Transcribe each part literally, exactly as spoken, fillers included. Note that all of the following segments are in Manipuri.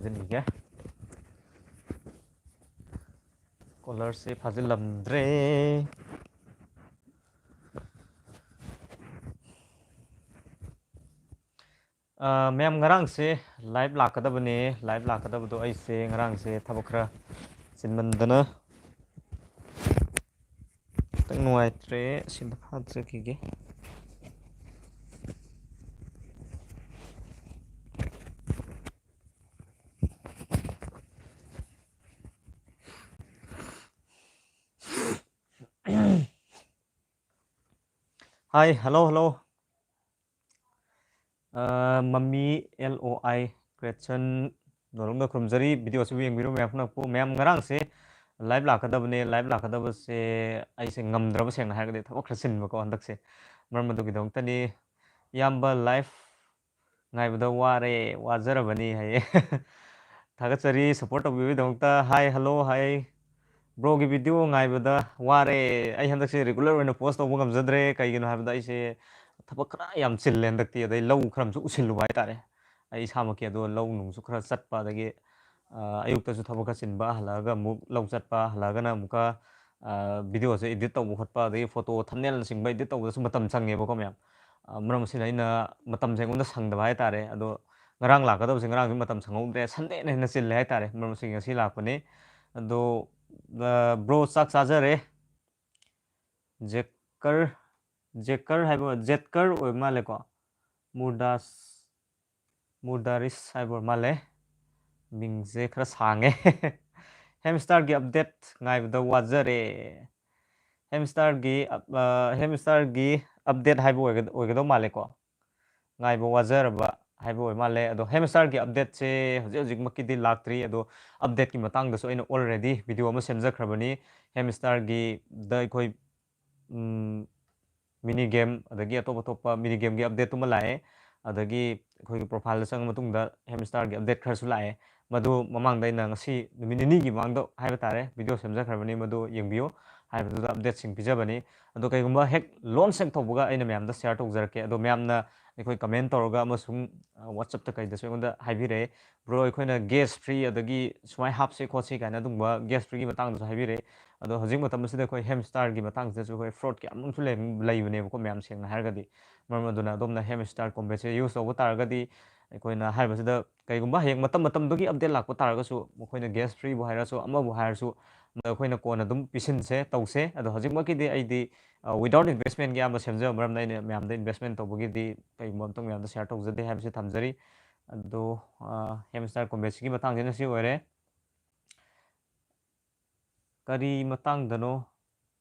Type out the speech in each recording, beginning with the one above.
ꯊꯥꯖꯤꯟꯈꯤꯒꯦ꯫ ꯀꯣꯂꯔꯁꯦ ꯐꯥꯖꯤꯜꯂꯝꯗ꯭ꯔꯦ꯫ ꯑ, ꯃꯌꯥꯝ, ꯉꯔꯥꯡꯁꯦ ꯂꯥꯏꯚ ꯂꯥꯛꯀꯗꯕꯅꯦ꯫ ꯂꯥꯏꯚ ꯂꯥꯛꯀꯗꯕꯗꯣ ꯑꯩꯁꯦ ꯉꯔꯥꯡꯁꯦ ꯊꯕꯛ ꯈꯔ ꯆꯤꯟꯃꯟꯗꯅ ꯈꯤꯇꯪ ꯅꯨꯡꯉꯥꯏꯇ꯭ꯔꯦ꯫ ꯁꯤꯗ ꯐꯠ ꯆꯠꯈꯤꯒꯦ꯫ Hi, hello, hello. ꯑ, ꯃꯃꯤ L O I Creation ꯅꯣꯂꯨꯛꯅ ꯈꯨꯔꯨꯝꯖꯔꯤ꯫ ꯚꯤꯗꯤꯑꯣ ꯑꯁꯤꯕꯨ ꯌꯦꯡꯕꯤꯔꯤꯕ ꯃꯌꯥꯝ ꯄꯨꯝꯅꯃꯛꯄꯨ꯫ ꯃꯌꯥꯝ, ꯉꯔꯥꯡꯁꯦ ꯂꯥꯏꯚ ꯂꯥꯛꯀꯗꯕꯅꯦ꯫ ꯂꯥꯏꯚ ꯂꯥꯛꯀꯗꯕꯁꯦ ꯑꯩꯁꯦ ꯉꯝꯗ꯭ꯔꯕ, ꯁꯦꯡꯅ ꯍꯥꯏꯔꯒꯗꯤ ꯊꯕꯛ ꯈꯔ ꯆꯤꯟꯕꯀꯣ ꯍꯟꯗꯛꯁꯦ꯫ ꯃꯔꯝ ꯑꯗꯨꯒꯤꯗꯃꯛꯇꯅꯤ꯫ ꯏꯌꯥꯝꯕ, ꯂꯥꯏꯚ ꯉꯥꯏꯕꯗ ꯋꯥꯔꯦ, ꯋꯥꯖꯔꯕꯅꯤ ꯍꯥꯏꯌꯦ꯫ ꯊꯥꯒꯠꯆꯔꯤ support ꯇꯧꯕꯤꯕꯒꯤꯗꯃꯛꯇ꯫ Hi, hello, hi꯫ ꯕ꯭ꯔꯣꯒꯤ ꯚꯤꯗꯤꯑꯣ ꯉꯥꯏꯕꯗ ꯋꯥꯔꯦ꯫ ꯑꯩ ꯍꯟꯗꯛꯁꯦ ꯔꯤꯒꯨꯂꯔ ꯑꯣꯏꯅ ꯄꯣꯁ ꯇꯧꯕ ꯉꯝꯖꯗ꯭ꯔꯦ꯫ ꯀꯩꯒꯤꯅꯣ ꯍꯥꯏꯕꯗ ꯑꯩꯁꯦ ꯊꯕꯛ ꯈꯔ ꯌꯥꯝ ꯆꯤꯜꯂꯦ ꯍꯟꯗꯛꯇꯤ꯫ ꯑꯗꯩ ꯂꯧ ꯈꯔ ꯑꯃꯁꯨ ꯎꯁꯤꯜꯂꯨꯕ ꯍꯥꯏꯇꯥꯔꯦ꯫ ꯑꯩ ꯏꯁꯥꯃꯛꯀꯤ ꯑꯗꯣ ꯂꯧ ꯅꯨꯡꯁꯨ ꯈꯔ ꯆꯠꯄ, ꯑꯗꯒꯤ, ꯑ, ꯑꯌꯨꯛꯇꯁꯨ ꯊꯕꯛ ꯈꯔ ꯆꯤꯟꯕ, ꯍꯜꯂꯛꯑꯒ ꯑꯃꯨꯛ ꯂꯧ ꯆꯠꯄ, ꯍꯜꯂꯛꯑꯒꯅ ꯑꯃꯨꯛꯀ, ꯑ, ꯚꯤꯗꯤꯑꯣꯁꯦ ꯏꯗꯤꯠ ꯇꯧꯕ ꯈꯣꯠꯄ, ꯑꯗꯒꯤ ꯐꯣꯇꯣ ꯊꯝꯅꯦꯜꯅꯆꯤꯡꯕ ꯏꯗꯤꯠ ꯇꯧꯕꯗꯁꯨ ꯃꯇꯝ ꯆꯪꯉꯦꯕꯀꯣ ꯃꯌꯥꯝ꯫ ꯑ, ꯃꯔꯝ ꯑꯁꯤꯅ ꯑꯩꯅ ꯃꯇꯝꯁꯦ ꯑꯩꯉꯣꯟꯗ ꯁꯪꯗꯕ ꯍꯥꯏꯇꯥꯔꯦ꯫ ꯑꯗꯣ ꯉꯔꯥꯡ ꯂꯥꯛꯀꯗꯕꯁꯦ ꯉꯔꯥꯡꯁꯨ ꯃꯇꯝ ꯁꯪꯍꯧꯗ꯭ꯔꯦ, ꯁꯟꯗꯦꯅ ꯍꯦꯟꯅ ꯆꯤꯜꯂꯦ ꯍꯥꯏꯇꯥꯔꯦ꯫ ꯃꯔꯝ ꯑꯁꯤꯒꯤ ꯉꯁꯤ ꯂꯥꯛꯄꯅꯤ꯫ ꯑꯗꯣ, ꯑ, ꯕ꯭ꯔꯣ, ꯆꯥꯛ ꯆꯥꯖꯔꯦ꯫ ꯖꯦꯀꯔ, ꯖꯦꯀꯔ ꯍꯥꯏꯕ, ꯖꯦꯠꯀꯔ ꯑꯣꯏꯕ ꯃꯥꯜꯂꯦꯀꯣ꯫ ꯃꯨꯔꯗꯥꯁ, ꯃꯨꯔꯗꯥꯔꯤꯁ ꯍꯥꯏꯕ ꯑꯣꯏꯔ ꯃꯥꯜꯂꯦ꯫ ꯃꯤꯡꯁꯦ ꯈꯔ ꯁꯥꯡꯉꯦ꯫ ꯍꯦꯝꯁꯇꯥꯔꯒꯤ ꯑꯞꯗꯦꯠ ꯉꯥꯏꯕꯗ ꯋꯥꯖꯔꯦ꯫ ꯍꯦꯝꯁꯇꯥꯔꯒꯤ ꯑꯞ-, ꯑ, ꯍꯦꯝꯁꯇꯥꯔꯒꯤ ꯑꯞꯗꯦꯠ ꯍꯥꯏꯕ ꯑꯣꯏꯒ-, ꯑꯣꯏꯒꯗꯧ ꯃꯥꯜꯂꯦꯀꯣ꯫ ꯉꯥꯏꯕ ꯋꯥꯖꯔꯕ ꯍꯥꯏꯕ ꯑꯣꯏ ꯃꯥꯜꯂꯦ꯫ ꯑꯗꯣ ꯍꯦꯝꯁꯇꯥꯔꯒꯤ ꯑꯞꯗꯦꯠꯁꯦ ꯍꯧꯖꯤꯛ ꯍꯧꯖꯤꯛꯃꯛꯀꯤꯗꯤ ꯂꯥꯛꯇ꯭ꯔꯤ꯫ ꯑꯗꯣ ꯑꯞꯗꯦꯠꯀꯤ ꯃꯇꯥꯡꯗꯁꯨ ꯑꯩꯅ already ꯚꯤꯗꯤꯑꯣ ꯑꯃ ꯁꯦꯝꯖꯈ꯭ꯔꯕꯅꯤ꯫ ꯍꯦꯝꯁꯇꯥꯔꯒꯤꯗ ꯑꯩꯈꯣꯏ, ꯎꯝ, ꯃꯤꯅꯤ ꯒꯦꯝ, ꯑꯗꯒꯤ ꯑꯇꯣꯞ ꯑꯇꯣꯞꯄ ꯃꯤꯅꯤ ꯒꯦꯝꯒꯤ ꯑꯞꯗꯦꯠꯇꯨꯃ ꯂꯥꯛꯑꯦ꯫ ꯑꯗꯒꯤ ꯑꯩꯈꯣꯏꯒꯤ ꯄ꯭ꯔꯣꯐꯥꯏꯜꯗ ꯆꯪꯉ ꯃꯇꯨꯡꯗ ꯍꯦꯝꯁꯇꯥꯔꯒꯤ ꯑꯞꯗꯦꯠ ꯈꯔꯁꯨ ꯂꯥꯛꯑꯦ꯫ ꯃꯗꯨ ꯃꯃꯥꯡꯗ ꯑꯩꯅ ꯉꯁꯤ ꯅꯨꯃꯤꯠ ꯅꯤꯅꯤꯒꯤ ꯃꯃꯥꯡꯗ ꯍꯥꯏꯕ ꯇꯥꯔꯦ, ꯚꯤꯗꯤꯑꯣ ꯁꯦꯝꯖꯈ꯭ꯔꯕꯅꯤ, ꯃꯗꯨ ꯌꯦꯡꯕꯤꯌꯨ꯫ ꯍꯥꯏꯕꯗꯨꯗ ꯑꯞꯗꯦꯠꯁꯤꯡ ꯄꯤꯖꯕꯅꯤ꯫ ꯑꯗꯣ ꯀꯩꯒꯨꯝꯕ ꯍꯦꯛ ꯂꯣꯟꯁ ꯍꯦꯛ ꯇꯧꯕꯒ ꯑꯩꯅ ꯃꯌꯥꯝꯗ ꯁꯤꯌꯥꯔ ꯇꯧꯖꯔꯛꯀꯦ꯫ ꯑꯗꯣ ꯃꯌꯥꯝꯅ ꯑꯩꯈꯣꯏ ꯀꯃꯦꯟ ꯇꯧꯔꯒ ꯑꯃꯁꯨꯡ ꯋꯥꯆꯞꯇ ꯀꯩꯗꯁꯨ ꯑꯩꯉꯣꯟꯗ ꯍꯥꯏꯕꯤꯔꯛꯑꯦ, "ꯕ꯭ꯔꯣ, ꯑꯩꯈꯣꯏꯅ ꯒꯦꯁ ꯐ꯭ꯔꯤ ꯑꯗꯒꯤ ꯁꯨꯃꯥꯏꯅ ꯍꯥꯞꯁꯦ ꯈꯣꯠꯁꯦ" ꯀꯥꯏꯅ ꯑꯗꯨꯒꯨꯝꯕ ꯒꯦꯁ ꯐ꯭ꯔꯤꯒꯤ ꯃꯇꯥꯡꯗꯁꯨ ꯍꯥꯏꯕꯤꯔꯛꯑꯦ꯫ ꯑꯗꯣ ꯍꯧꯖꯤꯛ ꯃꯇꯝ ꯑꯁꯤꯗ ꯑꯩꯈꯣꯏ ꯍꯦꯝꯁꯇꯥꯔꯒꯤ ꯃꯇꯥꯡꯁꯤꯗꯁꯨ ꯑꯩꯈꯣꯏ ꯐ꯭ꯔꯣꯗ ꯀꯌꯥ ꯑꯃꯁꯨ ꯂꯩ-, ꯂꯩꯕꯅꯦꯕꯀꯣ ꯃꯌꯥꯝ, ꯁꯦꯡꯅ ꯍꯥꯏꯔꯒꯗꯤ꯫ ꯃꯔꯝ ꯑꯗꯨꯅ ꯑꯗꯣꯝꯅ ꯍꯦꯝꯁꯇꯥꯔ ꯀꯣꯝꯕꯦꯠꯁꯦ ꯌꯨꯁ ꯇꯧꯕ ꯇꯥꯔꯒꯗꯤ ꯑꯩꯈꯣꯏꯅ ꯍꯥꯏꯔꯤꯕꯁꯤꯗ ꯀꯩꯒꯨꯝꯕ ꯍꯌꯦꯡ ꯃꯇꯝ ꯃꯇꯝꯗꯨꯒꯤ ꯑꯞꯗꯦꯠ ꯂꯥꯛꯄ ꯇꯥꯔꯒꯁꯨ, ꯃꯈꯣꯏꯅ ꯒꯦꯁ ꯐ꯭ꯔꯤꯕꯨ ꯍꯥꯏꯔꯁꯨ ꯑꯃꯕꯨ ꯍꯥꯏꯔꯁꯨ, ꯑꯩꯈꯣꯏꯅ ꯀꯣꯟꯅ ꯑꯗꯨꯝ ꯄꯤꯁꯤꯟꯁꯦ, ꯇꯧꯁꯦ꯫ ꯑꯗꯣ ꯍꯧꯖꯤꯛꯃꯛꯀꯤꯗꯤ ꯑꯩꯗꯤ ꯋꯤꯗꯥꯎꯠ ꯏꯟꯚꯦꯁꯃꯦꯟꯒꯤ ꯑꯌꯥꯝꯕ ꯁꯦꯝꯖꯕ ꯃꯔꯝꯅ ꯑꯩꯅ ꯃꯌꯥꯝꯗ ꯏꯟꯚꯦꯁꯃꯦꯟ ꯇꯧꯕꯒꯤꯗꯤ ꯀꯩꯒꯨꯝꯕ ꯑꯝꯇꯪ ꯃꯌꯥꯝꯗ ꯁꯤꯌꯥꯔ ꯇꯧꯖꯗꯦ ꯍꯥꯏꯕꯁꯤ ꯊꯝꯖꯔꯤ꯫ ꯑꯗꯣ ꯍꯦꯝꯁꯇꯥꯔ ꯀꯣꯝꯕꯦꯠꯁꯤꯒꯤ ꯃꯇꯥꯡꯁꯤꯅ ꯁꯤ ꯑꯣꯏꯔꯦ꯫ ꯀꯔꯤ ꯃꯇꯥꯡꯗꯅꯣ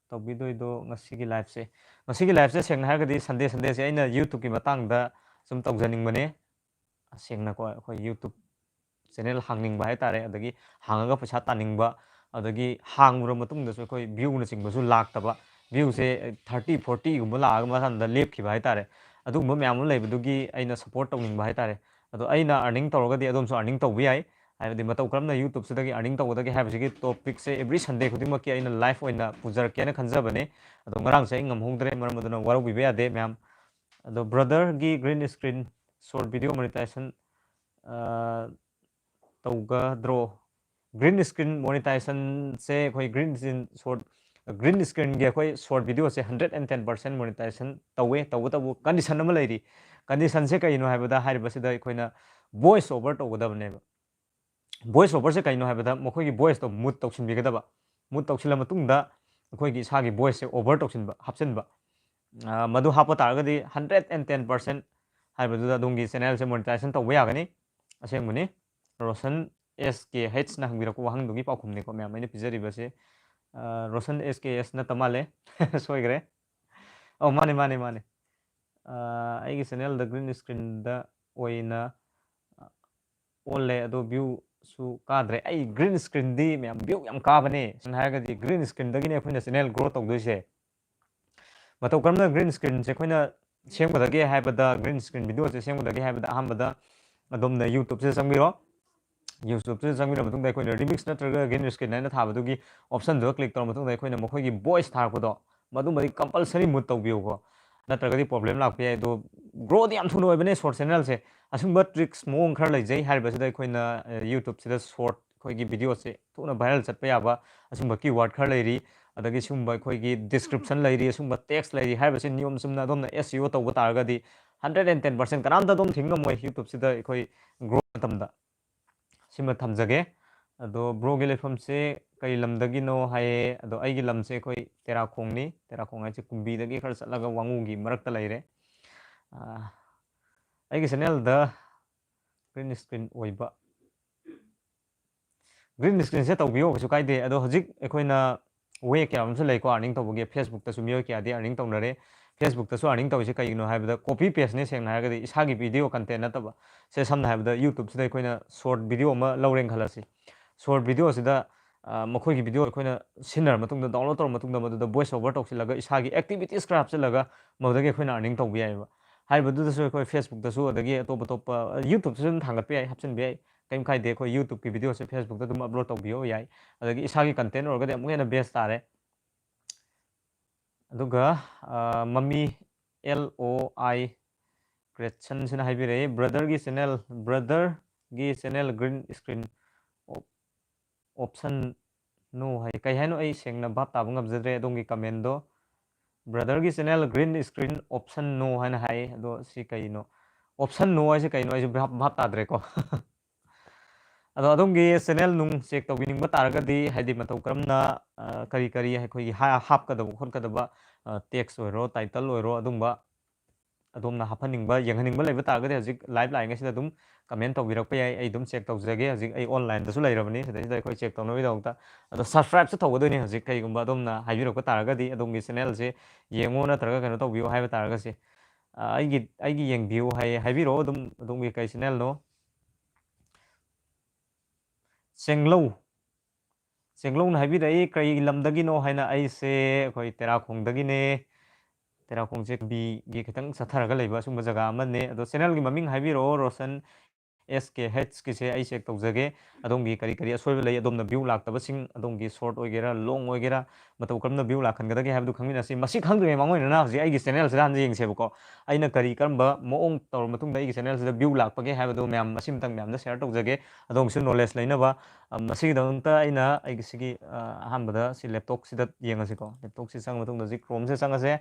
ꯇꯧꯕꯤꯗꯣꯏꯗꯣ ꯉꯁꯤꯒꯤ ꯂꯥꯏꯐꯁꯦ? ꯉꯁꯤꯒꯤ ꯂꯥꯏꯐꯁꯦ ꯁꯦꯡꯅ ꯍꯥꯏꯔꯒꯗꯤ ꯁꯟꯗꯦ ꯁꯟꯗꯦꯁꯦ ꯑꯩꯅ ꯌꯨꯇ꯭ꯌꯨꯕꯀꯤ ꯃꯇꯥꯡꯗ ꯁꯨꯝ ꯇꯧꯖꯅꯤꯡꯕꯅꯦ꯫ ꯁꯦꯡꯅꯀꯣ, ꯑꯩꯈꯣꯏ ꯌꯨꯇ꯭ꯌꯨꯕ ꯆꯦꯅꯦꯜ ꯍꯥꯡꯅꯤꯡꯕ ꯍꯥꯏꯇꯥꯔꯦ, ꯑꯗꯒꯤ ꯍꯥꯡꯉꯒ ꯄꯩꯁꯥ ꯇꯥꯅꯤꯡꯕ, ꯑꯗꯒꯤ ꯍꯥꯡꯉꯨꯔ ꯃꯇꯨꯡꯗꯁꯨ ꯑꯩꯈꯣꯏ ꯚ꯭ꯌꯨꯅꯆꯤꯡꯕꯁꯨ ꯂꯥꯛꯇꯕ, ꯚ꯭ꯌꯨꯁꯦ ꯊꯥꯔꯇꯤ ꯐꯣꯔꯇꯤꯒꯨꯝꯕ ꯂꯥꯛꯑꯒ ꯃꯊꯟꯗ ꯂꯦꯞꯈꯤꯕ ꯍꯥꯏꯇꯥꯔꯦ꯫ ꯑꯗꯨꯒꯨꯝꯕ ꯃꯌꯥꯝ ꯑꯃ ꯂꯩꯕꯗꯨꯒꯤ ꯑꯩꯅ ꯁꯞꯄꯣꯔꯠ ꯇꯧꯅꯤꯡꯕ ꯍꯥꯏꯇꯥꯔꯦ꯫ ꯑꯗꯣ ꯑꯩꯅ ꯑꯥꯔꯅꯤꯡ ꯇꯧꯔꯒꯗꯤ ꯑꯗꯣꯝꯁꯨ ꯑꯥꯔꯅꯤꯡ ꯇꯧꯕ ꯌꯥꯏ꯫ ꯍꯥꯏꯕꯗꯤ ꯃꯇꯧ ꯀꯔꯝꯅ ꯌꯨꯇ꯭ꯌꯨꯕꯁꯤꯗꯒꯤ ꯑꯥꯔꯅꯤꯡ ꯇꯧꯒꯗꯒꯦ ꯍꯥꯏꯕꯁꯤꯒꯤ ꯇꯣꯄꯤꯛꯁꯦ ꯑꯦꯕ꯭ꯔꯤ ꯁꯟꯗꯦ ꯈꯨꯗꯤꯡꯃꯛꯀꯤ ꯑꯩꯅ ꯂꯥꯏꯐ ꯑꯣꯏꯅ ꯄꯨꯖꯔꯛꯀꯦꯅ ꯈꯟꯖꯕꯅꯦ꯫ ꯑꯗꯣ ꯉꯔꯥꯡꯁꯦ ꯑꯩ ꯉꯝꯍꯧꯗ꯭ꯔꯦ, ꯃꯔꯝ ꯑꯗꯨꯅ ꯋꯥꯔꯧꯕꯤꯕ ꯌꯥꯗꯦ ꯃꯌꯥꯝ꯫ ꯑꯗꯣ ꯕ꯭ꯔꯗꯔꯒꯤ green screen short video monetization ꯇꯧꯒꯗ꯭ꯔꯣ? ꯒ꯭ꯔꯤꯟ ꯁ꯭ꯀ꯭ꯔꯤꯟ ꯃꯣꯅꯤꯇꯥꯏꯖꯦꯁꯟꯁꯦ ꯑꯩꯈꯣꯏ ꯒ꯭ꯔꯤꯟ ꯁ꯭ꯀ꯭ꯔꯤꯟ ꯁꯣꯔꯠ, ꯒ꯭ꯔꯤꯟ ꯁ꯭ꯀ꯭ꯔꯤꯟꯒꯤ ꯑꯩꯈꯣꯏ ꯁꯣꯔꯠ ꯚꯤꯗꯤꯑꯣꯁꯦ hundred and ten percent monetization ꯇꯧꯋꯦ꯫ ꯇꯧꯕꯇꯕꯨ ꯀꯟꯗꯤꯁꯟ ꯑꯃ ꯂꯩꯔꯤ꯫ ꯀꯟꯗꯤꯁꯟꯁꯦ ꯀꯩꯅꯣ ꯍꯥꯏꯕꯗ, ꯍꯥꯏꯔꯤꯕꯁꯤꯗ ꯑꯩꯈꯣꯏꯅ ꯚꯣꯏꯁ ꯑꯣꯚꯔ ꯇꯧꯒꯗꯕꯅꯦꯕ꯫ ꯚꯣꯏꯁ ꯑꯣꯚꯔꯁꯦ ꯀꯩꯅꯣ ꯍꯥꯏꯕꯗ, ꯃꯈꯣꯏꯒꯤ ꯚꯣꯏꯁꯇꯣ ꯃꯨꯠ ꯇꯧꯁꯤꯟꯕꯤꯒꯗꯕ꯫ ꯃꯨꯠ ꯇꯧꯁꯤꯜꯂ ꯃꯇꯨꯡꯗ ꯑꯩꯈꯣꯏꯒꯤ ꯏꯁꯥꯒꯤ ꯚꯣꯏꯁꯁꯦ ꯑꯣꯚꯔ ꯇꯧꯁꯤꯟꯕ, ꯍꯥꯞꯆꯤꯟꯕ꯫ ꯑ, ꯃꯗꯨ ꯍꯥꯞꯄ ꯇꯥꯔꯒꯗꯤ ꯍꯟꯗ꯭ꯔꯦꯠ ꯑꯦꯟ ꯇꯦꯟ ꯄꯥꯔꯁꯦꯟ ꯍꯥꯏꯕꯗꯨꯗ ꯑꯗꯣꯝꯒꯤ ꯆꯦꯅꯦꯜꯁꯦ ꯃꯣꯅꯤꯇꯥꯏꯖꯦꯁꯟ ꯇꯧꯕ ꯌꯥꯒꯅꯤ꯫ ꯑꯁꯦꯡꯕꯅꯤ꯫ ꯔꯣꯁꯟ ꯑꯦꯁ ꯀꯦ ꯍꯩꯆꯅ ꯍꯪꯕꯤꯔꯛꯄ ꯋꯥꯍꯪꯗꯨꯒꯤ ꯄꯥꯎꯈꯨꯝꯅꯤꯀꯣ, ꯃꯌꯥꯝ, ꯑꯩꯅ ꯄꯤꯖꯔꯤꯕꯁꯦ꯫ ꯑ, ꯔꯣꯁꯟ ꯑꯦꯁ ꯀꯦ ꯑꯦꯁ ꯅꯠꯇ ꯃꯥꯜꯂꯦ꯫ ꯁꯣꯏꯈ꯭ꯔꯦ꯫ ꯑꯧ, ꯃꯥꯅꯦ, ꯃꯥꯅꯦ, ꯃꯥꯅꯦ꯫ ꯑ, ꯑꯩꯒꯤ ꯆꯦꯅꯦꯜꯗ ꯒ꯭ꯔꯤꯟ ꯁ꯭ꯀ꯭ꯔꯤꯟꯗ ꯑꯣꯏꯅ ꯑꯣꯜꯂꯦ, ꯑꯗꯣ ꯚ꯭ꯌꯨꯁꯨ ꯀꯥꯗ꯭ꯔꯦ꯫ ꯑꯩ ꯒ꯭ꯔꯤꯟ ꯁ꯭ꯀ꯭ꯔꯤꯟꯗꯤ ꯃꯌꯥꯝ ꯚ꯭ꯌꯨ ꯌꯥꯝ ꯀꯥꯕꯅꯦ꯫ ꯁꯝꯅ ꯍꯥꯏꯔꯒꯗꯤ ꯒ꯭ꯔꯤꯟ ꯁ꯭ꯀ꯭ꯔꯤꯟꯗꯒꯤꯅꯦ ꯑꯩꯈꯣꯏꯅ ꯆꯦꯅꯦꯜ ꯒ꯭ꯔꯣ ꯇꯧꯗꯣꯏꯁꯦ꯫ ꯃꯇꯧ ꯀꯔꯝꯅ ꯒ꯭ꯔꯤꯟ ꯁ꯭ꯀ꯭ꯔꯤꯟꯁꯦ ꯑꯩꯈꯣꯏꯅ ꯁꯦꯝꯒꯗꯒꯦ ꯍꯥꯏꯕꯗ, ꯒ꯭ꯔꯤꯟ ꯁ꯭ꯀ꯭ꯔꯤꯟ ꯚꯤꯗꯤꯑꯣꯁꯦ ꯁꯦꯝꯒꯗꯒꯦ ꯍꯥꯏꯕꯗ, ꯑꯍꯥꯟꯕꯗ ꯑꯗꯣꯝꯅ ꯌꯨꯇ꯭ꯌꯨꯕꯁꯤꯗ ꯆꯪꯕꯤꯔꯣ꯫ YouTube-ꯁꯤꯗ ꯆꯪꯕꯤꯔ ꯃꯇꯨꯡꯗ ꯑꯩꯈꯣꯏꯅ remix ꯅꯠꯇ꯭ꯔꯒ green screen ꯍꯥꯏꯅ ꯊꯥꯕꯗꯨꯒꯤ option-ꯗꯨꯗ click ꯇꯧꯔ ꯃꯇꯨꯡꯗ ꯑꯩꯈꯣꯏꯅ ꯃꯈꯣꯏꯒꯤ voice ꯊꯥꯔꯛꯄꯗꯣ ꯃꯗꯨꯃꯗꯤ compulsory mute ꯇꯧꯕꯤꯌꯨꯀꯣ, ꯅꯠꯇ꯭ꯔꯒꯗꯤ problem ꯂꯥꯛꯄ ꯌꯥꯏ꯫ ꯑꯗꯣ grow-ꯗꯤ ꯌꯥꯝ ꯊꯨꯅ ꯑꯣꯏꯕꯅꯦ short channel-ꯁꯦ꯫ ꯑꯁꯨꯝꯕ tricks ꯃꯑꯣꯡ ꯈꯔ ꯂꯩꯖꯩ꯫ ꯍꯥꯏꯔꯤꯕꯁꯤꯗ ꯑꯩꯈꯣꯏꯅ, ꯑ, YouTube-ꯁꯤꯗ short ꯑꯩꯈꯣꯏꯒꯤ video-ꯁꯦ ꯊꯨꯅ viral ꯆꯠꯄ ꯌꯥꯕ ꯑꯁꯨꯝꯕ keyword ꯈꯔ ꯂꯩꯔꯤ꯫ ꯑꯗꯒꯤ ꯁꯤꯒꯨꯝꯕ ꯑꯩꯈꯣꯏꯒꯤ description ꯂꯩꯔꯤ, ꯑꯁꯨꯝꯕ text ꯂꯩꯔꯤ꯫ ꯍꯥꯏꯔꯤꯕꯁꯤ ꯅꯤꯌꯣꯝ ꯆꯨꯝꯅ ꯑꯗꯣꯝꯅ S E O ꯇꯧꯕ ꯇꯥꯔꯒꯗꯤ hundred and ten percent ꯀꯅꯥꯝꯇ ꯑꯗꯨꯝ ꯊꯤꯡ ꯉꯝꯃꯣꯏ YouTube-ꯁꯤꯗ ꯑꯩꯈꯣꯏ grow ꯃꯇꯝꯗ꯫ ꯁꯤꯃ ꯊꯝꯖꯒꯦ꯫ ꯑꯗꯣ bro-ꯒꯤ ꯂꯩꯐꯝꯁꯦ ꯀꯔꯤ ꯂꯝꯗꯒꯤꯅꯣ ꯍꯥꯏꯌꯦ꯫ ꯑꯗꯣ ꯑꯩꯒꯤ ꯂꯝꯁꯦ ꯑꯩꯈꯣꯏ ꯇꯦꯔꯥꯈꯣꯡꯅꯤ꯫ ꯇꯦꯔꯥꯈꯣꯡ ꯍꯥꯏꯁꯦ ꯀꯨꯝꯕꯤꯗꯒꯤ ꯈꯔ ꯆꯠꯂꯒ ꯋꯥꯉꯨꯒꯤ ꯃꯔꯛꯇ ꯂꯩꯔꯦ꯫ ꯑꯥ, ꯑꯩꯒꯤ channel-ꯗ green screen ꯑꯣꯏꯕ, green screen-ꯁꯦ ꯇꯧꯕꯤꯌꯣ, ꯀꯩꯁꯨ ꯀꯥꯏꯗꯦ꯫ ꯑꯗꯣ ꯍꯧꯖꯤꯛ ꯑꯩꯈꯣꯏꯅ way ꯀꯌꯥ ꯑꯃꯁꯨ ꯂꯩꯀꯣ earning ꯇꯧꯕꯒꯤ꯫ Facebook-ꯇꯁꯨ ꯃꯤꯑꯣꯏ ꯀꯌꯥꯗꯤ earning ꯇꯧꯅꯔꯦ꯫ Facebook-ꯇꯁꯨ earning ꯇꯧꯔꯤꯁꯦ ꯀꯩꯒꯤꯅꯣ ꯍꯥꯏꯕꯗ copy paste-ꯅꯦ, ꯁꯦꯡꯅ ꯍꯥꯏꯔꯒꯗꯤ ꯏꯁꯥꯒꯤ video content ꯅꯠꯇꯕ꯫ ꯁꯦ ꯁꯝꯅ ꯍꯥꯏꯔꯕꯗ YouTube-ꯁꯤꯗ ꯑꯩꯈꯣꯏꯅ short video ꯑꯃ ꯂꯧꯔꯦꯅ ꯈꯜꯂꯁꯤ꯫ Short video-ꯁꯤꯗ, ꯑ, ꯃꯈꯣꯏꯒꯤ video ꯑꯩꯈꯣꯏꯅ ꯁꯤꯖꯤꯟꯅꯔ ꯃꯇꯨꯡꯗ, download ꯇꯧꯔ ꯃꯇꯨꯡꯗ ꯃꯗꯨꯗ voice over ꯇꯧꯁꯤꯜꯂꯒ ꯏꯁꯥꯒꯤ activities ꯈꯔ ꯍꯥꯞꯆꯤꯜꯂꯒ ꯃꯗꯨꯗꯒꯤ ꯑꯩꯈꯣꯏꯅ earning ꯇꯧꯕ ꯌꯥꯏꯑꯕ꯫ ꯍꯥꯏꯔꯤꯕꯗꯨꯗꯁꯨ ꯑꯩꯈꯣꯏ Facebook-ꯇꯁꯨ ꯑꯗꯒꯤ ꯑꯇꯣꯞ ꯑꯇꯣꯞꯄ, ꯑ, YouTube-ꯇꯁꯨ ꯑꯗꯨꯝ ꯊꯥꯡꯒꯠꯄ ꯌꯥꯏ, ꯍꯥꯞꯆꯤꯟꯕ ꯌꯥꯏ꯫ ꯀꯩꯝ ꯀꯥꯏꯗꯦ꯫ ꯑꯩꯈꯣꯏ YouTube-ꯀꯤ video-ꯁꯦ Facebook-ꯇ ꯑꯗꯨꯝ upload ꯇꯧꯕꯤꯌꯣ ꯌꯥꯏ꯫ ꯑꯗꯒꯤ ꯏꯁꯥꯒꯤ content ꯑꯣꯏꯔꯒꯗꯤ ꯑꯃꯨꯛ ꯍꯦꯟꯅ best ꯇꯥꯔꯦ꯫ ꯑꯗꯨꯒ, ꯑ, ꯃꯃꯤ L O I Creation-ꯁꯤꯅ ꯍꯥꯏꯕꯤꯔꯛꯏ, "Brother-ꯒꯤ channel, brother-ꯒꯤ channel green screen op-, option no" ꯍꯥꯏ꯫ ꯀꯩ ꯍꯥꯏꯅꯣ? ꯑꯩ ꯁꯦꯡꯅ ꯚꯥꯞ ꯇꯥꯕ ꯉꯝꯖꯗ꯭ꯔꯦ ꯑꯗꯣꯝꯒꯤ comment-ꯗꯣ꯫ "Brother-ꯒꯤ channel green screen option no" ꯍꯥꯏꯅ ꯍꯥꯏ꯫ ꯑꯗꯣ ꯁꯤ ꯀꯩꯅꯣ? Option no ꯍꯥꯏꯁꯦ ꯀꯩꯅꯣ? ꯑꯩꯁꯨ ꯚꯥꯞ, ꯚꯥꯞ ꯇꯥꯗ꯭ꯔꯦꯀꯣ꯫ ꯑꯗꯣ ꯑꯗꯣꯝꯒꯤ channel ꯅꯨꯡ check ꯇꯧꯕꯤꯅꯤꯡꯕ ꯇꯥꯔꯒꯗꯤ, ꯍꯥꯏꯗꯤ ꯃꯇꯧ ꯀꯔꯝꯅ, ꯑ, ꯀꯔꯤ ꯀꯔꯤ ꯑꯩꯈꯣꯏꯒꯤ ꯍꯥ-, ꯍꯥꯞꯀꯗꯕ ꯈꯣꯠꯀꯗꯕ, ꯑ, text ꯑꯣꯏꯔꯣ, title ꯑꯣꯏꯔꯣ, ꯑꯗꯨꯝꯕ ꯑꯗꯣꯝꯅ ꯍꯥꯞꯍꯟꯅꯤꯡꯕ, ꯌꯦꯡꯍꯟꯅꯤꯡꯕ ꯂꯩꯕ ꯇꯥꯔꯒꯗꯤ ꯍꯧꯖꯤꯛ live ꯂꯥꯛꯏꯉꯩꯁꯤꯗ ꯑꯗꯨꯝ comment ꯇꯧꯕꯤꯔꯛꯄ ꯌꯥꯏ꯫ ꯑꯩ ꯑꯗꯨꯝ check ꯇꯧꯖꯒꯦ꯫ ꯍꯧꯖꯤꯛ ꯑꯩ online-ꯗꯁꯨ ꯂꯩꯔꯕꯅꯤ, ꯁꯤꯗꯩꯁꯤꯗ ꯑꯩꯈꯣꯏ check ꯇꯧꯅꯕꯒꯤꯗꯃꯛꯇ꯫ ꯑꯗꯣ subscribe-ꯁꯨ ꯇꯧꯒꯗꯣꯏꯅꯤ ꯍꯧꯖꯤꯛ, ꯀꯩꯒꯨꯝꯕ ꯑꯗꯣꯝꯅ ꯍꯥꯏꯕꯤꯔꯛꯄ ꯇꯥꯔꯒꯗꯤ, ꯑꯗꯣꯝꯒꯤ channel-ꯁꯦ ꯌꯦꯡꯉꯣ ꯅꯠꯇ꯭ꯔꯒ ꯀꯩꯅꯣ ꯇꯧꯕꯤꯌꯣ ꯍꯥꯏꯕ ꯇꯥꯔꯒꯁꯦ꯫ ꯑ, ꯑꯩꯒꯤ, ꯑꯩꯒꯤ ꯌꯦꯡꯕꯤꯌꯨ ꯍꯥꯏ, ꯍꯥꯏꯕꯤꯔꯛꯑꯣ ꯑꯗꯨꯝ, ꯑꯗꯣꯝꯒꯤ ꯀꯩ channel-ꯅꯣ? ꯆꯦꯡꯂꯧ꯫ ꯆꯦꯡꯂꯧꯅ ꯍꯥꯏꯕꯤꯔꯛꯏ, "ꯀꯔꯤ ꯂꯝꯗꯒꯤꯅꯣ?" ꯍꯥꯏꯅ꯫ ꯑꯩꯁꯦ ꯑꯩꯈꯣꯏ ꯇꯦꯔꯥꯈꯣꯡꯗꯒꯤꯅꯦ꯫ ꯇꯦꯔꯥꯈꯣꯡꯁꯦ ꯀꯨꯝꯕꯤꯒꯤ ꯈꯤꯇꯪ ꯆꯠꯊꯔꯒ ꯂꯩꯕ ꯑꯁꯨꯝꯕ ꯖꯒꯥ ꯑꯃꯅꯦ꯫ ꯑꯗꯣ channel-ꯒꯤ ꯃꯃꯤꯡ ꯍꯥꯏꯕꯤꯔꯛꯑꯣ, ꯔꯣꯁꯟ ꯑꯦꯁ ꯀꯦ ꯍꯩꯆꯀꯤꯁꯦ ꯑꯩ ꯆꯦꯛ ꯇꯧꯖꯒꯦ꯫ ꯑꯗꯣꯝꯒꯤ ꯀꯔꯤ ꯀꯔꯤ ꯑꯁꯣꯏꯕ ꯂꯩ, ꯑꯗꯣꯝꯅ ꯚ꯭ꯌꯨ ꯂꯥꯛꯇꯕꯁꯤꯡ, ꯑꯗꯣꯝꯒꯤ ꯁꯣꯔꯠ ꯑꯣꯏꯒꯦꯔꯥ, ꯂꯣꯡ ꯑꯣꯏꯒꯦꯔꯥ, ꯃꯇꯧ ꯀꯔꯝꯅ ꯚ꯭ꯌꯨ ꯂꯥꯛꯍꯟꯒꯗꯒꯦ ꯍꯥꯏꯕꯗꯨ ꯈꯪꯃꯤꯟꯅꯁꯤ꯫ ꯃꯁꯤ ꯈꯪꯗ꯭ꯔꯤꯉꯩ ꯃꯥꯡꯑꯣꯏꯅꯅ ꯍꯧꯖꯤꯛ ꯑꯩꯒꯤ ꯆꯦꯅꯦꯜꯁꯤꯗ ꯍꯥꯟꯅ ꯌꯦꯡꯁꯦꯕꯀꯣ꯫ ꯑꯩꯅ ꯀꯔꯤ ꯀꯔꯝꯕ ꯃꯑꯣꯡ ꯇꯧꯔ ꯃꯇꯨꯡꯗ ꯑꯩꯒꯤ ꯆꯦꯅꯦꯜꯁꯤꯗ ꯚ꯭ꯌꯨ ꯂꯥꯛꯄꯒꯦ ꯍꯥꯏꯕꯗꯨ ꯃꯌꯥꯝ ꯃꯁꯤꯃꯇꯪ ꯃꯌꯥꯝꯗ ꯁꯤꯌꯔ ꯇꯧꯖꯒꯦ꯫ ꯑꯗꯣꯝꯒꯤꯁꯨ ꯅꯣꯂꯦꯖ ꯂꯩꯅꯕ꯫ ꯑ, ꯃꯁꯤꯒꯤꯗꯃꯛꯇ ꯑꯩꯅ ꯑꯩꯒꯤ ꯁꯤꯒꯤ, ꯑ, ꯑꯍꯥꯟꯕꯗ ꯁꯤ ꯂꯦꯞꯇꯣꯞꯁꯤꯗ ꯌꯦꯡꯉꯁꯤꯀꯣ꯫ ꯂꯦꯞꯇꯣꯞꯁꯤ ꯆꯪꯉ ꯃꯇꯨꯡꯗ ꯍꯧꯖꯤꯛ ꯀ꯭ꯔꯣꯝꯁꯤꯗ ꯆꯪꯉꯁꯦ꯫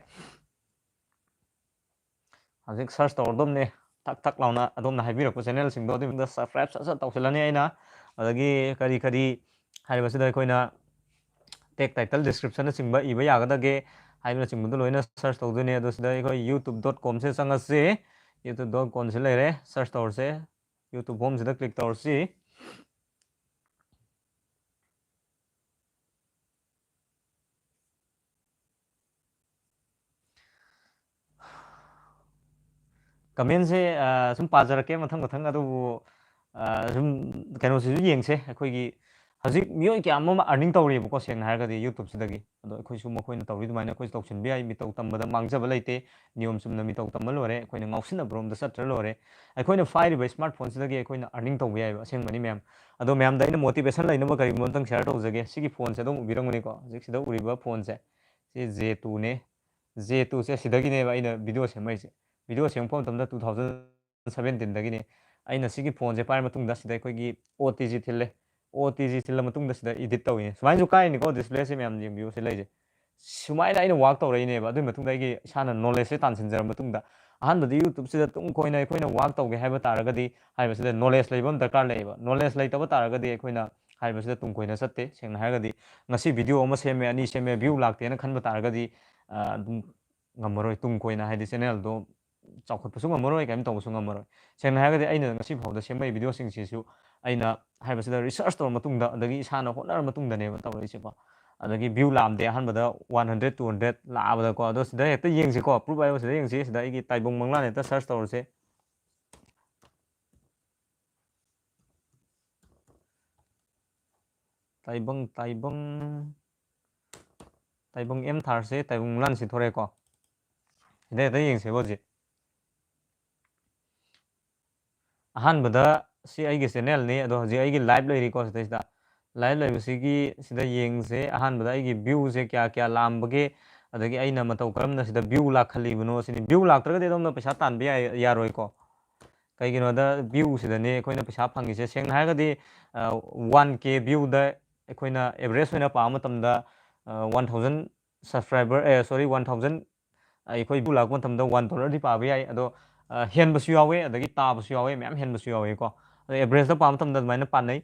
ꯍꯧꯖꯤꯛ ꯁꯔꯆ ꯇꯧꯔꯗꯣꯝꯅꯦ꯫ ꯊꯛ ꯊꯛ ꯂꯥꯎꯅ ꯑꯗꯣꯝꯅ ꯍꯥꯏꯕꯤꯔꯛꯄ ꯆꯦꯅꯦꯜꯁꯤꯡꯗꯣ ꯑꯗꯨꯒꯤ ꯃꯅꯨꯡꯗ ꯁꯕꯁꯀ꯭ꯔꯥꯏꯕ ꯁꯠ ꯁꯠ ꯇꯧꯁꯤꯜꯂꯅꯤ ꯑꯩꯅ꯫ ꯑꯗꯒꯤ ꯀꯔꯤ ꯀꯔꯤ ꯍꯥꯏꯔꯤꯕꯁꯤꯗ ꯑꯩꯈꯣꯏꯅ ꯇꯦꯛ ꯇꯥꯏꯇꯜ ꯗꯤꯁꯀ꯭ꯔꯤꯞꯁꯟꯅꯆꯤꯡꯕ ꯏꯕ ꯌꯥꯒꯗꯒꯦ ꯍꯥꯏꯕꯅꯆꯤꯡꯕꯗꯣ ꯂꯣꯏꯅ ꯁꯔꯆ ꯇꯧꯗꯣꯏꯅꯦ꯫ ꯑꯗꯣ ꯁꯤꯗ ꯑꯩꯈꯣꯏ ꯌꯨꯇ꯭ꯌꯨꯕ ꯗꯣꯠ ꯀꯣꯝꯁꯦ ꯆꯪꯉꯁꯤ꯫ ꯌꯨꯇ꯭ꯌꯨꯕ ꯗꯣꯠ ꯀꯣꯝꯁꯦ ꯂꯩꯔꯦ, ꯁꯔꯆ ꯇꯧꯔꯁꯦ꯫ ꯌꯨꯇ꯭ꯌꯨꯕ ꯍꯣꯝꯁꯤꯗ ꯀ꯭ꯂꯤꯛ ꯇꯧꯔꯁꯤ꯫ ꯀꯃꯦꯟꯁꯦ, ꯑ, ꯁꯨꯝ ꯄꯥꯖꯔꯛꯀꯦ ꯃꯊꯪ ꯃꯊꯪ, ꯑꯗꯨꯕꯨ, ꯑ, ꯁꯨꯝ ꯀꯩꯅꯣꯁꯤꯁꯨ ꯌꯦꯡꯁꯦ꯫ ꯑꯩꯈꯣꯏꯒꯤ ꯍꯧꯖꯤꯛ ꯃꯤꯑꯣꯏ ꯀꯌꯥ ꯑꯃ ꯑꯔꯅꯤꯡ ꯇꯧꯔꯤꯕꯀꯣ, ꯁꯦꯡꯅ ꯍꯥꯏꯔꯒꯗꯤ ꯌꯨꯇ꯭ꯌꯨꯕꯁꯤꯗꯒꯤ꯫ ꯑꯗꯣ ꯑꯩꯈꯣꯏꯁꯨ ꯃꯈꯣꯏꯅ ꯇꯧꯔꯤ ꯑꯗꯨꯃꯥꯏꯅ ꯑꯩꯈꯣꯏꯁꯨ ꯇꯧꯁꯤꯟꯕ ꯌꯥꯏ꯫ ꯃꯤꯇꯧ ꯇꯝꯕꯗ ꯃꯥꯡꯖꯕ ꯂꯩꯇꯦ꯫ ꯅꯤꯌꯣꯝ ꯆꯨꯝꯅ ꯃꯤꯇꯧ ꯇꯝꯕ ꯂꯣꯏꯔꯦ, ꯑꯩꯈꯣꯏꯅ ꯉꯥꯎꯁꯤꯟꯅꯕꯔꯣꯝꯗ ꯆꯠꯇ꯭ꯔ ꯂꯣꯏꯔꯦ꯫ ꯑꯩꯈꯣꯏꯅ ꯄꯥꯏꯔꯤꯕ ꯁ꯭ꯃꯥꯔꯠ ꯐꯣꯟꯁꯤꯗꯒꯤ ꯑꯩꯈꯣꯏꯅ ꯑꯔꯅꯤꯡ ꯇꯧꯕ ꯌꯥꯏꯕ, ꯑꯁꯦꯡꯕꯅꯤ ꯃꯌꯥꯝ꯫ ꯑꯗꯣ ꯃꯌꯥꯝꯗ ꯑꯩꯅ ꯃꯣꯇꯤꯚꯦꯁꯟ ꯂꯩꯅꯕ ꯀꯔꯤꯒꯨꯝꯕ ꯑꯝꯇꯪ ꯁꯤꯌꯔ ꯇꯧꯖꯒꯦ꯫ ꯁꯤꯒꯤ ꯐꯣꯟꯁꯦ ꯑꯗꯨꯝ ꯎꯕꯤꯔꯝꯒꯅꯤꯀꯣ, ꯍꯧꯖꯤꯛ ꯁꯤꯗ ꯎꯔꯤꯕ ꯐꯣꯟꯁꯦ, ꯁꯤ ꯖꯦ ꯇꯨꯅꯦ꯫ ꯖꯦ ꯇꯨꯁꯦ ꯁꯤꯗꯒꯤꯅꯦꯕ ꯑꯩꯅ ꯚꯤꯗꯤꯑꯣ ꯁꯦꯝꯃꯛꯏꯁꯦ꯫ ꯚꯤꯗꯤꯑꯣ ꯁꯦꯝꯃꯛꯄ ꯃꯇꯝꯗ ꯇꯨ ꯊꯥꯎꯖꯟ ꯁꯕꯦꯟꯇꯤꯟꯗꯒꯤꯅꯦ꯫ ꯑꯩꯅ ꯁꯤꯒꯤ ꯐꯣꯟꯁꯦ ꯄꯥꯏꯔ ꯃꯇꯨꯡꯗ ꯁꯤꯗ ꯑꯩꯈꯣꯏꯒꯤ O T G ꯊꯤꯜꯂꯦ꯫ O T G ꯊꯤꯜꯂ ꯃꯇꯨꯡꯗ ꯁꯤꯗ ꯏꯗꯤꯠ ꯇꯧꯔꯤꯅꯦ꯫ ꯁꯨꯃꯥꯏꯅꯁꯨ ꯀꯥꯏꯅꯤꯀꯣ, ꯗꯤꯁꯄ꯭ꯂꯦꯁꯦ ꯃꯌꯥꯝ ꯌꯦꯡꯕꯤꯌꯨ ꯁꯤ ꯂꯩꯁꯦ꯫ ꯁꯨꯃꯥꯏꯅ ꯑꯩꯅ ꯋꯥꯛ ꯇꯧꯔꯛꯏꯅꯦꯕ꯫ ꯑꯗꯨꯒꯤ ꯃꯇꯨꯡꯗ ꯑꯩꯒꯤ ꯏꯁꯥꯅ ꯅꯣꯂꯦꯖꯁꯦ ꯇꯥꯟꯁꯤꯟꯖꯔ ꯃꯇꯨꯡꯗ, ꯑꯍꯥꯟꯕꯗ ꯌꯨꯇ꯭ꯌꯨꯕꯁꯤꯗ ꯇꯨꯡ ꯀꯣꯏꯅ ꯑꯩꯈꯣꯏꯅ ꯋꯥꯛ ꯇꯧꯒꯦ ꯍꯥꯏꯕ ꯇꯥꯔꯒꯗꯤ ꯍꯥꯏꯕꯁꯤꯗ ꯅꯣꯂꯦꯖ ꯂꯩꯕ ꯑꯃ ꯗꯔꯀꯥꯔ ꯂꯩꯌꯦꯕ꯫ ꯅꯣꯂꯦꯖ ꯂꯩꯇꯕ ꯇꯥꯔꯒꯗꯤ ꯑꯩꯈꯣꯏꯅ ꯍꯥꯏꯕꯁꯤꯗ ꯇꯨꯡ ꯀꯣꯏꯅ ꯆꯠꯇꯦ꯫ ꯁꯦꯡꯅ ꯍꯥꯏꯔꯒꯗꯤ ꯉꯁꯤ ꯚꯤꯗꯤꯑꯣ ꯑꯃ ꯁꯦꯝꯃꯦ, ꯑꯅꯤ ꯁꯦꯝꯃꯦ, ꯚ꯭ꯌꯨ ꯂꯥꯛꯇꯦꯅ ꯈꯟꯕ ꯇꯥꯔꯒꯗꯤ, ꯑ, ꯑꯗꯨꯝ ꯉꯝꯃꯔꯣꯏ꯫ ꯇꯨꯡ ꯀꯣꯏꯅ ꯍꯥꯏꯗꯤ ꯆꯦꯅꯦꯜꯗꯣ ꯆꯥꯎꯈꯠꯄꯁꯨ ꯉꯝꯃꯔꯣꯏ, ꯀꯔꯤꯝ ꯇꯧꯕꯁꯨ ꯉꯝꯃꯔꯣꯏ꯫ ꯁꯦꯡꯅ ꯍꯥꯏꯔꯒꯗꯤ ꯑꯩꯅ ꯉꯁꯤ ꯐꯥꯎꯗ ꯁꯦꯝꯃꯛꯏ ꯚꯤꯗꯤꯑꯣꯁꯤꯡꯁꯤꯁꯨ ꯑꯩꯅ ꯍꯥꯏꯕꯁꯤꯗ ꯔꯤꯁꯔꯁ ꯇꯧꯔ ꯃꯇꯨꯡꯗ, ꯑꯗꯒꯤ ꯏꯁꯥꯅ ꯍꯣꯠꯅꯔ ꯃꯇꯨꯡꯗꯅꯦꯕ ꯇꯧꯔꯛꯏꯁꯦꯀꯣ꯫ ꯑꯗꯒꯤ ꯚ꯭ꯌꯨ ꯂꯥꯛꯑꯝꯗꯦ, ꯑꯍꯥꯟꯕꯗ ꯋꯥꯟ ꯍꯟꯗ꯭ꯔꯦꯗ, ꯇꯨ ꯍꯟꯗ꯭ꯔꯦꯗ ꯂꯥꯛꯑꯕꯗꯀꯣ꯫ ꯑꯗꯣ ꯁꯤꯗ ꯍꯦꯛꯇ ꯌꯦꯡꯁꯤꯀꯣ, ꯄ꯭ꯔꯨꯞ ꯍꯥꯏꯕ ꯁꯤꯗ ꯌꯦꯡꯁꯤ꯫ ꯁꯤꯗ ꯑꯩꯒꯤ ꯇꯥꯏꯕꯪ ꯃꯪꯂꯥꯟ ꯍꯦꯛꯇ ꯁꯔꯆ ꯇꯧꯔꯁꯦ꯫ ꯇꯥꯏꯕꯪ, ꯇꯥꯏꯕꯪ, ꯇꯥꯏꯕꯪ ꯑꯦꯝ ꯊꯥꯔꯁꯦ, ꯇꯥꯏꯕꯪ ꯃꯪꯂꯥꯟꯁꯤ ꯊꯣꯔꯛꯑꯦꯀꯣ꯫ ꯁꯤꯗ ꯍꯦꯛꯇ ꯌꯦꯡꯁꯦꯕ ꯍꯧꯖꯤꯛ꯫ ꯑꯍꯥꯟꯕꯗ ꯁꯤ ꯑꯩꯒꯤ ꯆꯦꯅꯦꯜꯅꯤ, ꯑꯗꯣ ꯍꯧꯖꯤꯛ ꯑꯩꯒꯤ ꯂꯥꯏꯚ ꯂꯩꯔꯤꯀꯣ ꯁꯤꯗꯩꯁꯤꯗ꯫ ꯂꯥꯏꯚ ꯂꯩꯕꯁꯤꯒꯤ ꯁꯤꯗ ꯌꯦꯡꯁꯦ꯫ ꯑꯍꯥꯟꯕꯗ ꯑꯩꯒꯤ ꯚ꯭ꯌꯨꯁꯦ ꯀꯌꯥ ꯀꯌꯥ ꯂꯥꯛꯑꯝꯕꯒꯦ, ꯑꯗꯒꯤ ꯑꯩꯅ ꯃꯇꯧ ꯀꯔꯝꯅ ꯁꯤꯗ ꯚ꯭ꯌꯨ ꯂꯥꯛꯍꯜꯂꯤꯕꯅꯣ ꯁꯤꯅꯤ꯫ ꯚ꯭ꯌꯨ ꯂꯥꯛꯇ꯭ꯔꯒꯗꯤ ꯑꯗꯣꯝꯅ ꯄꯩꯁꯥ ꯇꯥꯟꯕ ꯌꯥꯏ-, ꯌꯥꯔꯣꯏꯀꯣ꯫ ꯀꯩꯒꯤꯅꯣꯗ ꯚ꯭ꯌꯨꯁꯤꯗꯅꯦ ꯑꯩꯈꯣꯏꯅ ꯄꯩꯁꯥ ꯐꯪꯉꯤꯁꯦ꯫ ꯁꯦꯡꯅ ꯍꯥꯏꯔꯒꯗꯤ, ꯑ, ꯋꯥꯟ ꯀꯦ ꯚ꯭ꯌꯨꯗ ꯑꯩꯈꯣꯏꯅ ꯑꯦꯚꯔꯦꯖ ꯑꯣꯏꯅ ꯄꯥꯕ ꯃꯇꯝꯗ, ꯑ, ꯋꯥꯟ ꯊꯥꯎꯖꯟ ꯁꯕꯁꯀ꯭ꯔꯥꯏꯕꯔ, ꯑꯦ, ꯁꯣꯔꯤ, ꯋꯥꯟ ꯊꯥꯎꯖꯟ ꯑꯩꯈꯣꯏ ꯚ꯭ꯌꯨ ꯂꯥꯛꯄ ꯃꯇꯝꯗ ꯋꯥꯟ ꯗꯣꯂꯔꯗꯤ ꯄꯥꯕ ꯌꯥꯏ, ꯑꯗꯣ, ꯑ, ꯍꯦꯟꯕꯁꯨ ꯌꯥꯎꯋꯦ, ꯑꯗꯒꯤ ꯇꯥꯕꯁꯨ ꯌꯥꯎꯋꯦ, ꯃꯌꯥꯝ ꯍꯦꯟꯕꯁꯨ ꯌꯥꯎꯋꯦꯀꯣ꯫ ꯑꯗꯣ ꯑꯦꯚꯔꯦꯖꯇ ꯄꯥꯕ ꯃꯇꯝꯗ ꯑꯗꯨꯃꯥꯏꯅ ꯄꯥꯅꯩ꯫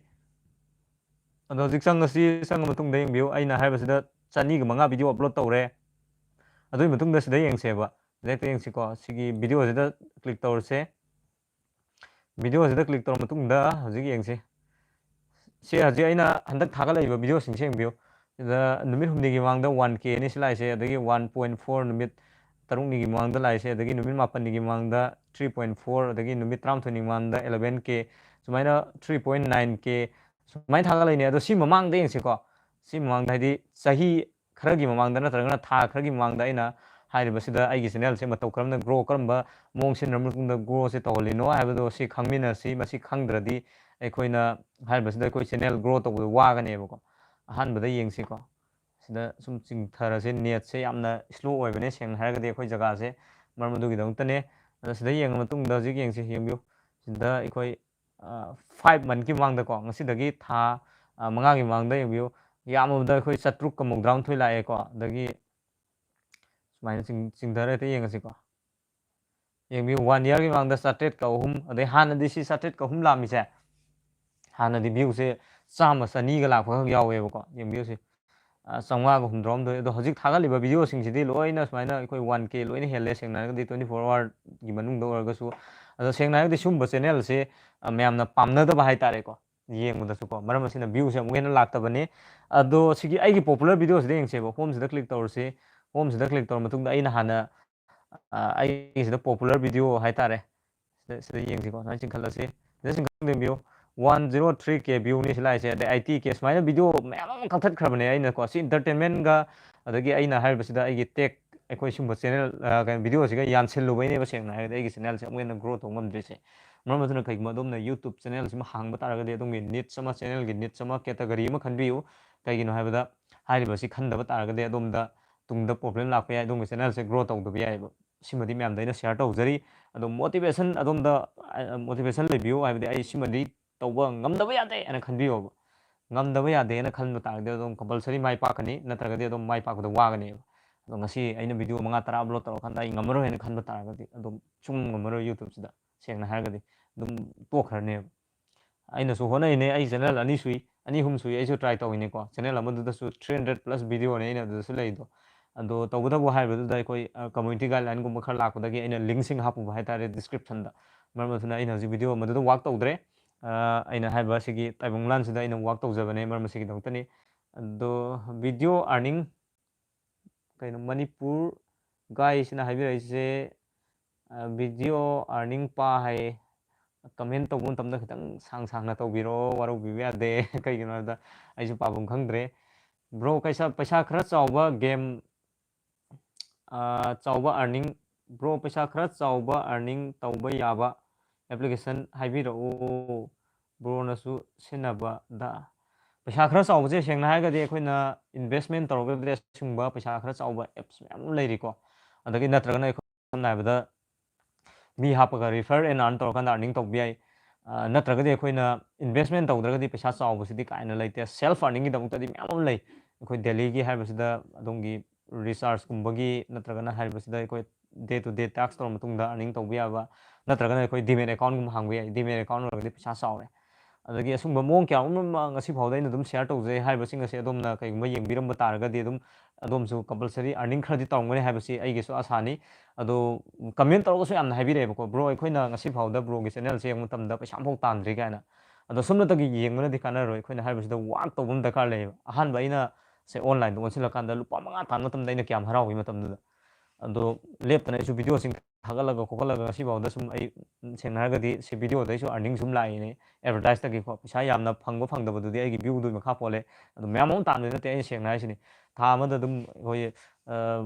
ꯑꯗꯣ ꯍꯧꯖꯤꯛ ꯆꯪꯉꯁꯤ, ꯆꯪꯉ ꯃꯇꯨꯡꯗ ꯌꯦꯡꯕꯤꯌꯨ, ꯑꯩꯅ ꯍꯥꯏꯕꯁꯤꯗ ꯆꯅꯤꯒ ꯃꯉꯥ ꯚꯤꯗꯤꯑꯣ ꯑꯞꯂꯣꯗ ꯇꯧꯔꯦ꯫ ꯑꯗꯨꯒꯤ ꯃꯇꯨꯡꯗ ꯁꯤꯗ ꯌꯦꯡꯁꯦꯕ, ꯍꯦꯛꯇ ꯌꯦꯡꯁꯤꯀꯣ꯫ ꯁꯤꯒꯤ ꯚꯤꯗꯤꯑꯣꯁꯤꯗ ꯀ꯭ꯂꯤꯛ ꯇꯧꯔꯁꯦ꯫ ꯚꯤꯗꯤꯑꯣꯁꯤꯗ ꯀ꯭ꯂꯤꯛ ꯇꯧꯔ ꯃꯇꯨꯡꯗ ꯍꯧꯖꯤꯛ ꯌꯦꯡꯁꯤ꯫ ꯁꯤ ꯍꯧꯖꯤꯛ ꯑꯩꯅ ꯍꯟꯗꯛ ꯊꯥꯒꯠꯂꯛꯏꯕ ꯚꯤꯗꯤꯑꯣꯁꯤꯡꯁꯦ ꯌꯦꯡꯕꯤꯌꯨ꯫ ꯁꯤꯗ ꯅꯨꯃꯤꯠ ꯍꯨꯝꯅꯤꯒꯤ ꯃꯃꯥꯡꯗ ꯋꯥꯟ ꯀꯦꯅꯤ ꯁꯤ ꯂꯥꯛꯏꯁꯦ, ꯑꯗꯒꯤ ꯋꯥꯟ ꯄꯣꯏꯟ ꯐꯣꯔ ꯅꯨꯃꯤꯠ ꯇꯔꯨꯛꯅꯤꯒꯤ ꯃꯃꯥꯡꯗ ꯂꯥꯛꯏꯁꯦ, ꯑꯗꯒꯤ ꯅꯨꯃꯤꯠ ꯃꯥꯄꯟꯅꯤꯒꯤ ꯃꯃꯥꯡꯗ ꯊ꯭ꯔꯤ ꯄꯣꯏꯟ ꯐꯣꯔ, ꯑꯗꯒꯤ ꯅꯨꯃꯤꯠ ꯇꯔꯥꯃꯥꯊꯣꯏꯅꯤ ꯃꯃꯥꯡꯗ ꯑꯦꯂꯚꯦꯟ ꯀꯦ, ꯁꯨꯃꯥꯏꯅ ꯊ꯭ꯔꯤ ꯄꯣꯏꯟ ꯅꯥꯏꯟ ꯀꯦ, ꯁꯨꯃꯥꯏꯅ ꯊꯥꯒꯠꯂꯛꯏꯅꯦ꯫ ꯑꯗꯣ ꯁꯤ ꯃꯃꯥꯡꯗ ꯌꯦꯡꯁꯤꯀꯣ꯫ ꯁꯤ ꯃꯃꯥꯡꯗ, ꯍꯥꯏꯗꯤ ꯆꯍꯤ ꯈꯔꯒꯤ ꯃꯃꯥꯡꯗ ꯅꯠꯇ꯭ꯔꯒꯅ ꯊꯥ ꯈꯔꯒꯤ ꯃꯃꯥꯡꯗ ꯑꯩꯅ ꯍꯥꯏꯔꯤꯕꯁꯤꯗ ꯑꯩꯒꯤ ꯆꯦꯅꯦꯜꯁꯦ ꯃꯇꯧ ꯀꯔꯝꯅ ꯒ꯭ꯔꯣ, ꯀꯔꯝꯕ ꯃꯑꯣꯡ ꯁꯤꯖꯤꯟꯅꯔꯕ ꯃꯇꯨꯡꯗ ꯒ꯭ꯔꯣꯁꯦ ꯇꯧꯍꯜꯂꯤꯅꯣ ꯍꯥꯏꯕꯗꯣ ꯁꯤ ꯈꯪꯃꯤꯟꯅꯁꯤ꯫ ꯃꯁꯤ ꯈꯪꯗ꯭ꯔꯗꯤ ꯑꯩꯈꯣꯏꯅ ꯍꯥꯏꯔꯤꯕꯁꯤꯗ ꯑꯩꯈꯣꯏ ꯆꯦꯅꯦꯜ ꯒ꯭ꯔꯣ ꯇꯧꯕꯗ ꯋꯥꯒꯅꯦꯕꯀꯣ꯫ ꯑꯍꯥꯟꯕꯗ ꯌꯦꯡꯁꯤꯀꯣ꯫ ꯁꯤꯗ ꯁꯨꯝ ꯆꯤꯡꯊꯔꯁꯦ꯫ ꯅꯦꯠꯁꯦ ꯌꯥꯝꯅ ꯁ꯭ꯂꯣ ꯑꯣꯏꯕꯅꯦ, ꯁꯦꯡꯅ ꯍꯥꯏꯔꯒꯗꯤ ꯑꯩꯈꯣꯏ ꯖꯒꯥꯁꯦ꯫ ꯃꯔꯝ ꯑꯗꯨꯒꯤꯗꯃꯛꯇꯅꯦ꯫ ꯑꯗꯣ ꯁꯤꯗ ꯌꯦꯡꯉ ꯃꯇꯨꯡꯗ ꯍꯧꯖꯤꯛ ꯌꯦꯡꯁꯤ, ꯌꯦꯡꯕꯤꯌꯨ꯫ ꯁꯤꯗ ꯑꯩꯈꯣꯏ, ꯑ, ꯐꯥꯏꯚ ꯃꯟꯠꯀꯤ ꯃꯃꯥꯡꯗꯀꯣ, ꯉꯁꯤꯗꯒꯤ ꯊꯥ, ꯑ, ꯃꯉꯥꯒꯤ ꯃꯃꯥꯡꯗ ꯌꯦꯡꯕꯤꯌꯨ, ꯌꯥꯝꯃꯕꯗ ꯑꯩꯈꯣꯏ ꯆꯥꯇ꯭ꯔꯨꯛꯀ ꯃꯧꯗ꯭ꯔꯥ ꯃꯥꯊꯣꯏ ꯂꯥꯛꯑꯦꯀꯣ꯫ ꯑꯗꯒꯤ ꯁꯨꯃꯥꯏꯅ ꯆꯤꯡ-, ꯆꯤꯡꯊꯔ ꯍꯦꯛꯇ ꯌꯦꯡꯉꯁꯤꯀꯣ꯫ ꯌꯦꯡꯕꯤꯌꯨ, ꯋꯥꯟ ꯏꯌꯔꯒꯤ ꯃꯃꯥꯡꯗ ꯆꯥꯇ꯭ꯔꯦꯠꯀ ꯑꯍꯨꯝ, ꯑꯗꯩ ꯍꯥꯟꯅꯗꯤ ꯁꯤ ꯆꯥꯇ꯭ꯔꯦꯠꯀ ꯑꯍꯨꯝ ꯂꯥꯛꯑꯝꯃꯤꯁꯦ, ꯍꯥꯟꯅꯗꯤ ꯚ꯭ꯌꯨꯁꯦ ꯆꯥꯝꯃ ꯆꯅꯤꯒ ꯂꯥꯛꯄ ꯈꯛ ꯌꯥꯎꯋꯦꯕꯀꯣ꯫ ꯌꯦꯡꯕꯤꯌꯨ ꯁꯤ, ꯑ, ꯆꯥꯝꯃꯉꯥꯒ ꯍꯨꯝꯗ꯭ꯔꯥꯍꯨꯝꯗꯣꯏ꯫ ꯑꯗꯣ ꯍꯧꯖꯤꯛ ꯊꯥꯒꯠꯂꯤꯕ ꯚꯤꯗꯤꯑꯣꯁꯤꯡꯁꯤꯗꯤ ꯂꯣꯏꯅ ꯁꯨꯃꯥꯏꯅ ꯑꯩꯈꯣꯏ ꯋꯥꯟ ꯀꯦ ꯂꯣꯏꯅ ꯍꯦꯜꯂꯦ, ꯁꯦꯡꯅ ꯍꯥꯏꯔꯒꯗꯤ ꯇ꯭ꯋꯦꯟꯇꯤ ꯐꯣꯔ ꯑꯋꯥꯔꯒꯤ ꯃꯅꯨꯡꯗ ꯑꯣꯏꯔꯒꯁꯨ꯫ ꯑꯗꯣ ꯁꯦꯡꯅ ꯍꯥꯏꯔꯒꯗꯤ ꯁꯤꯒꯨꯝꯕ ꯆꯦꯅꯦꯜꯁꯦ, ꯑ, ꯃꯌꯥꯝꯅ ꯄꯥꯝꯅꯗꯕ ꯍꯥꯏꯇꯥꯔꯦꯀꯣ, ꯌꯦꯡꯕꯗꯁꯨꯀꯣ꯫ ꯃꯔꯝ ꯑꯁꯤꯅ ꯚ꯭ꯌꯨꯁꯦ ꯑꯃꯨꯛ ꯍꯦꯟꯅ ꯂꯥꯛꯇꯕꯅꯤ꯫ ꯑꯗꯣ ꯁꯤꯒꯤ ꯑꯩꯒꯤ ꯄꯣꯄꯨꯂꯔ ꯚꯤꯗꯤꯑꯣꯁꯤꯗ ꯌꯦꯡꯁꯦꯕ꯫ ꯍꯣꯝꯁꯤꯗ ꯀ꯭ꯂꯤꯛ ꯇꯧꯔꯁꯤ꯫ ꯍꯣꯝꯁꯤꯗ ꯀ꯭ꯂꯤꯛ ꯇꯧꯔ ꯃꯇꯨꯡꯗ ꯑꯩꯅ ꯍꯥꯟꯅ, ꯑ, ꯑꯩꯒꯤꯁꯤꯗ ꯄꯣꯄꯨꯂꯔ ꯚꯤꯗꯤꯑꯣ ꯍꯥꯏꯇꯥꯔꯦ, ꯁꯤꯗ, ꯁꯤꯗ ꯌꯦꯡꯁꯤꯀꯣ꯫ ꯁꯨꯃꯥꯏꯅ ꯆꯤꯡꯈꯠꯂꯁꯤ꯫ ꯁꯤꯗ ꯆꯤꯡꯈꯠ ꯌꯦꯡꯕꯤꯌꯨ, ꯋꯥꯟ ꯖꯤꯔꯣ ꯊ꯭ꯔꯤ ꯀꯦ ꯚ꯭ꯌꯨꯅꯤ ꯁꯤ ꯂꯥꯛꯏꯁꯦ, ꯑꯗꯩ ꯑꯥꯏꯇꯤ ꯀꯦ, ꯁꯨꯃꯥꯏꯅ ꯚꯤꯗꯤꯑꯣ ꯃꯌꯥꯝ ꯑꯃ ꯀꯛꯊꯠꯈ꯭ꯔꯕꯅꯦ ꯑꯩꯅꯀꯣ꯫ ꯁꯤ ꯏꯟꯇꯔꯇꯦꯟꯃꯦꯟꯒ ꯑꯗꯒꯤ ꯑꯩꯅ ꯍꯥꯏꯔꯤꯕꯁꯤꯗ ꯑꯩꯒꯤ ꯇꯦꯛ, ꯑꯩꯈꯣꯏ ꯁꯤꯒꯨꯝꯕ ꯆꯦꯅꯦꯜ, ꯑ, ꯀꯩꯅꯣ, ꯚꯤꯗꯤꯑꯣꯁꯤꯒ ꯌꯥꯟꯁꯤꯜꯂꯨꯕꯩꯅꯦꯕ, ꯁꯦꯡꯅ ꯍꯥꯏꯔꯒꯗꯤ ꯑꯩꯒꯤ ꯆꯦꯅꯦꯜꯁꯦ ꯑꯃꯨꯛ ꯍꯦꯟꯅ ꯒ꯭ꯔꯣ ꯇꯧꯕ ꯉꯝꯗ꯭ꯔꯤꯁꯦ꯫ ꯃꯔꯝ ꯑꯗꯨꯅ ꯀꯩꯒꯨꯝꯕ ꯑꯗꯣꯝꯅ YouTube ꯆꯦꯅꯦꯜ ꯑꯁꯤꯃ ꯍꯥꯡꯕ ꯇꯥꯔꯒꯗꯤ ꯑꯗꯣꯝꯒꯤ ꯅꯤꯠꯁ ꯑꯃ, ꯆꯦꯅꯦꯜꯒꯤ ꯅꯤꯠꯁ ꯑꯃ, ꯀꯦꯇꯒꯣꯔꯤ ꯑꯃ ꯈꯟꯕꯤꯌꯨ꯫ ꯀꯩꯒꯤꯅꯣ ꯍꯥꯏꯕꯗ ꯍꯥꯏꯔꯤꯕ ꯑꯁꯤ ꯈꯟꯗꯕ ꯇꯥꯔꯒꯗꯤ ꯑꯗꯣꯝꯗ ꯇꯨꯡꯗ ꯄ꯭ꯔꯣꯕ꯭ꯂꯦꯝ ꯂꯥꯛꯄ ꯌꯥꯏ, ꯑꯗꯣꯝꯒꯤ ꯆꯦꯅꯦꯜꯁꯦ ꯒ꯭ꯔꯣ ꯇꯧꯗꯕ ꯌꯥꯏꯑꯕ꯫ ꯁꯤꯃꯗꯤ ꯃꯌꯥꯝꯗ ꯑꯩꯅ ꯁꯤꯌꯔ ꯇꯧꯖꯔꯤ꯫ ꯑꯗꯣ ꯃꯣꯇꯤꯚꯦꯁꯟ, ꯑꯗꯣꯝꯗ ꯃꯣꯇꯤꯚꯦꯁꯟ ꯂꯩꯕꯤꯌꯨ, ꯍꯥꯏꯕꯗꯤ ꯑꯩ ꯁꯤꯃꯗꯤ ꯇꯧꯕ ꯉꯝꯗꯕ ꯌꯥꯗꯦ ꯍꯥꯏꯅ ꯈꯟꯕꯤꯌꯣꯕ꯫ ꯉꯝꯗꯕ ꯌꯥꯗꯦꯅ ꯈꯟꯕ ꯇꯥꯔꯒꯗꯤ ꯑꯗꯨꯝ ꯀꯝꯄꯜꯁꯔꯤ ꯃꯥꯏ ꯄꯥꯛꯀꯅꯤ, ꯅꯠꯇ꯭ꯔꯒꯗꯤ ꯑꯗꯨꯝ ꯃꯥꯏ ꯄꯥꯛꯄꯗ ꯋꯥꯒꯅꯦꯕ꯫ ꯑꯗꯣ ꯉꯁꯤ ꯑꯩꯅ ꯚꯤꯗꯤꯑꯣ ꯃꯉꯥ ꯇꯔꯥ ꯑꯞꯂꯣꯗ ꯇꯧꯔꯀꯥꯟꯗ ꯑꯩ ꯉꯝꯃꯔꯣꯏ ꯍꯥꯏꯅ ꯈꯟꯕ ꯇꯥꯔꯒꯗꯤ ꯑꯗꯨꯝ ꯁꯨꯡꯉꯝ ꯉꯝꯃꯔꯣꯏ YouTubeꯁꯤꯗ, ꯁꯦꯡꯅ ꯍꯥꯏꯔꯒꯗꯤ ꯑꯗꯨꯝ ꯇꯣꯛꯈ꯭ꯔꯅꯦꯕ꯫ ꯑꯩꯅꯁꯨ ꯍꯣꯠꯅꯩꯅꯦ, ꯑꯩ ꯆꯦꯅꯦꯜ ꯑꯅꯤ ꯁꯨꯏ, ꯑꯅꯤ ꯑꯍꯨꯝ ꯁꯨꯏ, ꯑꯩꯁꯨ ꯇ꯭ꯔꯥꯏ ꯇꯧꯏꯅꯦꯀꯣ꯫ ꯆꯦꯅꯦꯜ ꯑꯃꯗꯨꯗꯁꯨ three hundred plus ꯚꯤꯗꯤꯑꯣꯅꯦ ꯑꯩꯅ ꯑꯗꯨꯗꯁꯨ ꯂꯩꯗꯣ꯫ ꯑꯗꯣ ꯇꯧꯕꯇꯕꯨ ꯍꯥꯏꯔꯤꯕꯗꯨꯗ ꯑꯩꯈꯣꯏ ꯀꯝꯃ꯭ꯌꯨꯅꯤꯇꯤ ꯒꯥꯏꯗꯂꯥꯏꯟꯒꯨꯝꯕ ꯈꯔ ꯂꯥꯛꯄꯗꯒꯤ ꯑꯩꯅ ꯂꯤꯡꯁꯤꯡ ꯍꯥꯞꯄꯨꯕ ꯍꯥꯏꯇꯥꯔꯦ ꯗꯤꯁꯀ꯭ꯔꯤꯞꯁꯟꯗ꯫ ꯃꯔꯝ ꯑꯗꯨꯅ ꯑꯩꯅ ꯍꯧꯖꯤꯛ ꯚꯤꯗꯤꯑꯣ ꯑꯃꯗꯨꯗ ꯋꯥꯛ ꯇꯧꯗ꯭ꯔꯦ꯫ ꯑ, ꯑꯩꯅ ꯍꯥꯏꯕ ꯑꯁꯤꯒꯤ ꯇꯥꯏꯕꯪ ꯂꯥꯟꯁꯤꯗ ꯑꯩꯅ ꯋꯥꯛ ꯇꯧꯖꯕꯅꯦ ꯃꯔꯝ ꯑꯁꯤꯒꯤꯗꯃꯛꯇꯅꯤ꯫ ꯑꯗꯣ ꯚꯤꯗꯤꯑꯣ ꯑꯥꯔꯅꯤꯡ, ꯀꯩꯅꯣ, ꯃꯅꯤꯄꯨꯔ ꯒꯥꯏꯁꯤꯅ ꯍꯥꯏꯕꯤꯔꯛꯏꯁꯦ, ꯚꯤꯗꯤꯑꯣ ꯑꯥꯔꯅꯤꯡ ꯄꯥ ꯍꯥꯏꯌꯦ꯫ ꯀꯃꯦꯟ ꯇꯧꯕ ꯃꯇꯝꯗ ꯈꯤꯇꯪ ꯁꯥꯡ ꯁꯥꯡꯅ ꯇꯧꯕꯤꯔꯛꯑꯣ, ꯋꯥꯔꯧꯕꯤꯕ ꯌꯥꯗꯦ꯫ ꯀꯩꯒꯤꯅꯣ ꯍꯥꯏꯕꯗ ꯑꯩꯁꯨ ꯄꯥꯐꯝ ꯈꯪꯗ꯭ꯔꯦ꯫ ꯕ꯭ꯔꯣ, ꯄꯩꯁꯥ, ꯄꯩꯁꯥ ꯈꯔ ꯆꯥꯎꯕ ꯒꯦꯝ, ꯆꯥꯎꯕ ꯑꯥꯔꯅꯤꯡ, ꯕ꯭ꯔꯣ, ꯄꯩꯁꯥ ꯈꯔ ꯆꯥꯎꯕ ꯑꯥꯔꯅꯤꯡ ꯇꯧꯕ ꯌꯥꯕ ꯑꯦꯄ꯭ꯂꯤꯀꯦꯁꯟ ꯍꯥꯏꯕꯤꯔꯛꯎ, ꯕ꯭ꯔꯣꯅꯁꯨ ꯁꯤꯖꯤꯟꯅꯕꯗ꯫ ꯄꯩꯁꯥ ꯈꯔ ꯆꯥꯎꯕꯁꯦ ꯁꯦꯡꯅ ꯍꯥꯏꯔꯒꯗꯤ ꯑꯩꯈꯣꯏꯅ ꯏꯟꯚꯦꯁꯃꯦꯟ ꯇꯧꯔꯒꯗꯤ ꯑꯁꯤꯒꯨꯝꯕ ꯄꯩꯁꯥ ꯈꯔ ꯆꯥꯎꯕ ꯑꯦꯞꯁ ꯃꯌꯥꯝ ꯑꯃ ꯂꯩꯔꯤꯀꯣ꯫ ꯑꯗꯒꯤ ꯅꯠꯇ꯭ꯔꯒꯅ ꯑꯩꯈꯣꯏ ꯁꯝꯅ ꯍꯥꯏꯔꯕꯗ ꯃꯤ ꯍꯥꯞꯄꯒ refer and earn ꯇꯧꯔꯀꯥꯟꯗ ꯑꯥꯔꯅꯤꯡ ꯇꯧꯕ ꯌꯥꯏ꯫ ꯑ, ꯅꯠꯇ꯭ꯔꯒꯗꯤ ꯑꯩꯈꯣꯏꯅ ꯏꯟꯚꯦꯁꯃꯦꯟ ꯇꯧꯗ꯭ꯔꯒꯗꯤ ꯄꯩꯁꯥ ꯆꯥꯎꯕꯁꯤꯗꯤ ꯀꯥ ꯍꯦꯟꯅ ꯂꯩꯇꯦ꯫ ꯁꯦꯜꯐ ꯑꯥꯔꯅꯤꯡꯒꯤꯗꯃꯛꯇꯗꯤ ꯃꯌꯥꯝ ꯑꯃ ꯂꯩ꯫ ꯑꯩꯈꯣꯏ ꯗꯦꯂꯤꯒꯤ ꯍꯥꯏꯕꯁꯤꯗ ꯑꯗꯣꯝꯒꯤ ꯔꯤꯆꯥꯔꯖꯀꯨꯝꯕꯒꯤ ꯅꯠꯇ꯭ꯔꯒꯅ ꯍꯥꯏꯔꯤꯕꯁꯤꯗ ꯑꯩꯈꯣꯏ day to day task ꯇꯧꯔ ꯃꯇꯨꯡꯗ ꯑꯥꯔꯅꯤꯡ ꯇꯧꯕ ꯌꯥꯕ, ꯅꯠꯇ꯭ꯔꯒꯅ ꯑꯩꯈꯣꯏ ꯗꯤꯃꯦꯠ ꯑꯦꯀꯥꯎꯟꯒꯨꯝꯕ ꯍꯥꯡꯕ ꯌꯥꯏ꯫ ꯗꯤꯃꯦꯠ ꯑꯦꯀꯥꯎꯟ ꯑꯣꯏꯔꯒꯗꯤ ꯄꯩꯁꯥ ꯆꯥꯎꯔꯦ꯫ ꯑꯗꯒꯤ ꯑꯁꯤꯒꯨꯝꯕ ꯃꯑꯣꯡ ꯀꯌꯥ ꯑꯃ ꯉꯁꯤ ꯐꯥꯎꯗ ꯑꯩꯅ ꯑꯗꯨꯝ ꯁꯤꯌꯔ ꯇꯧꯖꯩ꯫ ꯍꯥꯏꯔꯤꯕꯁꯤꯡ ꯑꯁꯤ ꯑꯗꯣꯝꯅ ꯀꯩꯒꯨꯝꯕ ꯌꯦꯡꯕꯤꯔꯝꯕ ꯇꯥꯔꯒꯗꯤ ꯑꯗꯨꯝ ꯑꯗꯣꯝꯁꯨ ꯀꯝꯄꯜꯁꯔꯤ ꯑꯥꯔꯅꯤꯡ ꯈꯔꯗꯤ ꯇꯧꯔꯝꯒꯅꯤ ꯍꯥꯏꯕꯁꯤ ꯑꯩꯒꯤꯁꯨ ꯑꯥꯁꯥꯅꯤ꯫ ꯑꯗꯣ ꯀꯃꯦꯟ ꯇꯧꯔꯒꯁꯨ ꯌꯥꯝꯅ ꯍꯥꯏꯕꯤꯔꯛꯑꯦꯕꯀꯣ, "ꯕ꯭ꯔꯣ, ꯑꯩꯈꯣꯏꯅ ꯉꯁꯤ ꯐꯥꯎꯗ ꯕ꯭ꯔꯣꯒꯤ ꯆꯦꯅꯦꯜꯁꯦ ꯌꯦꯡꯕ ꯃꯇꯝꯗ ꯄꯩꯁꯥ ꯑꯃꯐꯥꯎ ꯇꯥꯟꯗ꯭ꯔꯤ" ꯀꯥꯏꯅ꯫ ꯑꯗꯣ ꯁꯨꯝꯅꯇꯒꯤ ꯌꯦꯡꯕꯅꯗꯤ ꯀꯥꯟꯅꯔꯣꯏ꯫ ꯑꯩꯈꯣꯏꯅ ꯍꯥꯏꯔꯤꯕꯁꯤꯗ ꯋꯥꯔꯛ ꯇꯧꯕ ꯑꯃ ꯗꯔꯀꯥꯔ ꯂꯩꯌꯦꯕ꯫ ꯑꯍꯥꯟꯕ ꯑꯩꯅ ꯁꯦ ꯑꯣꯟꯂꯥꯏꯟꯗ ꯑꯣꯟꯁꯤꯜꯂꯀꯥꯟꯗ ꯂꯨꯄꯥ ꯃꯉꯥ ꯇꯥꯟꯕ ꯃꯇꯝꯗ ꯑꯩꯅ ꯀꯌꯥꯝ ꯍꯔꯥꯎꯏ ꯃꯇꯝꯗꯨꯗ꯫ ꯑꯗꯣ ꯂꯦꯞꯇꯅ ꯑꯩꯁꯨ ꯚꯤꯗꯤꯑꯣꯁꯤꯡ ꯊꯥꯒꯠꯂꯒ ꯈꯣꯠꯀꯠꯂꯒ ꯉꯁꯤ ꯐꯥꯎꯗ ꯁꯨꯝ ꯑꯩ, ꯁꯦꯡꯅ ꯍꯥꯏꯔꯒꯗꯤ ꯁꯤ ꯚꯤꯗꯤꯑꯣꯗꯩꯁꯨ ꯑꯥꯔꯅꯤꯡ ꯁꯨꯝ ꯂꯥꯛꯏꯅꯦ꯫ ꯑꯦꯗꯚꯔꯇꯥꯏꯁꯇꯒꯤꯀꯣ꯫ ꯄꯩꯁꯥ ꯌꯥꯝꯅ ꯐꯪꯕ ꯐꯪꯗꯕꯗꯨꯗꯤ ꯑꯩꯒꯤ ꯚ꯭ꯌꯨꯗꯨꯒꯤ ꯃꯈꯥ ꯄꯣꯜꯂꯦ꯫ ꯑꯗꯨ ꯃꯌꯥꯝ ꯑꯃ ꯇꯥꯟꯕꯗꯤ ꯅꯠꯇꯦ, ꯑꯩꯅ ꯁꯦꯡꯅ ꯍꯥꯏꯁꯤꯅꯤ꯫ ꯊꯥ ꯑꯃꯗ ꯑꯗꯨꯝ ꯑꯩꯈꯣꯏ, ꯑ,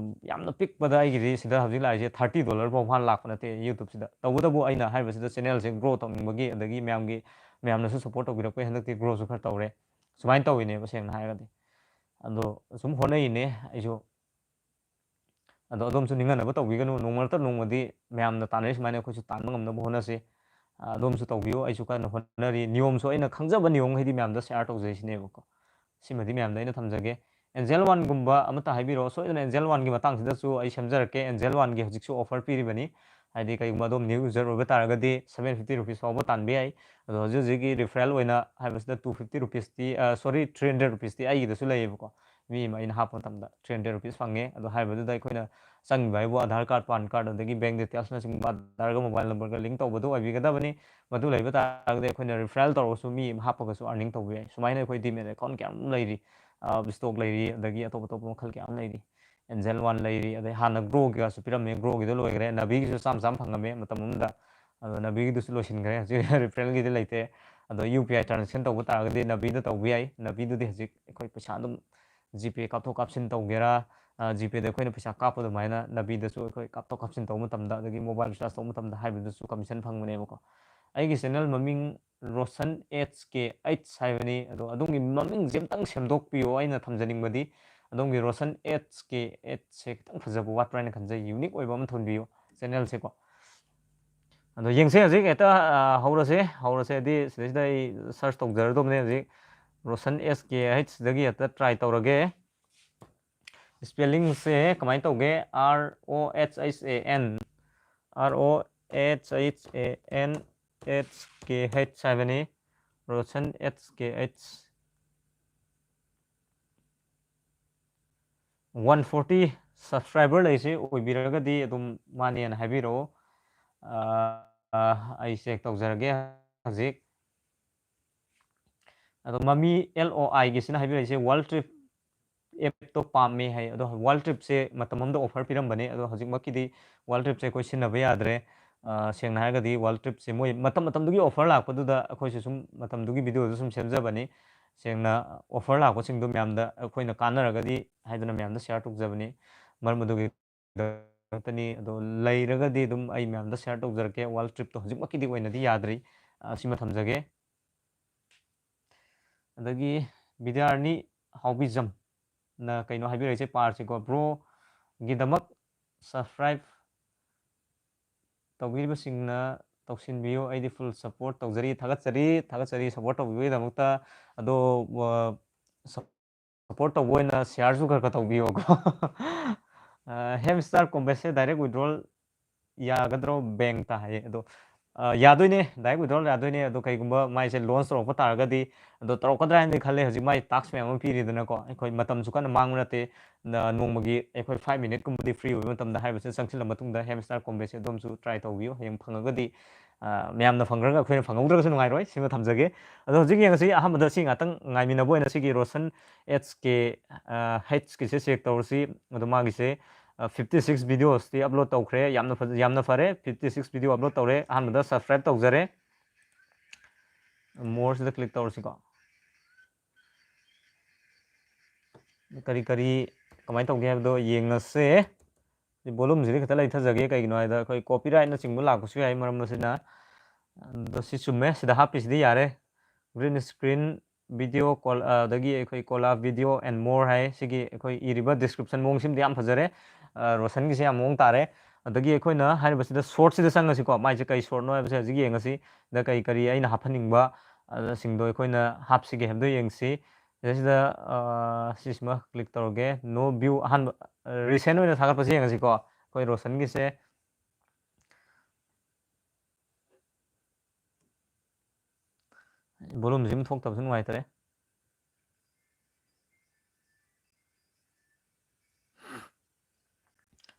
ꯌꯥꯝꯅ ꯄꯤꯛꯄꯗ ꯑꯩꯒꯤꯗꯤ ꯁꯤꯗ ꯍꯧꯖꯤꯛ ꯂꯥꯛꯏꯁꯦ thirty dollar ꯐꯥꯎ ꯐꯥꯅ ꯂꯥꯛꯄ ꯅꯠꯇꯦ YouTube ꯁꯤꯗ꯫ ꯇꯧꯕꯇꯕꯨ ꯑꯩꯅ ꯍꯥꯏꯔꯤꯕꯁꯤꯗ channel ꯁꯦ grow ꯇꯧꯅꯤꯡꯕꯒꯤ, ꯑꯗꯒꯤ ꯃꯌꯥꯝꯒꯤ, ꯃꯌꯥꯝꯅꯁꯨ support ꯇꯧꯕꯤꯔꯛꯄꯒꯤ ꯍꯟꯗꯛꯇꯤ grow ꯁꯨ ꯈꯔ ꯇꯧꯔꯦ꯫ ꯁꯨꯃꯥꯏꯅ ꯇꯧꯋꯤꯅꯦꯕ, ꯁꯦꯡꯅ ꯍꯥꯏꯔꯒꯗꯤ꯫ ꯑꯗꯣ ꯁꯨꯝ ꯍꯣꯠꯅꯩꯅꯦ ꯑꯩꯁꯨ꯫ ꯑꯗꯣ ꯑꯗꯣꯝꯁꯨ ꯅꯤꯡꯍꯟꯅꯕ ꯇꯧꯕꯤꯒꯅꯨ, ꯅꯣꯡꯃ ꯅꯠꯇ꯭ꯔ ꯅꯣꯡꯃꯗꯤ ꯃꯌꯥꯝꯅ ꯇꯥꯟꯅꯔꯤ ꯁꯨꯃꯥꯏꯅ ꯑꯩꯈꯣꯏꯁꯨ ꯇꯥꯟꯕ ꯉꯝꯅꯕ ꯍꯣꯠꯅꯁꯤ꯫ ꯑ, ꯑꯗꯣꯝꯁꯨ ꯇꯧꯕꯤꯌꯨ, ꯑꯩꯁꯨ ꯀꯟꯅ ꯍꯣꯠꯅꯔꯤ꯫ ꯅꯤꯌꯣꯝꯁꯨ ꯑꯩꯅ ꯈꯪꯖꯕ ꯅꯤꯌꯣꯝꯈꯩꯗꯤ ꯃꯌꯥꯝꯗ share ꯇꯧꯖꯩꯁꯤꯅꯦꯕꯀꯣ꯫ ꯁꯤꯃꯗꯤ ꯃꯌꯥꯝꯗ ꯑꯩꯅ ꯊꯝꯖꯒꯦ꯫ Angel One ꯒꯨꯝꯕ ꯑꯃꯠꯇ ꯍꯥꯏꯕꯤꯔꯛꯑꯣ, ꯁꯣꯏꯗꯅ Angel One ꯒꯤ ꯃꯇꯥꯡꯁꯤꯗꯁꯨ ꯑꯩ ꯁꯦꯝꯖꯔꯛꯀꯦ꯫ Angel One ꯒꯤ ꯍꯧꯖꯤꯛꯁꯨ offer ꯄꯤꯔꯤꯕꯅꯤ, ꯍꯥꯏꯗꯤ ꯀꯩꯒꯨꯝꯕ ꯑꯗꯣꯝ new user ꯑꯣꯏꯕ ꯇꯥꯔꯒꯗꯤ seven fifty rupees ꯐꯥꯎꯕ ꯇꯥꯟꯕ ꯌꯥꯏ꯫ ꯑꯗꯣ ꯍꯧꯖꯤꯛ ꯍꯧꯖꯤꯛꯀꯤ referral ꯑꯣꯏꯅ ꯍꯥꯏꯕꯁꯤꯗ two fifty rupees ꯇꯤ, ꯑ, sorry, three hundred rupees ꯇꯤ ꯑꯩꯒꯤꯗꯁꯨ ꯂꯩꯌꯦꯕꯀꯣ꯫ ꯃꯤ ꯑꯃ ꯑꯩꯅ ꯍꯥꯞꯄ ꯃꯇꯝꯗ three hundred rupees ꯐꯪꯉꯦ꯫ ꯑꯗꯣ ꯍꯥꯏꯔꯤꯕꯗꯨꯗ ꯑꯩꯈꯣꯏꯅ ꯆꯪꯉꯤꯕ ꯍꯥꯏꯕꯨ Aadhaar card, PAN card, ꯑꯗꯒꯤ bank details ꯅꯆꯤꯡꯕ, Aadhaar ꯒ mobile number ꯒ link ꯇꯧꯕꯗꯨ ꯑꯣꯏꯕꯤꯒꯗꯕꯅꯤ꯫ ꯃꯗꯨ ꯂꯩꯕ ꯇꯥꯔꯒꯗꯤ ꯑꯩꯈꯣꯏꯅ referral ꯇꯧꯔꯒꯁꯨ ꯃꯤ ꯑꯃ ꯍꯥꯞꯄꯒꯁꯨ earning ꯇꯧꯕ ꯌꯥꯏ꯫ ꯁꯨꯃꯥꯏꯅ ꯑꯩꯈꯣꯏ Demat account ꯀꯌꯥ ꯑꯃ ꯂꯩꯔꯤ, ꯑ, stock ꯂꯩꯔꯤ, ꯑꯗꯒꯤ ꯑꯇꯣꯞ ꯑꯇꯣꯞꯄ ꯃꯈꯜ ꯀꯌꯥ ꯑꯃ ꯂꯩꯔꯤ꯫ Angel One ꯂꯩꯔꯤ, ꯑꯗꯩ ꯍꯥꯟꯅ Grow ꯒꯤꯒꯁꯨ ꯄꯤꯔꯝꯃꯦ, Grow ꯒꯤꯗꯣ ꯂꯣꯏꯈ꯭ꯔꯦ, Navi ꯒꯤꯁꯨ ꯆꯥꯝꯃ ꯆꯥꯝꯃ ꯐꯪꯉꯝꯃꯦ ꯃꯇꯝ ꯑꯃꯗ꯫ ꯑꯗꯣ Navi ꯒꯤꯗꯨꯁꯨ ꯂꯣꯏꯁꯤꯟꯈ꯭ꯔꯦ, ꯍꯧꯖꯤꯛ referral ꯒꯤꯗꯤ ꯂꯩꯇꯦ꯫ ꯑꯗꯣ U P I transaction ꯇꯧꯕ ꯇꯥꯔꯒꯗꯤ Navi ꯗ ꯇꯧꯕ ꯌꯥꯏ꯫ Navi ꯗꯨꯗꯤ ꯍꯧꯖꯤꯛ ꯑꯩꯈꯣꯏ ꯄꯩꯁꯥ ꯑꯗꯨꯝ GPay ꯀꯥꯞꯊꯣꯛ ꯀꯥꯞꯁꯤꯟ ꯇꯧꯒꯦꯔꯥ, ꯑ, GPay ꯗ ꯑꯩꯈꯣꯏꯅ ꯄꯩꯁꯥ ꯀꯥꯞꯄ ꯑꯗꯨꯃꯥꯏꯅ Navi ꯗꯁꯨ ꯑꯩꯈꯣꯏ ꯀꯥꯞꯊꯣꯛ ꯀꯥꯞꯁꯤꯟ ꯇꯧꯕ ꯃꯇꯝꯗ, ꯑꯗꯒꯤ mobile recharge ꯇꯧꯕ ꯃꯇꯝꯗ ꯍꯥꯏꯕꯗꯨꯁꯨ commission ꯐꯪꯕꯅꯦꯕꯀꯣ꯫ ꯑꯩꯒꯤ channel ꯃꯃꯤꯡ Roshan H K H ꯍꯥꯏꯕꯅꯤ꯫ ꯑꯗꯣ ꯑꯗꯣꯝꯒꯤ ꯃꯃꯤꯡꯁꯦ ꯑꯝꯇꯪ ꯁꯦꯝꯗꯣꯛꯄꯤꯌꯣ꯫ ꯑꯩꯅ ꯊꯝꯖꯅꯤꯡꯕꯗꯤ ꯑꯗꯣꯝꯒꯤ Roshan H K H ꯁꯦ ꯈꯤꯇꯪ ꯐꯖꯕ ꯋꯥꯠꯄ꯭ꯔꯥ ꯍꯥꯏꯅ ꯈꯟꯖꯩ, unique ꯑꯣꯏꯕ ꯑꯃ ꯊꯣꯟꯕꯤꯌꯨ channel ꯁꯦꯀꯣ꯫ ꯑꯗꯣ ꯌꯦꯡꯁꯦ ꯍꯧꯖꯤꯛ ꯍꯦꯛꯇ, ꯑ, ꯍꯧꯔꯁꯦ, ꯍꯧꯔꯁꯦ꯫ ꯍꯥꯏꯗꯤ ꯁꯤꯗꯩꯁꯤꯗ ꯑꯩ search ꯇꯧꯖꯔꯗꯧꯕꯅꯦ ꯍꯧꯖꯤꯛ꯫ Roshan H K H ꯁꯤꯗꯒꯤ ꯍꯦꯛꯇ try ꯇꯧꯔꯒꯦ꯫ Spelling ꯁꯦ ꯀꯃꯥꯏꯅ ꯇꯧꯒꯦ? R O H H A N, R O H H A N H K H ꯍꯥꯏꯕꯅꯤ꯫ Roshan H K H꯫ One forty subscriber ꯂꯩꯁꯤ ꯑꯣꯏꯕꯤꯔꯒꯗꯤ ꯑꯗꯨꯝ ꯃꯥꯅꯦꯅ ꯍꯥꯏꯕꯤꯔꯛꯑꯣ꯫ ꯑ, ꯑ, ꯑꯩ check ꯇꯧꯖꯔꯒꯦ ꯍꯧꯖꯤꯛ꯫ ꯑꯗꯣ ꯃꯃꯤ L O I ꯒꯤꯁꯤꯅ ꯍꯥꯏꯕꯤꯔꯛꯏꯁꯦ World Trip app ꯇꯣ ꯄꯥꯝꯃꯦ ꯍꯥꯏ꯫ ꯑꯗꯣ World Trip ꯁꯦ ꯃꯇꯝ ꯑꯃꯗ offer ꯄꯤꯔꯝꯕꯅꯦ, ꯑꯗꯣ ꯍꯧꯖꯤꯛꯃꯛꯀꯤꯗꯤ World Trip ꯁꯦ ꯑꯩꯈꯣꯏ ꯁꯤꯖꯤꯟꯅꯕ ꯌꯥꯗ꯭ꯔꯦ꯫ ꯑ, ꯁꯦꯡꯅ ꯍꯥꯏꯔꯒꯗꯤ World Trip ꯁꯦ ꯃꯣꯏ ꯃꯇꯝ ꯃꯇꯝꯗꯨꯒꯤ offer ꯂꯥꯛꯄꯗꯨꯗ ꯑꯩꯈꯣꯏꯁꯨ ꯁꯨꯝ ꯃꯇꯝꯗꯨꯒꯤ video ꯗꯨ ꯁꯨꯝ ꯁꯦꯝꯖꯕꯅꯤ꯫ ꯁꯦꯡꯅ offer ꯂꯥꯛꯄꯁꯤꯡꯗꯣ ꯃꯌꯥꯝꯗ ꯑꯩꯈꯣꯏꯅ ꯀꯥꯟꯅꯔꯒꯗꯤ ꯍꯥꯏꯗꯅ ꯃꯌꯥꯝꯗ share ꯇꯧꯖꯕꯅꯤ꯫ ꯃꯔꯝ ꯑꯗꯨꯒꯤ ꯈꯛꯇꯅꯤ꯫ ꯑꯗꯣ ꯂꯩꯔꯒꯗꯤ ꯑꯗꯨꯝ ꯑꯩ ꯃꯌꯥꯝꯗ share ꯇꯧꯖꯔꯛꯀꯦ꯫ World tripꯇꯣ ꯍꯧꯖꯤꯛꯃꯛꯀꯤꯗꯤ ꯑꯣꯏꯅꯗꯤ ꯌꯥꯗ꯭ꯔꯤ꯫ ꯑ, ꯁꯤꯃ ꯊꯝꯖꯒꯦ꯫ ꯑꯗꯒꯤ ꯕꯤꯗ꯭ꯌꯥꯔꯥꯅꯤ ꯍꯥꯎꯕꯤꯖꯝꯅ ꯀꯩꯅꯣ ꯍꯥꯏꯕꯤꯔꯛꯏꯁꯦ ꯄꯥꯔꯁꯤꯀꯣ꯫ Broꯒꯤꯗꯃꯛ subscribe ꯇꯧꯕꯤꯔꯤꯕꯁꯤꯡꯅ ꯇꯧꯁꯤꯟꯕꯤꯌꯨ꯫ ꯑꯩꯗꯤ full support ꯇꯧꯖꯔꯤ꯫ ꯊꯥꯒꯠꯆꯔꯤ, ꯊꯥꯒꯠꯆꯔꯤ support ꯇꯧꯕꯤꯕꯒꯤꯗꯃꯛꯇ꯫ ꯑꯗꯣ, ꯑ, support ꯇꯧꯕ ꯑꯣꯏꯅ shareꯁꯨ ꯈꯔ ꯈꯔ ꯇꯧꯕꯤꯌꯣꯀꯣ꯫ ꯑ, Hamster Combetꯁꯦ direct withdrawal ꯌꯥꯒꯗ꯭ꯔꯣ bankꯇ ꯍꯥꯏꯌꯦ꯫ ꯑꯗꯣ, ꯑ, ꯌꯥꯗꯣꯏꯅꯦ, direct withdrawal ꯌꯥꯗꯣꯏꯅꯦ꯫ ꯑꯗꯣ ꯀꯩꯒꯨꯝꯕ ꯃꯥꯏꯁꯦ launch ꯇꯧꯔꯛꯄ ꯇꯥꯔꯒꯗꯤ, ꯑꯗꯣ ꯇꯧꯔꯛꯀꯗ꯭ꯔꯥ ꯍꯥꯏꯅꯗꯤ ꯈꯜꯂꯦ꯫ ꯍꯧꯖꯤꯛ ꯃꯥꯏ task ꯃꯌꯥꯝ ꯑꯃ ꯄꯤꯔꯤꯗꯅꯀꯣ, ꯑꯩꯈꯣꯏ ꯃꯇꯝꯁꯨ ꯀꯟꯅ ꯃꯥꯡꯕ ꯅꯠꯇꯦ꯫ ꯅ-, ꯅꯣꯡꯃꯒꯤ ꯑꯩꯈꯣꯏ five minuteꯀꯨꯝꯕꯗꯤ free ꯑꯣꯏꯕ ꯃꯇꯝꯗ ꯍꯥꯏꯔꯤꯕꯁꯤꯗ ꯆꯪꯁꯤꯜꯂ ꯃꯇꯨꯡꯗ Hamster Combetꯁꯦ ꯑꯗꯣꯝꯁꯨ try ꯇꯧꯕꯤꯌꯨ꯫ ꯍꯌꯦꯡ ꯐꯪꯉꯒꯗꯤ, ꯑ, ꯃꯌꯥꯝꯅ ꯐꯪꯈ꯭ꯔꯒ ꯑꯩꯈꯣꯏꯅ ꯐꯪꯍꯧꯗ꯭ꯔꯒꯁꯨ ꯅꯨꯡꯉꯥꯏꯔꯣꯏ꯫ ꯁꯤꯃ ꯊꯝꯖꯒꯦ꯫ ꯑꯗꯣ ꯍꯧꯖꯤꯛ ꯌꯦꯡꯉꯁꯤ꯫ ꯑꯍꯥꯟꯕꯗ ꯁꯤ ꯉꯥꯛꯇꯪ ꯉꯥꯏꯃꯤꯟꯅꯕ ꯑꯣꯏꯅ ꯁꯤꯒꯤ ꯔꯣꯁꯟ H K, ꯑ, Hꯀꯤꯁꯦ check ꯇꯧꯔꯁꯤ꯫ ꯑꯗꯣ ꯃꯥꯒꯤꯁꯦ, ꯑ, fifty six videosꯇꯤ upload ꯇꯧꯈ꯭ꯔꯦ꯫ ꯌꯥꯝꯅ ꯐꯖ-, ꯌꯥꯝꯅ ꯐꯔꯦ꯫ Fifty six video upload ꯇꯧꯔꯦ꯫ ꯑꯍꯥꯟꯕꯗ subscribe ꯇꯧꯖꯔꯦ꯫ Moreꯁꯤꯗ click ꯇꯧꯔꯁꯤꯀꯣ꯫ ꯀꯔꯤ ꯀꯔꯤ ꯀꯃꯥꯏꯅ ꯇꯧꯒꯦ ꯍꯥꯏꯕꯗꯣ ꯌꯦꯡꯉꯁꯦ꯫ ꯁꯤ volumeꯁꯤꯗꯤ ꯈꯤꯇ ꯂꯩꯊꯖꯒꯦ, ꯀꯩꯒꯤꯅꯣ ꯍꯥꯏꯗ ꯑꯩꯈꯣꯏ copyrightꯅꯆꯤꯡꯕ ꯂꯥꯛꯄꯁꯨ ꯌꯥꯏ꯫ ꯃꯔꯝ ꯑꯁꯤꯅ, ꯑꯗꯣ ꯁꯤ ꯆꯨꯝꯃꯦ, ꯁꯤꯗ ꯍꯥꯞꯄꯤꯁꯤꯗꯤ ꯌꯥꯔꯦ꯫ Green screen video col-, ꯑꯗꯒꯤ ꯑꯩꯈꯣꯏ collab video and more ꯍꯥꯏ꯫ ꯁꯤꯒꯤ ꯑꯩꯈꯣꯏ ꯏꯔꯤꯕ description ꯃꯑꯣꯡꯁꯤꯃꯗꯤ ꯌꯥꯝ ꯐꯖꯔꯦ꯫ ꯑ, ꯔꯣꯁꯟꯒꯤꯁꯦ ꯌꯥꯝ ꯃꯑꯣꯡ ꯇꯥꯔꯦ꯫ ꯑꯗꯒꯤ ꯑꯩꯈꯣꯏꯅ ꯍꯥꯏꯔꯤꯕꯁꯤꯗ shortꯁꯤꯗ ꯆꯪꯉꯁꯤꯀꯣ꯫ ꯃꯥꯏꯁꯦ ꯀꯩ shortꯅꯣ ꯍꯥꯏꯕꯁꯦ ꯍꯧꯖꯤꯛ ꯌꯦꯡꯉꯁꯤ꯫ ꯁꯤꯗ ꯀꯔꯤ ꯀꯔꯤ ꯑꯩꯅ ꯍꯥꯞꯍꯟꯅꯤꯡꯕ, ꯑ, ꯁꯤꯡꯗꯣ ꯑꯩꯈꯣꯏꯅ ꯍꯥꯞꯁꯤꯒꯦ ꯍꯥꯏꯕꯗꯣ ꯌꯦꯡꯁꯤ꯫ ꯁꯤꯗꯩꯁꯤꯗ, ꯑ, ꯁꯤꯁꯤꯃ click ꯇꯧꯔꯒꯦ꯫ No view ꯑꯍꯥꯟꯕ, ꯑ, recent ꯑꯣꯏꯅ ꯊꯥꯒꯠꯄꯁꯦ ꯌꯦꯡꯉꯁꯤꯀꯣ꯫ ꯑꯩꯈꯣꯏ ꯔꯣꯁꯟꯒꯤꯁꯦ꯫ Volumeꯁꯤ ꯑꯃ ꯊꯣꯛꯇꯕꯁꯨ ꯅꯨꯡꯉꯥꯏꯇꯔꯦ꯫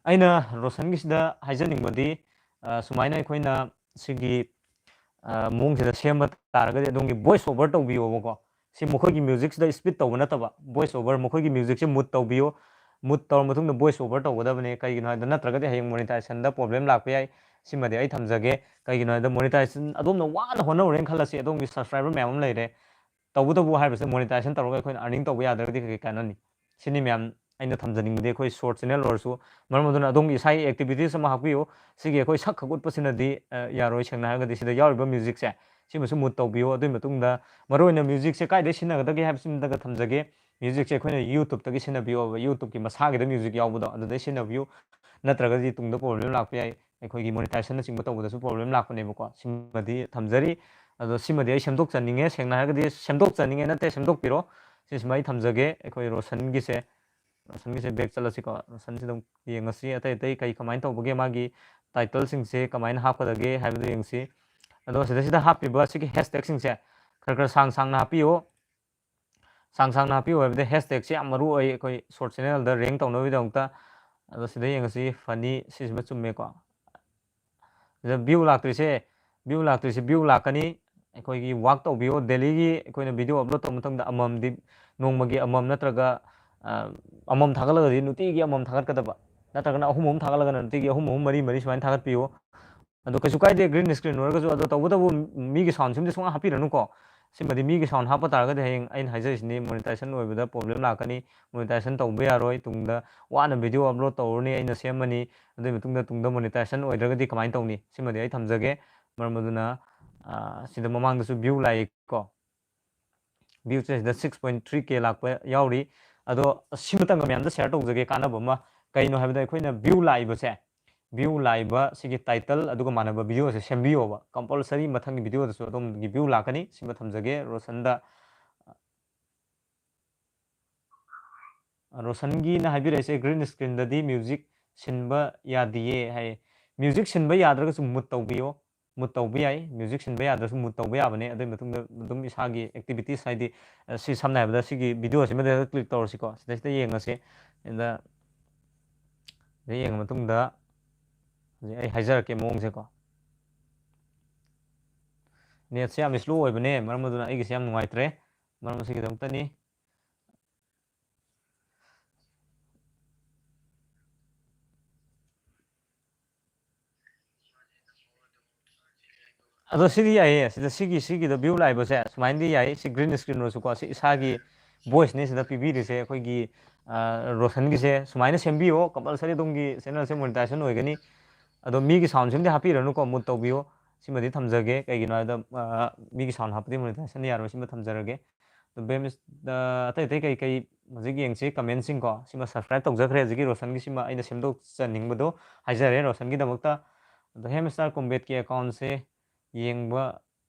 ꯑꯩꯅ ꯔꯣꯁꯟꯒꯤꯁꯤꯗ ꯍꯥꯏꯖꯅꯤꯡꯕꯗꯤ, ꯑ, ꯁꯨꯃꯥꯏꯅ ꯑꯩꯈꯣꯏꯅ ꯁꯤꯒꯤ, ꯑ, ꯃꯑꯣꯡꯁꯤꯗ ꯁꯦꯝꯕ ꯇꯥꯔꯒꯗꯤ ꯑꯗꯣꯝꯒꯤ voice over ꯇꯧꯕꯤꯌꯣꯕꯀꯣ꯫ ꯁꯤ ꯃꯈꯣꯏꯒꯤ musicꯁꯤꯗ speed ꯇꯧꯕ ꯅꯠꯇꯕ, voice over, ꯃꯈꯣꯏꯒꯤ musicꯁꯦ mute ꯇꯧꯕꯤꯌꯨ꯫ Mute ꯇꯧꯔ ꯃꯇꯨꯡꯗ voice over ꯇꯧꯒꯗꯕꯅꯦ꯫ ꯀꯩꯒꯤꯅꯣ ꯍꯥꯏꯕꯗ ꯅꯠꯇ꯭ꯔꯒꯗꯤ ꯍꯌꯦꯡ monetisation problem ꯂꯥꯛꯄ ꯌꯥꯏ꯫ ꯁꯤꯃꯗꯤ ꯑꯩ ꯊꯝꯖꯒꯦ꯫ ꯀꯩꯒꯤꯅꯣ ꯍꯥꯏꯕꯗ monetisation ꯑꯗꯣꯝꯅ ꯋꯥꯅ ꯍꯣꯠꯅꯔꯨꯔꯦꯅ ꯈꯜꯂꯁꯤ, ꯑꯗꯣꯝꯒꯤ subscriber ꯃꯌꯥꯝ ꯑꯃ ꯂꯩꯔꯦ꯫ ꯇꯧꯕꯇꯕꯨ ꯍꯥꯏꯔꯤꯕꯁꯦ monetization ꯇꯧꯔꯒ ꯑꯩꯈꯣꯏꯅ earning ꯇꯧꯕ ꯌꯥꯗ꯭ꯔꯒꯗꯤ ꯀꯩ ꯀꯥꯟꯅꯅꯤ? ꯁꯤꯅꯤ ꯃꯌꯥꯝ ꯑꯩꯅ ꯊꯝꯖꯅꯤꯡꯕꯗꯤ, ꯑꯩꯈꯣꯏ short channel ꯑꯣꯏꯔꯁꯨ꯫ ꯃꯔꯝ ꯑꯗꯨꯅ ꯑꯗꯣꯝꯒꯤ ꯏꯁꯥꯒꯤ activities ꯑꯃ ꯍꯥꯞꯄꯤꯌꯨ꯫ ꯁꯤꯒꯤ ꯑꯩꯈꯣꯏ ꯁꯛ ꯈꯛ ꯎꯠꯄꯁꯤꯅꯗꯤ, ꯑ, ꯌꯥꯔꯣꯏ꯫ ꯁꯦꯡꯅ ꯍꯥꯏꯔꯒꯗꯤ ꯁꯤꯗ ꯌꯥꯎꯔꯤꯕ musicꯁꯦ, ꯁꯤꯃꯁꯨ mute ꯇꯧꯕꯤꯌꯨ꯫ ꯑꯗꯨꯒꯤ ꯃꯇꯨꯡꯗ ꯃꯔꯨꯑꯣꯏꯅ musicꯁꯦ ꯀꯥꯏꯗ ꯁꯤꯖꯤꯟꯅꯒꯗꯒꯦ ꯍꯥꯏꯕꯁꯤꯃꯇꯒ ꯊꯝꯖꯒꯦ꯫ Musicꯁꯦ ꯑꯩꯈꯣꯏꯅ YouTubeꯇꯒꯤ ꯁꯤꯖꯤꯟꯅꯕꯤꯌꯣꯕ, YouTubeꯀꯤ ꯃꯁꯥꯒꯤꯗ music ꯌꯥꯎꯕꯗꯣ, ꯑꯗꯨꯗꯩ ꯁꯤꯖꯤꯟꯅꯕꯤꯌꯨ꯫ ꯅꯠꯇ꯭ꯔꯒꯗꯤ ꯇꯨꯡꯗ problem ꯂꯥꯛꯄ ꯌꯥꯏ, ꯑꯩꯈꯣꯏꯒꯤ monetisationnꯆꯤꯡꯕ ꯇꯧꯕꯗꯁꯨ problem ꯂꯥꯛꯄꯅꯦꯕꯀꯣ꯫ ꯁꯤꯃꯗꯤ ꯊꯝꯖꯔꯤ꯫ ꯑꯗꯣ ꯁꯤꯃꯗꯤ ꯑꯩ ꯁꯦꯝꯗꯣꯛꯆꯅꯤꯡꯉꯦ, ꯁꯦꯡꯅ ꯍꯥꯏꯔꯒꯗꯤ ꯁꯦꯝꯗꯣꯛꯆꯅꯤꯡꯉꯦ ꯅꯠꯇꯦ, ꯁꯦꯝꯗꯣꯛꯄꯤꯔꯣ꯫ ꯁꯤꯁꯤꯃ ꯑꯩ ꯊꯝꯖꯒꯦ꯫ ꯑꯩꯈꯣꯏ ꯔꯣꯁꯟꯒꯤꯁꯦ, ꯔꯣꯁꯟꯒꯤꯁꯦ back ꯆꯠꯂꯁꯤꯀꯣ꯫ ꯔꯣꯁꯟꯁꯤꯗ ꯑꯃꯨꯛ ꯌꯦꯡꯉꯁꯤ, ꯑꯇꯩ ꯑꯇꯩ ꯀꯩ ꯀꯃꯥꯏꯅ ꯇꯧꯕꯒꯦ, ꯃꯥꯒꯤ titleꯁꯤꯡꯁꯦ ꯀꯃꯥꯏꯅ ꯍꯥꯞꯀꯗꯒꯦ ꯍꯥꯏꯕꯗꯨ ꯌꯦꯡꯁꯤ꯫ ꯑꯗꯣ ꯁꯤꯗꯩꯁꯤꯗ ꯍꯥꯞꯄꯤꯕ ꯁꯤꯒꯤ hashtagꯁꯤꯡꯁꯦ ꯈꯔ ꯈꯔ ꯁꯥꯡ ꯁꯥꯡꯅ ꯍꯥꯞꯄꯤꯌꯨ꯫ ꯁꯥꯡ ꯁꯥꯡꯅ ꯍꯥꯞꯄꯤꯌꯨ ꯍꯥꯏꯕꯗꯤ hashtagꯁꯦ ꯌꯥꯝ ꯃꯔꯨ ꯑꯣꯏ ꯑꯩꯈꯣꯏ short channelꯗ rank ꯇꯧꯅꯕꯒꯤꯗꯃꯛꯇ꯫ ꯑꯗꯣ ꯁꯤꯗ ꯌꯦꯡꯉꯁꯤ, funny, ꯁꯤꯁꯤꯃ ꯆꯨꯝꯃꯦꯀꯣ꯫ ꯁꯤꯗ view ꯂꯥꯛꯇ꯭ꯔꯤꯁꯦ, view ꯂꯥꯛꯇ꯭ꯔꯤꯁꯦ, view ꯂꯥꯛꯀꯅꯤ꯫ ꯑꯩꯈꯣꯏꯒꯤ work ꯇꯧꯕꯤꯌꯣ, dailyꯒꯤ ꯑꯩꯈꯣꯏꯅ video upload ꯇꯧꯕ ꯃꯇꯝꯗ ꯑꯃꯃꯝꯗꯤ, ꯅꯣꯡꯃꯒꯤ ꯑꯃꯃꯝ ꯅꯠꯇ꯭ꯔꯒ, ꯑ, ꯑꯃꯃꯝ ꯊꯥꯒꯠꯂꯒꯗꯤ ꯅꯨꯡꯇꯤꯒꯤ ꯑꯃꯃꯝ ꯊꯥꯒꯠꯀꯗꯕ, ꯅꯠꯇ꯭ꯔꯒꯅ ꯑꯍꯨꯝ ꯑꯍꯨꯝ ꯊꯥꯒꯠꯂꯒꯅ ꯅꯨꯡꯇꯤꯒꯤ ꯑꯍꯨꯝ ꯑꯍꯨꯝ, ꯃꯔꯤ ꯃꯔꯤ ꯁꯨꯃꯥꯏꯅ ꯊꯥꯒꯠꯄꯤꯌꯨ꯫ ꯑꯗꯣ ꯀꯩꯁꯨ ꯀꯥꯏꯗꯦ, green screen ꯑꯣꯏꯔꯒꯁꯨ꯫ ꯑꯗꯣ ꯇꯧꯕꯇꯕꯨ ꯃꯤꯒꯤ sound ꯁꯤꯃꯗꯤ ꯁꯨꯡꯍꯥꯞ ꯍꯥꯞꯄꯤꯔꯅꯨꯀꯣ꯫ ꯁꯤꯃꯗꯤ ꯃꯤꯒꯤ sound ꯍꯥꯞꯄ ꯇꯥꯔꯒꯗꯤ ꯍꯌꯦꯡ ꯑꯩꯅ ꯍꯥꯏꯖꯔꯤꯁꯤꯅꯤ, monetisation ꯑꯣꯏꯕꯗ problem ꯂꯥꯛꯀꯅꯤ, monetisation ꯇꯧꯕ ꯌꯥꯔꯣꯏ, ꯇꯨꯡꯗ ꯋꯥꯅ video upload ꯇꯧꯔꯅꯤ, ꯑꯩꯅ ꯁꯦꯝꯃꯅꯤ, ꯑꯗꯨꯒꯤ ꯃꯇꯨꯡꯗ ꯇꯨꯡꯗ monetisation ꯑꯣꯏꯗ꯭ꯔꯒꯗꯤ ꯀꯃꯥꯏꯅ ꯇꯧꯅꯤ? ꯁꯤꯃꯗꯤ ꯑꯩ ꯊꯝꯖꯒꯦ꯫ ꯃꯔꯝ ꯑꯗꯨꯅ, ꯑ, ꯁꯤꯗ ꯃꯃꯥꯡꯗꯁꯨ view ꯂꯥꯛꯏꯀꯣ, viewꯁꯦ ꯁꯤꯗ six point three K ꯂꯥꯛꯄ ꯌꯥꯎꯔꯤ꯫ ꯑꯗꯣ ꯁꯤꯃꯇꯪꯒ ꯃꯌꯥꯝꯗ share ꯇꯧꯖꯒꯦ, ꯀꯥꯟꯅꯕ ꯑꯃ꯫ ꯀꯩꯅꯣ ꯍꯥꯏꯕꯗ ꯑꯩꯈꯣꯏꯅ view ꯂꯥꯛꯏꯕꯁꯦ, view ꯂꯥꯛꯏꯕ ꯁꯤꯒꯤ title ꯑꯗꯨꯒ ꯃꯥꯟꯅꯕ videoꯁꯦ ꯁꯦꯝꯕꯤꯌꯣꯕ꯫ Compulsory ꯃꯊꯪꯒꯤ videoꯗꯁꯨ ꯑꯗꯣꯝꯒꯤ view ꯂꯥꯛꯀꯅꯤ꯫ ꯁꯤꯃ ꯊꯝꯖꯒꯦ꯫ ꯔꯣꯁꯟꯗ, ꯔꯣꯁꯟꯒꯤꯅ ꯍꯥꯏꯕꯤꯔꯛꯏꯁꯦ, green screenꯗꯗꯤ music ꯁꯤꯟꯕ ꯌꯥꯗꯤꯌꯦ ꯍꯥꯏꯌꯦ꯫ Music ꯁꯤꯟꯕ ꯌꯥꯗ꯭ꯔꯒꯁꯨ mute ꯇꯧꯕꯤꯌꯣ꯫ Mute ꯇꯧꯕ ꯌꯥꯏ, music ꯁꯤꯟꯕ ꯌꯥꯗ꯭ꯔꯁꯨ mute ꯇꯧꯕ ꯌꯥꯕꯅꯦ꯫ ꯑꯗꯨꯒꯤ ꯃꯇꯨꯡꯗ ꯑꯗꯨꯝ ꯏꯁꯥꯒꯤ activities, ꯍꯥꯏꯗꯤ, ꯑ, ꯁꯤ ꯁꯝꯅ ꯍꯥꯏꯔꯕꯗ ꯁꯤꯒꯤ videoꯁꯤꯃꯗ click ꯇꯧꯔꯁꯤꯀꯣ, ꯁꯤꯗꯩꯁꯤꯗ ꯌꯦꯡꯉꯁꯤ꯫ ꯑꯗ ꯁꯤꯗ ꯌꯦꯡꯉ ꯃꯇꯨꯡꯗ ꯍꯧꯖꯤꯛ ꯑꯩ ꯍꯥꯏꯖꯔꯛꯀꯦ ꯃꯑꯣꯡꯁꯦꯀꯣ꯫ Netꯁꯦ ꯌꯥꯝ slow ꯑꯣꯏꯕꯅꯦ, ꯃꯔꯝ ꯑꯗꯨꯅ ꯑꯩꯒꯤꯁꯦ ꯌꯥꯝ ꯅꯨꯡꯉꯥꯏꯇ꯭ꯔꯦ, ꯃꯔꯝ ꯑꯁꯤꯒꯤꯗꯃꯛꯇꯅꯤ꯫ ꯑꯗꯣ ꯁꯤꯗꯤ ꯌꯥꯏꯌꯦ, ꯁꯤꯗ ꯁꯤꯒꯤ ꯁꯤꯒꯤꯗ ꯚ꯭ꯌꯨ ꯂꯥꯛꯏꯕꯁꯦ ꯁꯨꯃꯥꯏꯅꯗꯤ ꯌꯥꯏ꯫ ꯁꯤ ꯒ꯭ꯔꯤꯟ ꯁ꯭ꯀ꯭ꯔꯤꯟ ꯑꯣꯏꯔꯁꯨꯀꯣ, ꯁꯤ ꯏꯁꯥꯒꯤ ꯚꯣꯏꯁꯅꯦ ꯁꯤꯗ ꯄꯤꯕꯤꯔꯤꯁꯦ ꯑꯩꯈꯣꯏꯒꯤ, ꯑ, ꯔꯣꯁꯟꯒꯤꯁꯦ ꯁꯨꯃꯥꯏꯅ ꯁꯦꯝꯕꯤꯌꯣ, ꯀꯝꯄꯜꯁꯔꯤ ꯑꯗꯣꯝꯒꯤ ꯆꯦꯅꯦꯜꯁꯦ ꯃꯣꯅꯤꯇꯥꯏꯖꯦꯁꯟ ꯑꯣꯏꯒꯅꯤ꯫ ꯑꯗꯣ ꯃꯤꯒꯤ ꯁꯥꯎꯟ ꯁꯤꯃꯗꯤ ꯍꯥꯞꯄꯤꯔꯅꯨꯀꯣ, ꯃꯨꯠ ꯇꯧꯕꯤꯌꯣ꯫ ꯁꯤꯃꯗꯤ ꯊꯝꯖꯒꯦ, ꯀꯩꯒꯤꯅꯣ ꯍꯥꯏꯕꯗ, ꯑ, ꯃꯤꯒꯤ ꯁꯥꯎꯟ ꯍꯥꯞꯄꯗꯤ ꯃꯣꯅꯤꯇꯥꯏꯖꯦꯁꯟ ꯌꯥꯔꯣꯏ, ꯁꯤꯃ ꯊꯝꯖꯔꯒꯦ꯫ ꯑꯗꯣ ꯕꯦꯝ, ꯑ, ꯑꯇꯩ ꯑꯇꯩ ꯀꯩ ꯀꯩ ꯍꯧꯖꯤꯛ ꯌꯦꯡꯁꯤ, ꯀꯃꯦꯟꯁꯤꯡꯀꯣ꯫ ꯁꯤꯃ ꯁꯕꯁꯀ꯭ꯔꯥꯏꯕ ꯇꯧꯖꯈ꯭ꯔꯦ, ꯍꯧꯖꯤꯛꯀꯤ ꯔꯣꯁꯟꯒꯤ ꯁꯤꯃ ꯑꯩꯅ ꯁꯦꯝꯗꯣꯛꯆꯅꯤꯡꯕꯗꯣ ꯍꯥꯏꯖꯔꯦ ꯔꯣꯁꯟꯒꯤꯗꯃꯛꯇ꯫ ꯑꯗꯣ ꯍꯦꯝꯁꯇꯥꯔ ꯀꯣꯝꯕꯦꯠꯀꯤ ꯑꯦꯀꯥꯎꯟꯁꯦ ꯌꯦꯡꯕ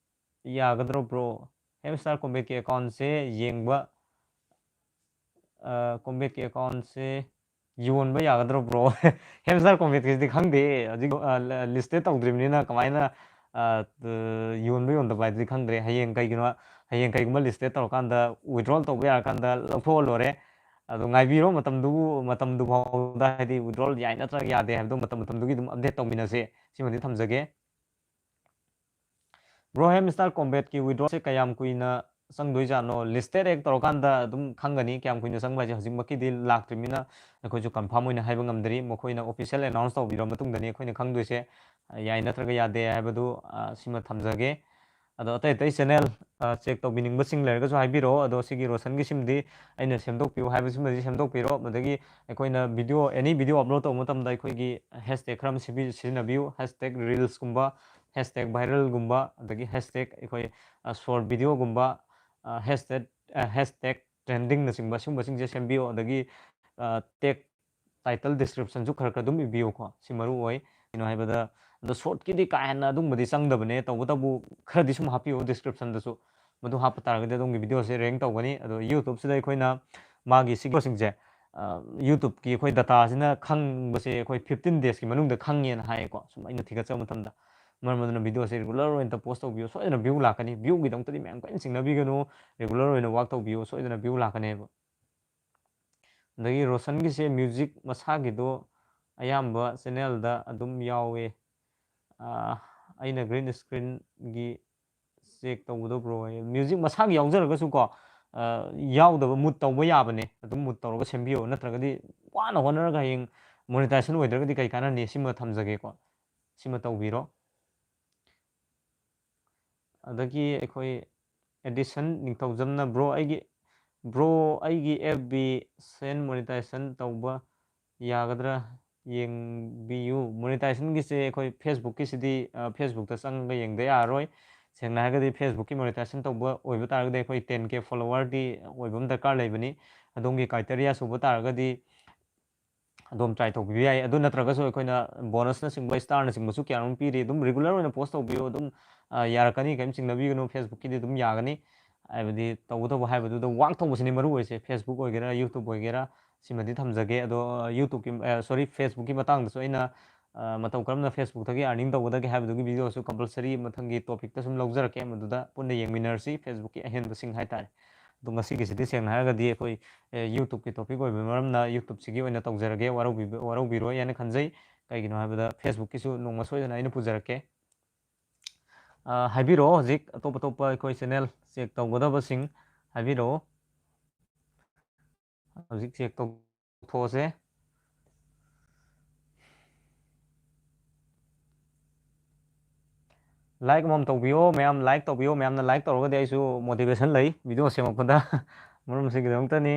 ꯌꯥꯒꯗ꯭ꯔꯣ ꯕ꯭ꯔꯣ? ꯍꯦꯝꯁꯇꯥꯔ ꯀꯣꯝꯕꯦꯠꯀꯤ ꯑꯦꯀꯥꯎꯟꯁꯦ ꯌꯦꯡꯕ, ꯑ, ꯀꯣꯝꯕꯦꯠꯀꯤ ꯑꯦꯀꯥꯎꯟꯁꯦ ꯌꯣꯟꯕ ꯌꯥꯒꯗ꯭ꯔꯣ ꯕ꯭ꯔꯣ? ꯍꯦꯝꯁꯇꯥꯔ ꯀꯣꯝꯕꯦꯠꯀꯤꯁꯤꯗꯤ ꯈꯪꯗꯦ, ꯍꯧꯖꯤꯛ, ꯑ, ꯂ-, ꯂꯤꯁꯇꯦꯠ ꯇꯧꯗ꯭ꯔꯤꯕꯅꯤꯅ ꯀꯃꯥꯏꯅ, ꯑ, ꯇ-, ꯌꯣꯟꯕ ꯌꯣꯟꯗꯕ ꯍꯥꯏꯗꯨꯗꯤ ꯈꯪꯗ꯭ꯔꯦ꯫ ꯍꯌꯦꯡ ꯀꯩꯒꯤꯅꯣ, ꯍꯌꯦꯡ ꯀꯩꯒꯨꯝꯕ ꯂꯤꯁꯇꯦꯠ ꯇꯧꯔꯀꯥꯟꯗ ꯋꯤꯗ꯭ꯔꯣꯜ ꯇꯧꯕ ꯌꯥꯔꯀꯥꯟꯗ ꯂꯧꯊꯣꯛꯑ ꯂꯣꯏꯔꯦ꯫ ꯑꯗꯣ ꯉꯥꯏꯕꯤꯔꯣ, ꯃꯇꯝꯗꯨꯕꯨ, ꯃꯇꯝꯗꯨ ꯐꯥꯎꯗ, ꯍꯥꯏꯗꯤ ꯋꯤꯗ꯭ꯔꯣꯜ ꯌꯥꯏ ꯅꯠꯇ꯭ꯔꯒ ꯌꯥꯗꯦ ꯍꯥꯏꯕꯗꯣ ꯃꯇꯝ ꯃꯇꯝꯗꯨꯒꯤ ꯑꯗꯨꯝ ꯑꯞꯗꯦꯠ ꯇꯧꯃꯤꯟꯅꯁꯦ꯫ ꯁꯤꯃꯗꯤ ꯊꯝꯖꯒꯦ꯫ ꯕ꯭ꯔꯣ, ꯍꯦꯝꯁꯇꯥꯔ ꯀꯣꯝꯕꯦꯠꯀꯤ ꯋꯤꯗ꯭ꯔꯣꯁꯦ ꯀꯌꯥꯝ ꯀꯨꯏꯅ ꯆꯪꯗꯣꯏꯖꯥꯠꯅꯣ? ꯂꯤꯁꯇꯦꯠ ꯍꯦꯛ ꯇꯧꯔꯀꯥꯟꯗ ꯑꯗꯨꯝ ꯈꯪꯒꯅꯤ ꯀꯌꯥꯝ ꯀꯨꯏꯅ ꯆꯪꯕ ꯍꯥꯏꯁꯦ꯫ ꯍꯧꯖꯤꯛꯃꯛꯀꯤꯗꯤ ꯂꯥꯛꯇ꯭ꯔꯤꯕꯅꯤꯅ ꯑꯩꯈꯣꯏꯁꯨ ꯀꯟꯐꯥꯔꯝ ꯑꯣꯏꯅ ꯍꯥꯏꯕ ꯉꯝꯗ꯭ꯔꯤ꯫ ꯃꯈꯣꯏꯅ ꯑꯣꯐꯤꯁꯤꯌꯦꯜ ꯑꯦꯅꯥꯎꯟꯁ ꯇꯧꯕꯤꯔꯕ ꯃꯇꯨꯡꯗꯅꯤ ꯑꯩꯈꯣꯏꯅ ꯈꯪꯗꯣꯏꯁꯦ, ꯌꯥꯏ ꯅꯠꯇ꯭ꯔꯒ ꯌꯥꯗꯦ ꯍꯥꯏꯕꯗꯨ, ꯑ, ꯁꯤꯃ ꯊꯝꯖꯒꯦ꯫ ꯑꯗꯣ ꯑꯇꯩ ꯑꯇꯩ ꯆꯦꯅꯦꯜ, ꯑ, ꯆꯦꯛ ꯇꯧꯕꯤꯅꯤꯡꯕꯁꯤꯡ ꯂꯩꯔꯒꯁꯨ ꯍꯥꯏꯕꯤꯔꯛꯑꯣ꯫ ꯑꯗꯣ ꯁꯤꯒꯤ ꯔꯣꯁꯟꯒꯤ ꯁꯤꯃꯗꯤ ꯑꯩꯅ ꯁꯦꯝꯗꯣꯛꯄꯤꯌꯨ ꯍꯥꯏꯕꯁꯤꯃꯗꯤ ꯁꯦꯝꯗꯣꯛꯄꯤꯔꯣ꯫ ꯃꯗꯒꯤ ꯑꯩꯈꯣꯏꯅ ꯚꯤꯗꯤꯑꯣ, ꯑꯦꯅꯤ ꯚꯤꯗꯤꯑꯣ ꯑꯞꯂꯣꯗ ꯇꯧꯕ ꯃꯇꯝꯗ ꯑꯩꯈꯣꯏꯒꯤ ꯍꯦꯁꯇꯦꯛ ꯈꯔ ꯑꯃ ꯁꯤꯕꯤ-, ꯁꯤꯖꯤꯟꯅꯕꯤꯌꯨ꯫ ꯍꯦꯁꯇꯦꯛ ꯔꯤꯜꯁꯀꯨꯝꯕ, ꯍꯦꯁꯇꯦꯛ ꯚꯥꯏꯔꯦꯜꯒꯨꯝꯕ, ꯑꯗꯒꯤ ꯍꯦꯁꯇꯦꯛ ꯑꯩꯈꯣꯏ, ꯑ, ꯁꯣꯔꯠ ꯚꯤꯗꯤꯑꯣꯒꯨꯝꯕ, ꯑ, ꯍꯦꯁꯇꯦꯛ, ꯑ, ꯍꯦꯁꯇꯦꯛ ꯇ꯭ꯔꯦꯟꯗꯤꯡꯅꯆꯤꯡꯕ ꯁꯤꯒꯨꯝꯕꯁꯤꯡꯁꯦ ꯁꯦꯝꯕꯤꯌꯨ꯫ ꯑꯗꯒꯤ, ꯑ, ꯇꯦꯛ ꯇꯥꯏꯇꯜ ꯗꯤꯁꯀ꯭ꯔꯤꯞꯁꯟꯁꯨ ꯈꯔ ꯈꯔ ꯑꯗꯨꯝ ꯏꯕꯤꯌꯨꯀꯣ, ꯁꯤ ꯃꯔꯨ ꯑꯣꯏ꯫ ꯀꯩꯅꯣ ꯍꯥꯏꯕꯗ, ꯑꯗꯣ ꯁꯣꯔꯠꯀꯤꯗꯤ ꯀꯥ ꯍꯦꯟꯅ ꯑꯗꯨꯝꯕꯗꯤ ꯆꯪꯗꯕꯅꯦ, ꯇꯧꯕꯇꯕꯨ ꯈꯔꯗꯤ ꯁꯨꯝ ꯍꯥꯞꯄꯤꯌꯨ ꯗꯤꯁꯀ꯭ꯔꯤꯞꯁꯟꯗꯁꯨ꯫ ꯃꯗꯨ ꯍꯥꯞꯄ ꯇꯥꯔꯒꯗꯤ ꯑꯗꯣꯝꯒꯤ ꯚꯤꯗꯤꯑꯣꯁꯦ ꯔꯦꯡ ꯇꯧꯒꯅꯤ꯫ ꯑꯗꯣ ꯌꯨꯇ꯭ꯌꯨꯕꯁꯤꯗ ꯑꯩꯈꯣꯏꯅ ꯃꯥꯒꯤ ꯁꯤꯒꯤꯁꯤꯡꯁꯦ, ꯑ, ꯌꯨꯇ꯭ꯌꯨꯕꯀꯤ ꯑꯩꯈꯣꯏ ꯗꯇꯥꯁꯤꯅ ꯈꯪꯕꯁꯦ ꯑꯩꯈꯣꯏ ꯐꯤꯐꯇꯤꯟ ꯗꯦꯖꯀꯤ ꯃꯅꯨꯡꯗ ꯈꯪꯉꯦꯅ ꯍꯥꯏꯌꯦꯀꯣ, ꯁꯨꯝ ꯑꯩꯅ ꯊꯤꯒꯠꯆꯕ ꯃꯇꯝꯗ꯫ ꯃꯔꯝ ꯑꯗꯨꯅ ꯚꯤꯗꯤꯑꯣꯁꯦ ꯔꯤꯒꯨꯂꯔ ꯑꯣꯏꯅ ꯄꯣꯁ ꯇꯧꯕꯤꯌꯨ, ꯁꯣꯏꯗꯅ ꯚ꯭ꯌꯨ ꯂꯥꯛꯀꯅꯤ꯫ ꯚ꯭ꯌꯨꯒꯤꯗꯃꯛꯇꯗꯤ ꯃꯌꯥꯝ ꯀꯟꯅ ꯆꯤꯡꯅꯕꯤꯒꯅꯨ, ꯔꯤꯒꯨꯂꯔ ꯑꯣꯏꯅ ꯋꯥꯛ ꯇꯧꯕꯤꯌꯨ, ꯁꯣꯏꯗꯅ ꯚ꯭ꯌꯨ ꯂꯥꯛꯀꯅꯦꯕ꯫ ꯑꯗꯒꯤ ꯔꯣꯁꯟꯒꯤꯁꯦ ꯃ꯭ꯌꯨꯖꯤꯛ ꯃꯁꯥꯒꯤꯗꯣ ꯑꯌꯥꯝꯕ ꯆꯦꯅꯦꯜꯗ ꯑꯗꯨꯝ ꯌꯥꯎꯋꯦ꯫ ꯑꯥ, ꯑꯩꯅ ꯒ꯭ꯔꯤꯟ ꯁ꯭ꯀ꯭ꯔꯤꯟꯒꯤ ꯆꯦꯛ ꯇꯧꯕꯗꯣ ꯕ꯭ꯔꯣ, ꯃ꯭ꯌꯨꯖꯤꯛ ꯃꯁꯥꯒꯤ ꯌꯥꯎꯖꯔꯒꯁꯨ ꯀꯣ, ꯑꯥ, ꯌꯥꯎꯗꯕ, ꯃꯨꯠ ꯇꯧꯕ ꯌꯥꯕꯅꯦ꯫ ꯑꯗꯨꯝ ꯃꯨꯠ ꯇꯧꯔꯒ ꯁꯦꯝꯕꯤꯌꯣ, ꯅꯠꯇ꯭ꯔꯒꯗꯤ ꯋꯥꯅ ꯍꯣꯠꯅꯔꯒ ꯍꯌꯦꯡ ꯃꯣꯅꯤꯇꯥꯏꯖꯦꯁꯟ ꯑꯣꯏꯗ꯭ꯔꯒꯗꯤ ꯀꯩ ꯀꯥꯟꯅꯅꯤ? ꯁꯤꯃ ꯊꯝꯖꯒꯦꯀꯣ, ꯁꯤꯃ ꯇꯧꯕꯤꯔꯣ꯫ ꯑꯗꯒꯤ ꯑꯩꯈꯣꯏ ꯑꯦꯗꯤꯁꯟ ꯅꯤꯡꯊꯧꯖꯝꯅ, "Bro, ꯑꯩꯒꯤ, bro, ꯑꯩꯒꯤ F B Sen monetization ꯇꯧꯕ ꯌꯥꯒꯗ꯭ꯔꯥ? ꯌꯦꯡꯕꯤꯌꯨ꯫" Monetizationꯒꯤꯁꯦ ꯑꯩꯈꯣꯏ Facebookꯀꯤꯁꯤꯗꯤ, ꯑ, Facebookꯇ ꯆꯪꯉꯒ ꯌꯦꯡꯗ ꯌꯥꯔꯔꯣꯏ꯫ ꯁꯦꯡꯅ ꯍꯥꯏꯔꯒꯗꯤ Facebookꯀꯤ monetization ꯇꯧꯕ ꯑꯣꯏꯕ ꯇꯥꯔꯒꯗꯤ ꯑꯩꯈꯣꯏ ten K followerꯗꯤ ꯑꯣꯏꯕ ꯑꯃ ꯗꯔꯀꯥꯔ ꯂꯩꯕꯅꯤ꯫ ꯑꯗꯣꯝꯒꯤ criteria ꯁꯨꯕ ꯇꯥꯔꯒꯗꯤ ꯑꯗꯣꯝ try ꯇꯧꯕꯤꯕ ꯌꯥꯏ꯫ ꯑꯗꯨ ꯅꯠꯇ꯭ꯔꯒꯁꯨ ꯑꯩꯈꯣꯏꯅ bonusꯅꯆꯤꯡꯕ, starꯅꯆꯤꯡꯕꯁꯨ ꯀꯌꯥ ꯑꯃ ꯄꯤꯔꯤ꯫ ꯑꯗꯨꯝ regular ꯑꯣꯏꯅ post ꯇꯧꯕꯤꯌꯨ꯫ ꯑꯗꯨꯝ, ꯑ, ꯌꯥꯔꯛꯀꯅꯤ, ꯀꯔꯤꯝ ꯆꯤꯡꯅꯕꯤꯒꯅꯨ꯫ Facebookꯀꯤꯗꯤ ꯑꯗꯨꯝ ꯌꯥꯒꯅꯤ꯫ ꯍꯥꯏꯕꯗꯤ ꯇꯧꯒꯗꯧꯕ ꯍꯥꯏꯕꯗꯨꯗ work ꯇꯧꯕꯁꯤꯅꯤ ꯃꯔꯨ ꯑꯣꯏꯁꯦ꯫ Facebook ꯑꯣꯏꯒꯦꯔꯥ, YouTube ꯑꯣꯏꯒꯦꯔꯥ, ꯁꯤꯃꯗꯤ ꯊꯝꯖꯒꯦ꯫ ꯑꯗꯣ, ꯑ, YouTubeꯀꯤ, ꯑ, sorry, Facebookꯀꯤ ꯃꯇꯥꯡꯗꯁꯨ ꯑꯩꯅ, ꯑ, ꯃꯇꯧ ꯀꯔꯝꯅ Facebookꯇꯒꯤ earning ꯇꯧꯒꯗꯒꯦ ꯍꯥꯏꯕꯗꯨꯒꯤ videoꯁꯨ compulsory ꯃꯊꯪꯒꯤ topicꯇ ꯁꯨꯝ ꯂꯧꯖꯔꯛꯀꯦ꯫ ꯃꯗꯨꯗ ꯄꯨꯟꯅ ꯌꯦꯡꯃꯤꯟꯅꯔꯁꯤ, Facebookꯀꯤ ꯑꯍꯦꯟꯕꯁꯤꯡ ꯍꯥꯏꯇꯥꯔꯦ꯫ ꯑꯗꯣ ꯉꯁꯤꯒꯤꯁꯤꯗꯤ ꯁꯦꯡꯅ ꯍꯥꯏꯔꯒꯗꯤ ꯑꯩꯈꯣꯏ, ꯑꯦ, YouTubeꯀꯤ topic ꯑꯣꯏꯕ ꯃꯔꯝꯅ YouTubeꯁꯤꯒꯤ ꯑꯣꯏꯅ ꯇꯧꯖꯔꯒꯦ, ꯋꯥꯔꯧꯕꯤꯕ-, ꯋꯥꯔꯧꯕꯤꯔꯣꯏ ꯍꯥꯏꯅ ꯈꯟꯖꯩ꯫ ꯀꯩꯒꯤꯅꯣ ꯍꯥꯏꯕꯗ Facebookꯀꯤꯁꯨ ꯅꯣꯡꯃ ꯁꯣꯏꯗꯅ ꯑꯩꯅ ꯄꯨꯖꯔꯛꯀꯦ꯫ ꯑ, ꯍꯥꯏꯕꯤꯔꯛꯑꯣ, ꯍꯧꯖꯤꯛ ꯑꯇꯣꯞ ꯑꯇꯣꯞꯄ ꯑꯩꯈꯣꯏ channel check ꯇꯧꯒꯗꯕꯁꯤꯡ ꯍꯥꯏꯕꯤꯔꯛꯑꯣ꯫ ꯍꯧꯖꯤꯛ check ꯇꯧꯊꯣꯛꯑꯁꯦ꯫ Like ꯑꯃꯃꯝ ꯇꯧꯕꯤꯌꯣ ꯃꯌꯥꯝ, like ꯇꯧꯕꯤꯌꯣ꯫ ꯃꯌꯥꯝꯅ like ꯇꯧꯔꯒꯗꯤ ꯑꯩꯁꯨ motivation ꯂꯩ video ꯁꯦꯝꯃꯛꯄꯗ꯫ ꯃꯔꯝ ꯑꯁꯤꯒꯤꯗꯃꯛꯇꯅꯤ꯫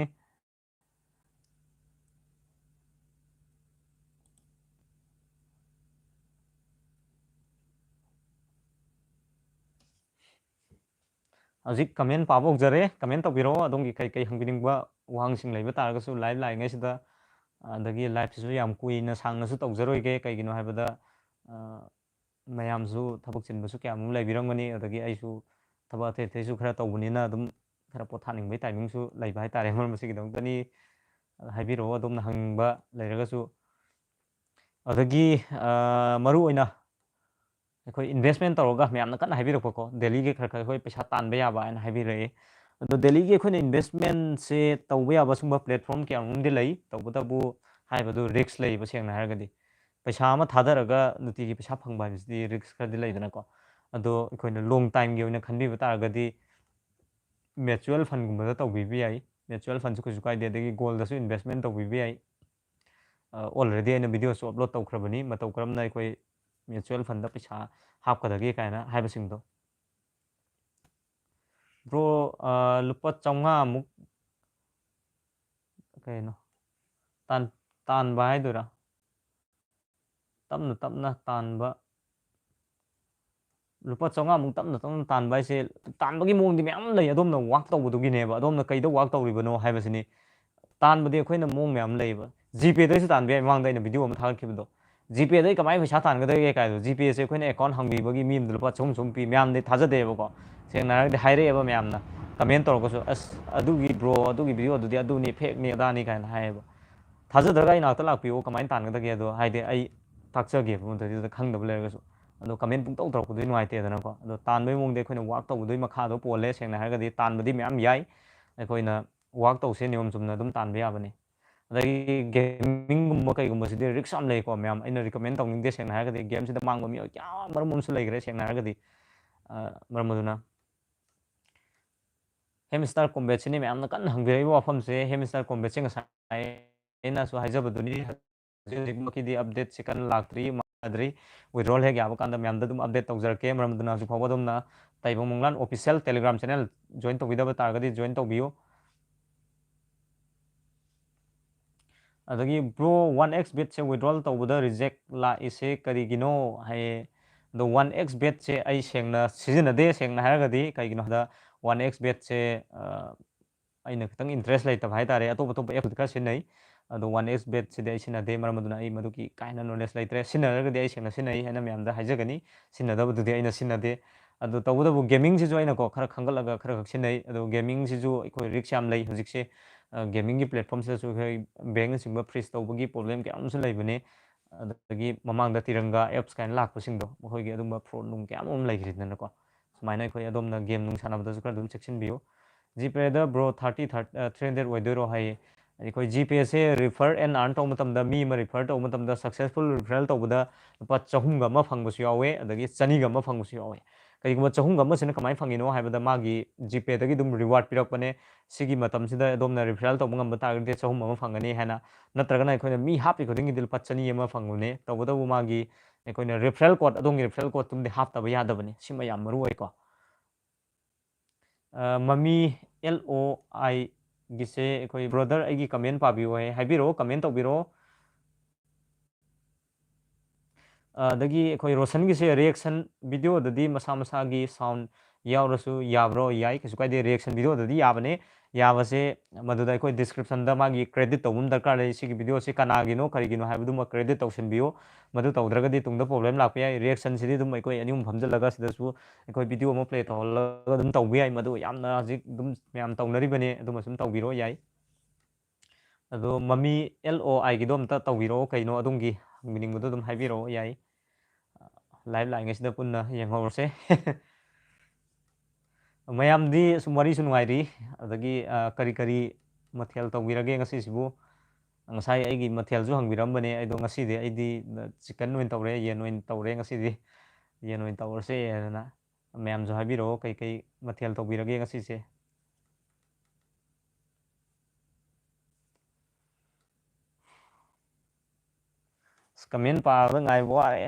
ꯍꯧꯖꯤꯛ comment ꯄꯥꯕ ꯍꯧꯖꯔꯦ꯫ Comment ꯇꯧꯕꯤꯔꯛꯑꯣ, ꯑꯗꯣꯝꯒꯤ ꯀꯩ ꯀꯩ ꯍꯪꯕꯤꯅꯤꯡꯕ ꯋꯥꯍꯪꯁꯤꯡ ꯂꯩꯕ ꯇꯥꯔꯒꯁꯨ live ꯂꯥꯛꯏꯉꯩꯁꯤꯗ꯫ ꯑꯗꯒꯤ liveꯁꯤꯁꯨ ꯌꯥꯝ ꯀꯨꯏꯅ ꯁꯥꯡꯅꯁꯨ ꯇꯧꯖꯔꯣꯏꯒꯦ, ꯀꯩꯒꯤꯅꯣ ꯍꯥꯏꯕꯗ, ꯑ, ꯃꯌꯥꯝꯁꯨ ꯊꯕꯛ ꯆꯤꯟꯕꯁꯨ ꯀꯌꯥ ꯑꯃ ꯂꯩꯕꯤꯔꯝꯒꯅꯤ, ꯑꯗꯒꯤ ꯑꯩꯁꯨ ꯊꯕꯛ ꯑꯇꯩ ꯑꯇꯩꯁꯨ ꯈꯔ ꯇꯧꯕꯅꯤꯅ ꯑꯗꯨꯝ ꯈꯔ ꯄꯣꯊꯥꯅꯤꯡꯕꯒꯤ timingꯁꯨ ꯂꯩꯕ ꯍꯥꯏꯇꯥꯔꯦ꯫ ꯃꯔꯝ ꯑꯁꯤꯒꯤꯗꯃꯛꯇꯅꯤ꯫ ꯍꯥꯏꯕꯤꯔꯛꯑꯣ, ꯑꯗꯣꯝꯅ ꯍꯪꯅꯤꯡꯕ ꯂꯩꯔꯒꯁꯨ꯫ ꯑꯗꯒꯤ, ꯑ, ꯃꯔꯨ ꯑꯣꯏꯅ ꯑꯩꯈꯣꯏ investment ꯇꯧꯔꯒ ꯃꯌꯥꯝꯅ ꯀꯟꯅ ꯍꯥꯏꯕꯤꯔꯛꯄꯀꯣ, dailyꯒꯤ ꯈꯔ ꯈꯔ ꯑꯩꯈꯣꯏ ꯄꯩꯁꯥ ꯇꯥꯟꯕ ꯌꯥꯕ ꯍꯥꯏꯅ ꯍꯥꯏꯕꯤꯔꯛꯑꯦ꯫ ꯑꯗꯣ dailyꯒꯤ ꯑꯩꯈꯣꯏꯅ investmentꯁꯦ ꯇꯧꯕ ꯌꯥꯕ ꯁꯨꯝꯕ platform ꯀꯌꯥ ꯃꯔꯨꯝꯗꯤ ꯂꯩ, ꯇꯧꯕꯇꯕꯨ ꯍꯥꯏꯕꯗꯨ risk ꯂꯩꯕ꯫ ꯁꯦꯡꯅ ꯍꯥꯏꯔꯒꯗꯤ ꯄꯩꯁꯥ ꯑꯃ ꯊꯥꯗꯔꯒ ꯅꯨꯡꯇꯤꯒꯤ ꯄꯩꯁꯥ ꯐꯪꯕ ꯍꯥꯏꯕꯁꯤꯗꯤ risk ꯈꯔꯗꯤ ꯂꯩꯗꯅꯀꯣ꯫ ꯑꯗꯣ ꯑꯩꯈꯣꯏꯅ long timeꯒꯤ ꯑꯣꯏꯅ ꯈꯟꯕꯤꯕ ꯇꯥꯔꯒꯗꯤ mutual fundꯒꯨꯝꯕꯗ ꯇꯧꯕꯤꯕ ꯌꯥꯏ꯫ Mutual fundꯁꯨ ꯀꯩꯁꯨ ꯀꯥꯏꯗꯦ, ꯑꯗꯒꯤ goldꯗꯁꯨ investment ꯇꯧꯕꯤꯕ ꯌꯥꯏ꯫ ꯑ, already ꯑꯩꯅ videoꯁꯨ upload ꯇꯧꯈ꯭ꯔꯕꯅꯤ, ꯃꯇꯧ ꯀꯔꯝꯅ ꯑꯩꯈꯣꯏ mutual fundꯗ ꯄꯩꯁꯥ ꯍꯥꯞꯀꯗꯒꯦ ꯀꯥꯏꯅ ꯍꯥꯏꯕꯁꯤꯡꯗꯣ꯫ ꯕ꯭ꯔꯣ, ꯑ, ꯂꯨꯄꯥ ꯆꯥꯝꯃꯉꯥꯃꯨꯛ ꯀꯩꯅꯣ ꯇꯥꯟ-, ꯇꯥꯟꯕ ꯍꯥꯏꯗꯣꯏꯔꯥ? ꯇꯞꯅ ꯇꯞꯅ ꯇꯥꯟꯕ, ꯂꯨꯄꯥ ꯆꯥꯝꯃꯉꯥꯃꯨꯛ ꯇꯞꯅ ꯇꯞꯅ ꯇꯥꯟꯕ ꯍꯥꯏꯁꯦ, ꯇꯥꯟꯕꯒꯤ ꯃꯑꯣꯡꯗꯤ ꯃꯌꯥꯝ ꯂꯩ꯫ ꯑꯗꯣꯝꯅ ꯋꯥꯛ ꯇꯧꯕꯗꯨꯒꯤꯅꯦꯕ, ꯑꯗꯣꯝꯅ ꯀꯩꯗ ꯋꯥꯛ ꯇꯧꯔꯤꯕꯅꯣ ꯍꯥꯏꯕꯁꯤꯅꯤ꯫ ꯇꯥꯟꯕꯗꯤ ꯑꯩꯈꯣꯏꯅ ꯃꯑꯣꯡ ꯃꯌꯥꯝ ꯂꯩꯌꯦꯕ꯫ ꯖꯤꯄꯦꯗꯩꯁꯨ ꯇꯥꯟꯕ ꯌꯥꯏ, ꯃꯃꯥꯡꯗ ꯑꯩꯅ ꯚꯤꯗꯤꯑꯣ ꯑꯃ ꯊꯥꯒꯠꯈꯤꯕꯗꯣ꯫ ꯖꯤꯄꯦꯗꯩ ꯀꯃꯥꯏꯅ ꯄꯩꯁꯥ ꯇꯥꯟꯒꯗꯒꯦ ꯀꯥꯏꯗꯣ, ꯖꯤꯄꯦꯁꯦ ꯑꯩꯈꯣꯏꯅ ꯑꯦꯀꯥꯎꯟ ꯍꯥꯡꯕꯤꯕꯒꯤ ꯃꯤ ꯑꯃꯗ ꯂꯨꯄꯥ ꯆꯍꯨꯝ ꯆꯍꯨꯝ ꯄꯤ, ꯃꯌꯥꯝꯗꯤ ꯊꯥꯖꯗꯦꯕꯀꯣ꯫ ꯁꯦꯡꯅ ꯍꯥꯏꯔꯒꯗꯤ ꯍꯥꯏꯔꯛꯑꯦꯕ ꯃꯌꯥꯝꯅ, ꯀꯃꯦꯟ ꯇꯧꯔꯒꯁꯨ, "ꯑꯁ, ꯑꯗꯨꯒꯤ ꯕ꯭ꯔꯣ, ꯑꯗꯨꯒꯤ ꯚꯤꯗꯤꯑꯣꯗꯨꯗꯤ ꯑꯗꯨꯅꯤ, ꯐꯦꯛꯅꯤ, ꯑꯗꯥꯅꯤ" ꯀꯥꯏꯅ ꯍꯥꯏꯌꯦꯕ꯫ ꯊꯥꯖꯗ꯭ꯔꯒ ꯑꯩ ꯅꯥꯛꯇ ꯂꯥꯛꯄꯤꯌꯨ, ꯀꯃꯥꯏꯅ ꯇꯥꯟꯒꯗꯒꯦ ꯑꯗꯣ, ꯍꯥꯏꯗꯤ ꯑꯩ ꯇꯥꯛꯆꯒꯦꯕ ꯃꯗꯨꯗ ꯈꯪꯗꯕ ꯂꯩꯔꯒꯁꯨ꯫ ꯑꯗꯣ ꯀꯃꯦꯟ ꯄꯨꯡꯇꯧ ꯇꯧꯔꯛꯄꯗꯨꯗꯤ ꯅꯨꯡꯉꯥꯏꯇꯦꯗꯅꯀꯣ꯫ ꯑꯗꯣ ꯇꯥꯟꯕꯒꯤ ꯃꯑꯣꯡꯗꯤ ꯑꯩꯈꯣꯏꯅ ꯋꯥꯛ ꯇꯧꯕꯗꯨꯒꯤ ꯃꯈꯥꯗꯣ ꯄꯣꯜꯂꯦ꯫ ꯁꯦꯡꯅ ꯍꯥꯏꯔꯒꯗꯤ ꯇꯥꯟꯕꯗꯤ ꯃꯌꯥꯝ ꯌꯥꯏ, ꯑꯩꯈꯣꯏꯅ ꯋꯥꯛ ꯇꯧꯁꯦ ꯅꯤꯌꯣꯝ ꯆꯨꯝꯅ ꯑꯗꯨꯝ ꯇꯥꯟꯕ ꯌꯥꯕꯅꯤ꯫ ꯑꯗꯒꯤ ꯒꯦꯃꯤꯡꯒꯨꯝꯕ ꯀꯩꯒꯨꯝꯕꯁꯤꯗꯤ ꯔꯤꯛꯁ ꯌꯥꯝ ꯂꯩꯀꯣ ꯃꯌꯥꯝ꯫ ꯑꯩꯅ ꯔꯤꯀꯃꯦꯟ ꯇꯧꯅꯤꯡꯗꯦ ꯁꯦꯡꯅ ꯍꯥꯏꯔꯒꯗꯤ, ꯒꯦꯝꯁꯤꯗ ꯃꯥꯡꯕ ꯃꯤ ꯀꯌꯥ ꯃꯔꯨꯝ ꯑꯃꯁꯨ ꯂꯩꯈ꯭ꯔꯦ ꯁꯦꯡꯅ ꯍꯥꯏꯔꯒꯗꯤ꯫ ꯑ, ꯃꯔꯝ ꯑꯗꯨꯅ ꯍꯦꯝꯁꯇꯔ ꯀꯣꯝꯕꯦꯠꯁꯤꯅꯤ ꯃꯌꯥꯝꯅ ꯀꯟꯅ ꯍꯪꯕꯤꯔꯛꯏꯕ ꯋꯥꯐꯝꯁꯦ꯫ ꯍꯦꯝꯁꯇꯔ ꯀꯣꯝꯕꯦꯠꯁꯦ ꯉꯁꯥꯏ ꯑꯩꯅꯁꯨ ꯍꯥꯏꯖꯕꯗꯨꯅꯤ, ꯍꯧꯖꯤꯛ ꯍꯧꯖꯤꯛꯃꯛꯀꯤꯗꯤ ꯑꯞꯗꯦꯠꯁꯦ ꯀꯟꯅ ꯂꯥꯛꯇ꯭ꯔꯤ, ꯃꯥꯟꯅꯗ꯭ꯔꯤ꯫ ꯋꯤꯗ꯭ꯔꯣꯜ ꯍꯦꯛ ꯌꯥꯕ ꯀꯥꯟꯗ ꯃꯌꯥꯝꯗ ꯑꯗꯨꯝ ꯑꯞꯗꯦꯠ ꯇꯧꯖꯔꯛꯀꯦ꯫ ꯃꯔꯝ ꯑꯗꯨꯅ ꯍꯧꯖꯤꯛ ꯐꯥꯎꯕ ꯑꯗꯣꯝꯅ ꯇꯥꯏꯕꯪ ꯃꯪꯂꯥꯟ ꯑꯣꯐꯤꯁꯤꯌꯦꯜ ꯇꯦꯂꯤꯒ꯭ꯔꯥꯝ ꯆꯦꯅꯦꯜ ꯖꯣꯏꯟ ꯇꯧꯕꯤꯗꯕ ꯇꯥꯔꯒꯗꯤ ꯖꯣꯏꯟ ꯇꯧꯕꯤꯌꯨ꯫ ꯑꯗꯒꯤ ꯕ꯭ꯔꯣ, ꯋꯥꯟ ꯑꯦꯛꯁ ꯕꯦꯠꯁꯦ ꯋꯤꯗ꯭ꯔꯣꯜ ꯇꯧꯕꯗ ꯔꯤꯖꯦꯛ ꯂꯥꯛꯏꯁꯦ ꯀꯔꯤꯒꯤꯅꯣ ꯍꯥꯏꯌꯦ꯫ ꯑꯗꯣ ꯋꯥꯟ ꯑꯦꯛꯁ ꯕꯦꯠꯁꯦ ꯑꯩ ꯁꯦꯡꯅ ꯁꯤꯖꯤꯟꯅꯗꯦ, ꯁꯦꯡꯅ ꯍꯥꯏꯔꯒꯗꯤ꯫ ꯀꯩꯒꯤꯅꯣ ꯍꯥꯏꯕꯗ ꯋꯥꯟ ꯑꯦꯛꯁ ꯕꯦꯠꯁꯦ, ꯑ, ꯑꯩꯅ ꯈꯤꯇꯪ ꯏꯟꯇꯔꯦꯁ ꯂꯩꯇꯕ ꯍꯥꯏ ꯇꯥꯔꯦ꯫ ꯑꯇꯣꯞ ꯑꯇꯣꯞꯄ ꯑꯦꯞꯇꯨꯗꯤ ꯈꯔ ꯁꯤꯖꯤꯟꯅꯩ, ꯑꯗꯣ ꯋꯥꯟ ꯑꯦꯛꯁ ꯕꯦꯠꯁꯤꯗꯤ ꯑꯩ ꯁꯤꯖꯤꯟꯅꯗꯦ꯫ ꯃꯔꯝ ꯑꯗꯨꯅ ꯑꯩ ꯃꯗꯨꯒꯤ ꯀꯥ ꯍꯦꯟꯅ ꯅꯣꯂꯦꯖ ꯂꯩꯇ꯭ꯔꯦ꯫ ꯁꯤꯖꯤꯟꯅꯔꯒꯗꯤ ꯑꯩ ꯁꯦꯡꯅ ꯁꯤꯖꯤꯟꯅꯩ ꯍꯥꯏꯅ ꯃꯌꯥꯝꯗ ꯍꯥꯏꯖꯒꯅꯤ, ꯁꯤꯖꯤꯟꯅꯗꯕꯗꯨꯗꯤ ꯑꯩꯅ ꯁꯤꯖꯤꯟꯅꯗꯦ꯫ ꯑꯗꯣ ꯇꯧꯕꯇꯕꯨ ꯒꯦꯃꯤꯡꯁꯤꯁꯨ ꯑꯩꯅꯀꯣ ꯈꯔ ꯈꯪꯒꯠꯂꯒ ꯈꯔ ꯈꯛ ꯁꯤꯖꯤꯟꯅꯩ꯫ ꯑꯗꯣ ꯒꯦꯃꯤꯡꯁꯤꯁꯨ ꯑꯩꯈꯣꯏ ꯔꯤꯛꯁ ꯌꯥꯝ ꯂꯩ ꯍꯧꯖꯤꯛꯁꯦ꯫ ꯑ, ꯒꯦꯃꯤꯡꯒꯤ ꯄ꯭ꯂꯦꯠꯐꯣꯝꯁꯤꯗꯁꯨ ꯑꯩꯈꯣꯏ ꯕꯦꯡꯅꯆꯤꯡꯕ ꯐ꯭ꯔꯤꯖ ꯇꯧꯕꯒꯤ ꯄ꯭ꯔꯣꯕ꯭ꯂꯦꯝ ꯀꯌꯥ ꯑꯃꯁꯨ ꯂꯩꯕꯅꯦ꯫ ꯑꯗꯒꯤ ꯃꯃꯥꯡꯗ ꯇꯤꯔꯪꯒ ꯑꯦꯞꯁ ꯀꯥꯏꯅ ꯂꯥꯛꯄꯁꯤꯡꯗꯣ, ꯃꯈꯣꯏꯒꯤ ꯑꯗꯨꯝꯕ ꯐ꯭ꯔꯣꯗ ꯅꯨꯡ ꯀꯌꯥ ꯑꯃ ꯂꯩꯈ꯭ꯔꯤꯗꯅꯀꯣ꯫ ꯁꯨꯃꯥꯏꯅ ꯑꯩꯈꯣꯏ ꯑꯗꯣꯝꯅ ꯒꯦꯝ ꯅꯨꯡ ꯁꯥꯟꯅꯕꯗꯁꯨ ꯈꯔ ꯑꯗꯨꯝ ꯆꯦꯛꯁꯤꯟꯕꯤꯌꯨ꯫ ꯖꯤꯄꯦꯗ ꯕ꯭ꯔꯣ ꯊꯥꯔꯇꯤ, ꯊꯥꯔꯇꯤ, ꯑ, ꯊ꯭ꯔꯤ ꯍꯟꯗ꯭ꯔꯦꯠ ꯑꯣꯏꯗꯣꯏꯔꯣ ꯍꯥꯏꯌꯦ꯫ ꯑꯩꯈꯣꯏ ꯖꯤꯄꯦꯁꯦ ꯔꯤꯐꯔ ꯑꯦꯟ ꯑꯥꯔꯟ ꯇꯧꯕ ꯃꯇꯝꯗ, ꯃꯤ ꯑꯃ ꯔꯤꯐꯔ ꯇꯧꯕ ꯃꯇꯝꯗ, ꯁꯛꯁꯦꯁꯐꯨꯜ ꯔꯤꯐꯔꯦꯜ ꯇꯧꯕꯗ ꯂꯨꯄꯥ ꯆꯍꯨꯝꯒ ꯑꯃ ꯐꯪꯕꯁꯨ ꯌꯥꯎꯋꯦ, ꯑꯗꯒꯤ ꯆꯅꯤꯒ ꯑꯃ ꯐꯪꯕꯁꯨ ꯌꯥꯎꯋꯦ꯫ ꯀꯔꯤꯒꯨꯝꯕ ꯆꯍꯨꯝꯒ ꯑꯃꯁꯤꯅ ꯀꯃꯥꯏꯅ ꯐꯪꯉꯤꯅꯣ ꯍꯥꯏꯕꯗ, ꯃꯥꯒꯤ ꯖꯤꯄꯦꯗꯒꯤ ꯑꯗꯨꯝ ꯔꯤꯋꯥꯔꯗ ꯄꯤꯔꯛꯄꯅꯦ, ꯁꯤꯒꯤ ꯃꯇꯝꯁꯤꯗ ꯑꯗꯣꯝꯅ ꯔꯤꯐꯔꯦꯜ ꯇꯧꯕ ꯉꯝꯕ ꯇꯥꯔꯒꯗꯤ ꯆꯍꯨꯝ ꯑꯃ ꯐꯪꯒꯅꯤ ꯍꯥꯏꯅ꯫ ꯅꯠꯇ꯭ꯔꯒꯅ ꯑꯩꯈꯣꯏꯅ ꯃꯤ ꯍꯥꯞꯄꯤ ꯈꯨꯗꯤꯡꯒꯤꯗꯤ ꯂꯨꯄꯥ ꯆꯅꯤ ꯑꯃ ꯐꯪꯕꯅꯦ꯫ ꯇꯧꯕꯇꯕꯨ ꯃꯥꯒꯤ ꯑꯩꯈꯣꯏꯅ ꯔꯤꯐꯔꯦꯜ ꯀꯣꯗ, ꯑꯗꯣꯝꯒꯤ ꯔꯤꯐꯔꯦꯜ ꯀꯣꯗꯇꯨꯝꯗꯤ ꯍꯥꯞꯇꯕ ꯌꯥꯗꯕꯅꯤ꯫ ꯁꯤꯃ ꯌꯥꯝ ꯃꯔꯨ ꯑꯣꯏꯀꯣ꯫ ꯑ, ꯃꯃꯤ L O I ꯒꯤꯁꯦ ꯑꯩꯈꯣꯏ brother ꯑꯩꯒꯤ comment ꯄꯥꯕꯤꯌꯨ ꯍꯥꯏ, ꯍꯥꯏꯕꯤꯔꯛꯑꯣ, comment ꯇꯧꯕꯤꯔꯛꯑꯣ꯫ ꯑꯗꯒꯤ ꯑꯩꯈꯣꯏ ꯔꯣꯁꯟꯒꯤꯁꯦ reaction video ꯗꯗꯤ ꯃꯁꯥ ꯃꯁꯥꯒꯤ sound ꯌꯥꯎꯔꯁꯨ ꯌꯥꯕ꯭ꯔꯣ? ꯌꯥꯏ, ꯀꯩꯁꯨ ꯀꯥꯏꯗꯦ꯫ Reaction video ꯗꯗꯤ ꯌꯥꯕꯅꯦ꯫ ꯌꯥꯕꯁꯦ ꯃꯗꯨꯗ ꯑꯩꯈꯣꯏ description ꯗ ꯃꯥꯒꯤ credit ꯇꯧꯕ ꯑꯃ ꯗꯔꯀꯥꯔ ꯂꯩ꯫ ꯁꯤꯒꯤ video ꯁꯤ ꯀꯅꯥꯒꯤꯅꯣ, ꯀꯔꯤꯒꯤꯅꯣ ꯍꯥꯏꯕꯗꯨꯃ credit ꯇꯧꯁꯤꯟꯕꯤꯌꯨ꯫ ꯃꯗꯨ ꯇꯧꯗ꯭ꯔꯒꯗꯤ ꯇꯨꯡꯗ problem ꯂꯥꯛꯄ ꯌꯥꯏ꯫ Reaction ꯁꯤꯗꯤ ꯑꯗꯨꯝ ꯑꯩꯈꯣꯏ ꯑꯅꯤ ꯑꯍꯨꯝ ꯐꯝꯖꯤꯜꯂꯒ ꯁꯤꯗꯁꯨ ꯑꯩꯈꯣꯏ video ꯑꯃ play ꯇꯧꯍꯜꯂꯒ ꯑꯗꯨꯝ ꯇꯧꯕ ꯌꯥꯏ꯫ ꯃꯗꯨ ꯌꯥꯝꯅ ꯍꯧꯖꯤꯛ ꯑꯗꯨꯝ ꯃꯌꯥꯝ ꯇꯧꯅꯔꯤꯕꯅꯦ꯫ ꯑꯗꯨꯃ ꯁꯨꯝ ꯇꯧꯕꯤꯔꯣ ꯌꯥꯏ꯫ ꯑꯗꯣ ꯃꯃꯤ L O I ꯒꯤꯗꯣ ꯑꯝꯇ ꯇꯧꯕꯤꯔꯛꯑꯣ, ꯀꯩꯅꯣ ꯑꯗꯣꯝꯒꯤ ꯍꯪꯕꯤꯅꯤꯡꯕꯗꯣ ꯑꯗꯨꯝ ꯍꯥꯏꯕꯤꯔꯛꯑꯣ ꯌꯥꯏ꯫ Live ꯂꯥꯛꯏꯉꯩꯁꯤꯗ ꯄꯨꯟꯅ ꯌꯦꯡꯍꯧꯔꯁꯦ꯫ ꯃꯌꯥꯝꯗꯤ ꯁꯨꯝ ꯋꯥꯔꯤꯁꯨ ꯅꯨꯡꯉꯥꯏꯔꯤ, ꯑꯗꯒꯤ, ꯑ, ꯀꯔꯤ ꯀꯔꯤ ꯃꯊꯦꯜ ꯇꯧꯕꯤꯔꯒꯦ ꯉꯁꯤꯁꯤꯕꯨ? ꯉꯁꯥꯏ ꯑꯩꯒꯤ ꯃꯊꯦꯜꯁꯨ ꯍꯪꯕꯤꯔꯝꯕꯅꯦ, ꯑꯩꯗꯣ ꯉꯁꯤꯗꯤ ꯑꯩꯗꯤ chicken ꯑꯣꯏꯅ ꯇꯧꯔꯦ, ꯌꯦꯟ ꯑꯣꯏꯅ ꯇꯧꯔꯦ ꯉꯁꯤꯗꯤ꯫ ꯌꯦꯟ ꯑꯣꯏꯅ ꯇꯧꯔꯁꯦ ꯍꯥꯏꯗꯅ꯫ ꯃꯌꯥꯝꯁꯨ ꯍꯥꯏꯕꯤꯔꯛꯑꯣ, ꯀꯩ ꯀꯩ ꯃꯊꯦꯜ ꯇꯧꯕꯤꯔꯒꯦ ꯉꯁꯤꯁꯦ? ꯑꯁ, comment ꯄꯥꯕꯗ ꯉꯥꯏꯕ ꯋꯥꯔꯦ꯫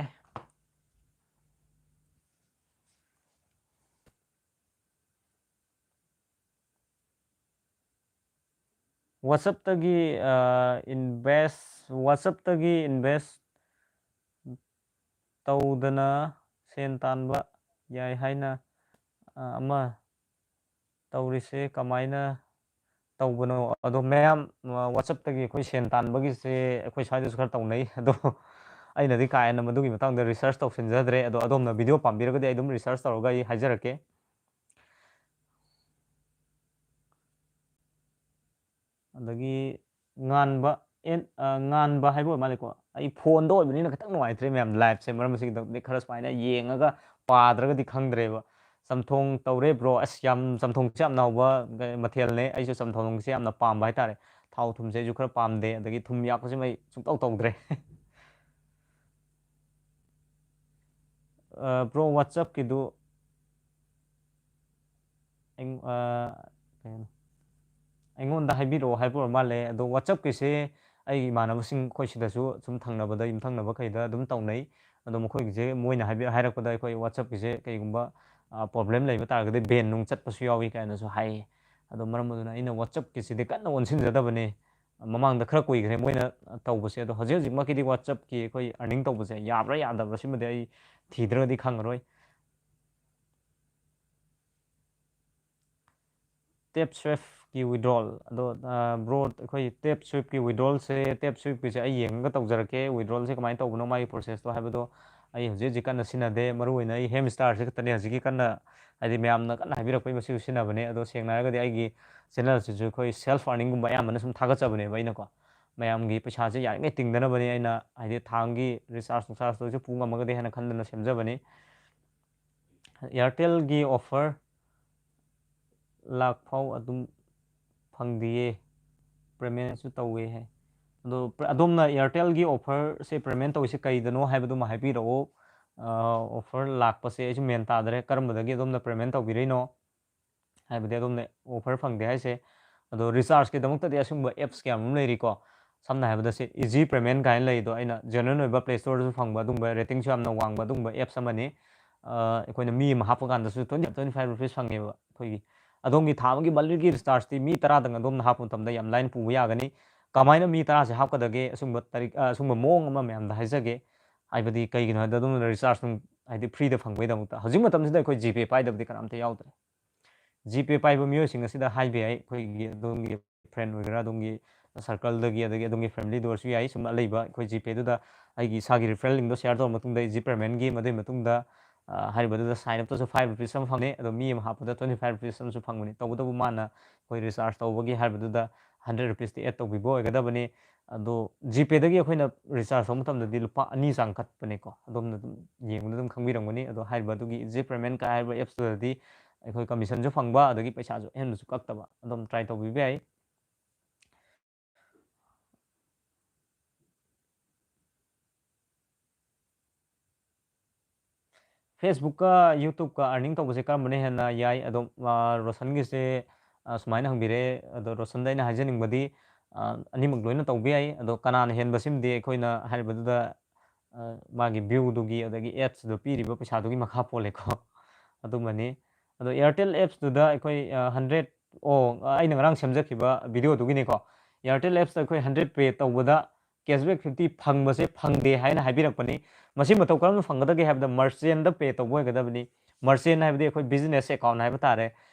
WhatsApp ꯇꯒꯤ, ꯑ, invest, WhatsApp ꯇꯒꯤ invest ꯇꯧꯗꯅ ꯁꯦꯟ ꯇꯥꯟꯕ ꯌꯥꯏ ꯍꯥꯏꯅ, ꯑ, ꯑꯃ ꯇꯧꯔꯤꯁꯦ ꯀꯃꯥꯏꯅ ꯇꯧꯕꯅꯣ? ꯑꯗꯣ ꯃꯌꯥꯝ, ꯑ, WhatsApp ꯇꯒꯤ ꯑꯩꯈꯣꯏ ꯁꯦꯟ ꯇꯥꯟꯕꯒꯤꯁꯦ ꯑꯩꯈꯣꯏ ꯁ꯭ꯋꯥꯏꯗꯁꯨ ꯈꯔ ꯇꯧꯅꯩ꯫ ꯑꯗꯣ ꯑꯩꯅꯗꯤ ꯀꯥ ꯍꯦꯟꯅ ꯃꯗꯨꯒꯤ ꯃꯇꯥꯡꯗ research ꯇꯧꯁꯤꯟꯖꯗ꯭ꯔꯦ꯫ ꯑꯗꯣ ꯑꯗꯣꯝꯅ video ꯄꯥꯝꯕꯤꯔꯒꯗꯤ ꯑꯩ ꯑꯗꯨꯝ research ꯇꯧꯔꯒ ꯑꯩ ꯍꯥꯏꯖꯔꯛꯀꯦ꯫ ꯑꯗꯒꯤ ꯉꯥꯟꯕ, ꯑꯦꯟ-, ꯑ, ꯉꯥꯟꯕ ꯍꯥꯏꯕ ꯑꯣꯏ ꯃꯥꯜꯂꯦꯀꯣ꯫ ꯑꯩ phone ꯗ ꯑꯣꯏꯕꯅꯤꯅ ꯈꯤꯇꯪ ꯅꯨꯡꯉꯥꯏꯇ꯭ꯔꯦ ꯃꯌꯥꯝ, live ꯁꯦ ꯃꯔꯝ ꯑꯁꯤꯒꯤꯗꯃꯛꯇꯗꯤ ꯈꯔ ꯁꯨꯃꯥꯏꯅ ꯌꯦꯡꯉꯒ ꯄꯥꯗ꯭ꯔꯒꯗꯤ ꯈꯪꯗ꯭ꯔꯦꯕ꯫ "ꯆꯝꯊꯣꯡ ꯇꯧꯔꯦ bro"꯫ ꯑꯁ, ꯌꯥꯝ, ꯆꯝꯊꯣꯡꯁꯦ ꯌꯥꯝꯅ ꯍꯥꯎꯕ ꯃꯊꯦꯜꯅꯦ꯫ ꯑꯩꯁꯨ ꯆꯝꯊꯣꯡꯁꯦ ꯌꯥꯝꯅ ꯄꯥꯝꯕ ꯍꯥꯏꯇꯥꯔꯦ꯫ ꯊꯥꯎ ꯊꯨꯝꯁꯦ ꯑꯩꯁꯨ ꯈꯔ ꯄꯥꯝꯗꯦ, ꯑꯗꯒꯤ ꯊꯨꯝ ꯌꯥꯛꯄꯁꯤꯃ ꯑꯩ ꯁꯨꯡꯇꯧ ꯇꯧꯗ꯭ꯔꯦ꯫ ꯑ, bro, WhatsApp ꯀꯤꯗꯨ ꯑꯩꯉꯣ-, ꯑ, ꯀꯩꯅꯣ, ꯑꯩꯉꯣꯟꯗ ꯍꯥꯏꯕꯤꯔꯛꯑꯣ ꯍꯥꯏꯕ ꯑꯣꯏꯔ ꯃꯥꯜꯂꯦ꯫ ꯑꯗꯣ WhatsApp ꯀꯤꯁꯦ ꯑꯩꯒꯤ ꯏꯃꯥꯟꯅꯕꯁꯤꯡ ꯑꯩꯈꯣꯏ ꯁꯤꯗꯁꯨ ꯁꯨꯝ ꯊꯪꯅꯕꯗ, ꯌꯨꯝꯊꯪꯅꯕ ꯀꯩꯗ ꯑꯗꯨꯝ ꯇꯧꯅꯩ꯫ ꯑꯗꯣ ꯃꯈꯣꯏꯒꯤꯁꯦ ꯃꯣꯏꯅ ꯍꯥꯏꯕꯤ-, ꯍꯥꯏꯔꯛꯄꯗ ꯑꯩꯈꯣꯏ WhatsApp ꯀꯤꯁꯦ ꯀꯩꯒꯨꯝꯕ, ꯄ꯭ꯔꯣꯕ꯭ꯂꯦꯝ ꯂꯩꯕ ꯇꯥꯔꯒꯗꯤ ꯕꯦꯟ ꯅꯨꯡ ꯆꯠꯄꯁꯨ ꯌꯥꯎꯏ ꯀꯥꯏꯅꯁꯨ ꯍꯥꯏꯌꯦ꯫ ꯑꯗꯣ ꯃꯔꯝ ꯑꯗꯨꯅ ꯑꯩꯅ WhatsApp-ꯀꯤꯁꯤꯗꯤ ꯀꯟꯅ ꯑꯣꯟꯁꯤꯟꯖꯗꯕꯅꯦ꯫ ꯃꯃꯥꯡꯗ ꯈꯔ ꯀꯨꯏꯈ꯭ꯔꯦ ꯃꯣꯏꯅ ꯇꯧꯕꯁꯦ꯫ ꯑꯗꯣ ꯍꯧꯖꯤꯛ ꯍꯧꯖꯤꯛꯃꯛꯀꯤꯗꯤ WhatsApp-ꯀꯤ ꯑꯩꯈꯣꯏ earning ꯇꯧꯕꯁꯦ ꯌꯥꯕ꯭ꯔꯥ ꯌꯥꯗꯕ꯭ꯔꯥ ꯁꯤꯃꯗꯤ ꯑꯩ ꯊꯤꯗ꯭ꯔꯒꯗꯤ ꯈꯪꯉꯔꯣꯏ꯫ TapSwift-ꯀꯤ withdrawal ꯑꯗꯣ, ꯕ꯭ꯔꯣ, ꯑꯩꯈꯣꯏ TapSwift-ꯀꯤ withdrawal-ꯁꯦ, TapSwift-ꯀꯤꯁꯦ ꯑꯩ ꯌꯦꯡꯉꯒ ꯇꯧꯖꯔꯛꯀꯦ꯫ Withdrawal-ꯁꯦ ꯀꯃꯥꯏꯅ ꯇꯧꯕꯅꯣ, ꯃꯥꯒꯤ process-ꯇꯣ ꯍꯥꯏꯕꯗꯣ ꯑꯩ ꯍꯧꯖꯤꯛ ꯍꯧꯖꯤꯛ ꯀꯟꯅ ꯁꯤꯖꯤꯟꯅꯗꯦ꯫ ꯃꯔꯨꯑꯣꯏꯅ ꯑꯩ Hamstar-ꯁꯦ ꯈꯛꯇꯅꯦ ꯍꯧꯖꯤꯛꯀꯤ ꯀꯟꯅ, ꯍꯥꯏꯗꯤ ꯃꯌꯥꯝꯅ ꯀꯟꯅ ꯍꯥꯏꯕꯤꯔꯛꯄꯒꯤ ꯃꯁꯤꯁꯨ ꯁꯤꯖꯤꯟꯅꯕꯅꯦ꯫ ꯑꯗꯣ ꯁꯦꯡꯅ ꯍꯥꯏꯔꯒꯗꯤ ꯑꯩꯒꯤ channel-ꯁꯤꯁꯨ ꯑꯩꯈꯣꯏ self earning-ꯒꯨꯝꯕ ꯑꯌꯥꯝꯕꯅ ꯁꯨꯝ ꯊꯥꯒꯠꯆꯕꯅꯦꯕ ꯑꯩꯅꯀꯣ꯫ ꯃꯌꯥꯝꯒꯤ ꯄꯩꯁꯥꯁꯦ ꯌꯥꯔꯤꯉꯩ ꯇꯤꯡꯗꯅꯕꯅꯦ ꯑꯩꯅ, ꯍꯥꯏꯗꯤ ꯊꯥꯡꯒꯤ recharge ꯅꯨꯡꯆꯥꯔꯖꯇꯨꯁꯨ ꯄꯨ ꯉꯝꯃꯒꯗꯤ ꯍꯥꯏꯅ ꯈꯟꯗꯅ ꯁꯦꯝꯖꯕꯅꯤ꯫ Airtel-ꯒꯤ offer ꯂꯥꯛ ꯐꯥꯎ ꯑꯗꯨꯝ ꯐꯪꯗꯤꯌꯦ, payment-ꯁꯨ ꯇꯧꯋꯦ ꯍꯥꯏ꯫ ꯑꯗꯣ ꯄ꯭ꯔ-, ꯑꯗꯣꯝꯅ Airtel-ꯒꯤ offer-ꯁꯦ payment ꯇꯧꯔꯤꯁꯦ ꯀꯩꯗꯅꯣ ꯍꯥꯏꯕꯗꯨꯃ ꯍꯥꯏꯕꯤꯔꯛꯑꯣ꯫ ꯑ, offer ꯂꯥꯛꯄꯁꯦ ꯑꯩꯁꯨ ꯃꯦꯟ ꯇꯥꯗ꯭ꯔꯦ, ꯀꯔꯝꯕꯗꯒꯤ ꯑꯗꯣꯝꯅ payment ꯇꯧꯕꯤꯔꯛꯏꯅꯣ? ꯍꯥꯏꯕꯗꯤ ꯑꯗꯣꯝꯅ offer ꯐꯪꯗꯦ ꯍꯥꯏꯁꯦ꯫ ꯑꯗꯣ recharge-ꯀꯤꯗꯃꯛꯇꯗꯤ ꯑꯁꯤꯒꯨꯝꯕ apps ꯀꯌꯥ ꯑꯃ ꯂꯩꯔꯤꯀꯣ꯫ ꯁꯝꯅ ꯍꯥꯏꯔꯕꯗ ꯁꯤ Easy Payment ꯀꯥꯏꯅ ꯂꯩꯗꯣ, ꯑꯩꯅ genuine ꯑꯣꯏꯕ Play Store-ꯗꯁꯨ ꯐꯪꯕ ꯑꯗꯨꯒꯨꯝꯕ, rating-ꯁꯨ ꯌꯥꯝꯅ ꯋꯥꯡꯕ ꯑꯗꯨꯒꯨꯝꯕ apps ꯑꯃꯅꯤ꯫ ꯑ, ꯑꯩꯈꯣꯏꯅ ꯃꯤ ꯑꯃ ꯍꯥꯞꯄ ꯀꯥꯟꯗꯁꯨ twenty, twenty five rupees ꯐꯪꯉꯦꯕ ꯑꯩꯈꯣꯏꯒꯤ꯫ ꯑꯗꯣꯝꯒꯤ ꯊꯥ ꯑꯃꯒꯤ monthly-ꯒꯤ recharge-ꯇꯤ ꯃꯤ ꯇꯔꯥꯗꯪ ꯑꯗꯣꯝꯅ ꯍꯥꯞꯄ ꯃꯇꯝꯗ ꯌꯥꯝ ꯂꯥꯏꯅ ꯄꯨꯕ ꯌꯥꯒꯅꯤ꯫ ꯀꯃꯥꯏꯅ ꯃꯤ ꯇꯔꯥꯁꯦ ꯍꯥꯞꯀꯗꯒꯦ? ꯑꯁꯨꯝꯕ ꯇꯔꯤꯛ-, ꯑ, ꯑꯁꯨꯝꯕ ꯃꯑꯣꯡ ꯑꯃ ꯃꯌꯥꯝꯗ ꯍꯥꯏꯖꯒꯦ꯫ ꯍꯥꯏꯕꯗꯤ ꯀꯩꯒꯤꯅꯣ ꯍꯥꯏꯕꯗ ꯑꯗꯣꯝꯅ recharge ꯅꯨꯡ, ꯍꯥꯏꯗꯤ free-ꯗ ꯐꯪꯕꯒꯤꯗꯃꯛꯇ꯫ ꯍꯧꯖꯤꯛ ꯃꯇꯝꯁꯤꯗ ꯑꯩꯈꯣꯏ GPay ꯄꯥꯏꯗꯕꯗꯤ ꯀꯅꯥꯝꯇ ꯌꯥꯎꯗ꯭ꯔꯦ꯫ GPay ꯄꯥꯏꯕ ꯃꯤꯑꯣꯏꯁꯤꯡ ꯑꯁꯤꯗ ꯍꯥꯏꯕ ꯌꯥꯏ, ꯑꯩꯈꯣꯏꯒꯤ ꯑꯗꯣꯝꯒꯤ friend ꯑꯣꯏꯒꯦꯔꯥ, ꯑꯗꯣꯝꯒꯤ circle-ꯗꯒꯤ, ꯑꯗꯒꯤ ꯑꯗꯣꯝꯒꯤ family-ꯗ ꯑꯣꯏꯔꯁꯨ ꯌꯥꯏ, ꯁꯨꯝ ꯂꯩꯕ ꯑꯩꯈꯣꯏ GPay-ꯗꯨꯗ ꯑꯩꯒꯤ ꯏꯁꯥꯒꯤ referral link-ꯗꯣ share ꯇꯧꯔ ꯃꯇꯨꯡꯗ, Easy Payment-ꯒꯤ ꯃꯗꯨꯒꯤ ꯃꯇꯨꯡꯗ, ꯑ, ꯍꯥꯏꯔꯤꯕꯗꯨꯗ sign up-ꯇꯁꯨ five rupees ꯑꯃ ꯐꯪꯉꯦ, ꯑꯗꯣ ꯃꯤ ꯑꯃ ꯍꯥꯞꯄꯗ twenty five rupees ꯑꯃꯁꯨ ꯐꯪꯕꯅꯤ꯫ ꯇꯧꯕꯇꯕꯨ ꯃꯥꯅ ꯑꯩꯈꯣꯏ recharge ꯇꯧꯕꯒꯤ ꯍꯥꯏꯔꯤꯕꯗꯨꯗ hundred rupees-ꯇꯤ add ꯇꯧꯕꯤꯕ ꯑꯣꯏꯒꯗꯕꯅꯤ꯫ ꯑꯗꯣ GPay-ꯗꯒꯤ ꯑꯩꯈꯣꯏꯅ recharge ꯇꯧꯕ ꯃꯇꯝꯗꯗꯤ ꯂꯨꯄꯥ ꯑꯅꯤ ꯆꯥꯡ ꯀꯠꯄꯅꯦꯀꯣ, ꯑꯗꯣꯝꯅ ꯑꯗꯨꯝ ꯌꯦꯡꯕꯗ ꯑꯗꯨꯝ ꯈꯪꯕꯤꯔꯝꯒꯅꯤ꯫ ꯑꯗꯣ ꯍꯥꯏꯔꯤꯕ ꯑꯗꯨꯒꯤ Easy Payment-ꯀ ꯍꯥꯏꯔꯤꯕ apps-ꯇꯨꯗꯗꯤ ꯑꯩꯈꯣꯏ commission-ꯁꯨ ꯐꯪꯕ, ꯑꯗꯒꯤ ꯄꯩꯁꯥꯁꯨ ꯑꯍꯦꯟꯕꯁꯨ ꯀꯛꯇꯕ꯫ ꯑꯗꯨꯝ try ꯇꯧꯕꯤꯕ ꯌꯥꯏ꯫ Facebook-ꯀ YouTube-ꯀ earning ꯇꯧꯕꯁꯦ ꯀꯔꯝꯕꯅ ꯍꯦꯟꯅ ꯌꯥꯏ? ꯑꯗꯣ, ꯑ, ꯔꯣꯁꯟꯒꯤꯁꯦ, ꯑ, ꯁꯨꯃꯥꯏꯅ ꯍꯪꯕꯤꯔꯦ꯫ ꯑꯗꯣ ꯔꯣꯁꯟꯗ ꯑꯩꯅ ꯍꯥꯏꯖꯅꯤꯡꯕꯗꯤ, ꯑ, ꯑꯅꯤꯃꯛ ꯂꯣꯏꯅ ꯇꯧꯕ ꯌꯥꯏ꯫ ꯑꯗꯣ ꯀꯅꯥꯅ ꯍꯦꯟꯕꯁꯤꯃꯗꯤ ꯑꯩꯈꯣꯏꯅ ꯍꯥꯏꯔꯤꯕꯗꯨꯗ, ꯑ, ꯃꯥꯒꯤ view-ꯗꯨꯒꯤ ꯑꯗꯒꯤ ads-ꯇꯨ ꯄꯤꯔꯤꯕ ꯄꯩꯁꯥꯗꯨꯒꯤ ꯃꯈꯥ ꯄꯣꯜꯂꯦꯀꯣ꯫ ꯑꯗꯨꯃꯅꯤ꯫ ꯑꯗꯣ Airtel appsꯇꯨꯗ ꯑꯩꯈꯣꯏ ꯍꯟꯗ꯭ꯔꯦꯠ, ꯑꯣ, ꯑꯩꯅ ꯉꯔꯥꯡ ꯁꯦꯝꯖꯈꯤꯕ videoꯗꯨꯒꯤꯅꯤꯀꯣ꯫ Airtel appsꯇ ꯑꯩꯈꯣꯏ ꯍꯟꯗ꯭ꯔꯦꯠ pay ꯇꯧꯕꯗ cashback fifty ꯐꯪꯕꯁꯦ ꯐꯪꯗꯦ ꯍꯥꯏꯅ ꯍꯥꯏꯕꯤꯔꯛꯄꯅꯤ꯫ ꯃꯁꯤ ꯃꯇꯧ ꯀꯔꯝꯅ ꯐꯪꯒꯗꯒꯦ ꯍꯥꯏꯕꯗ merchantꯗ pay ꯇꯧꯕ ꯑꯣꯏꯒꯗꯕꯅꯤ꯫ Merchant ꯍꯥꯏꯕꯗꯤ ꯑꯩꯈꯣꯏ business account ꯍꯥꯏꯕ ꯇꯥꯔꯦ꯫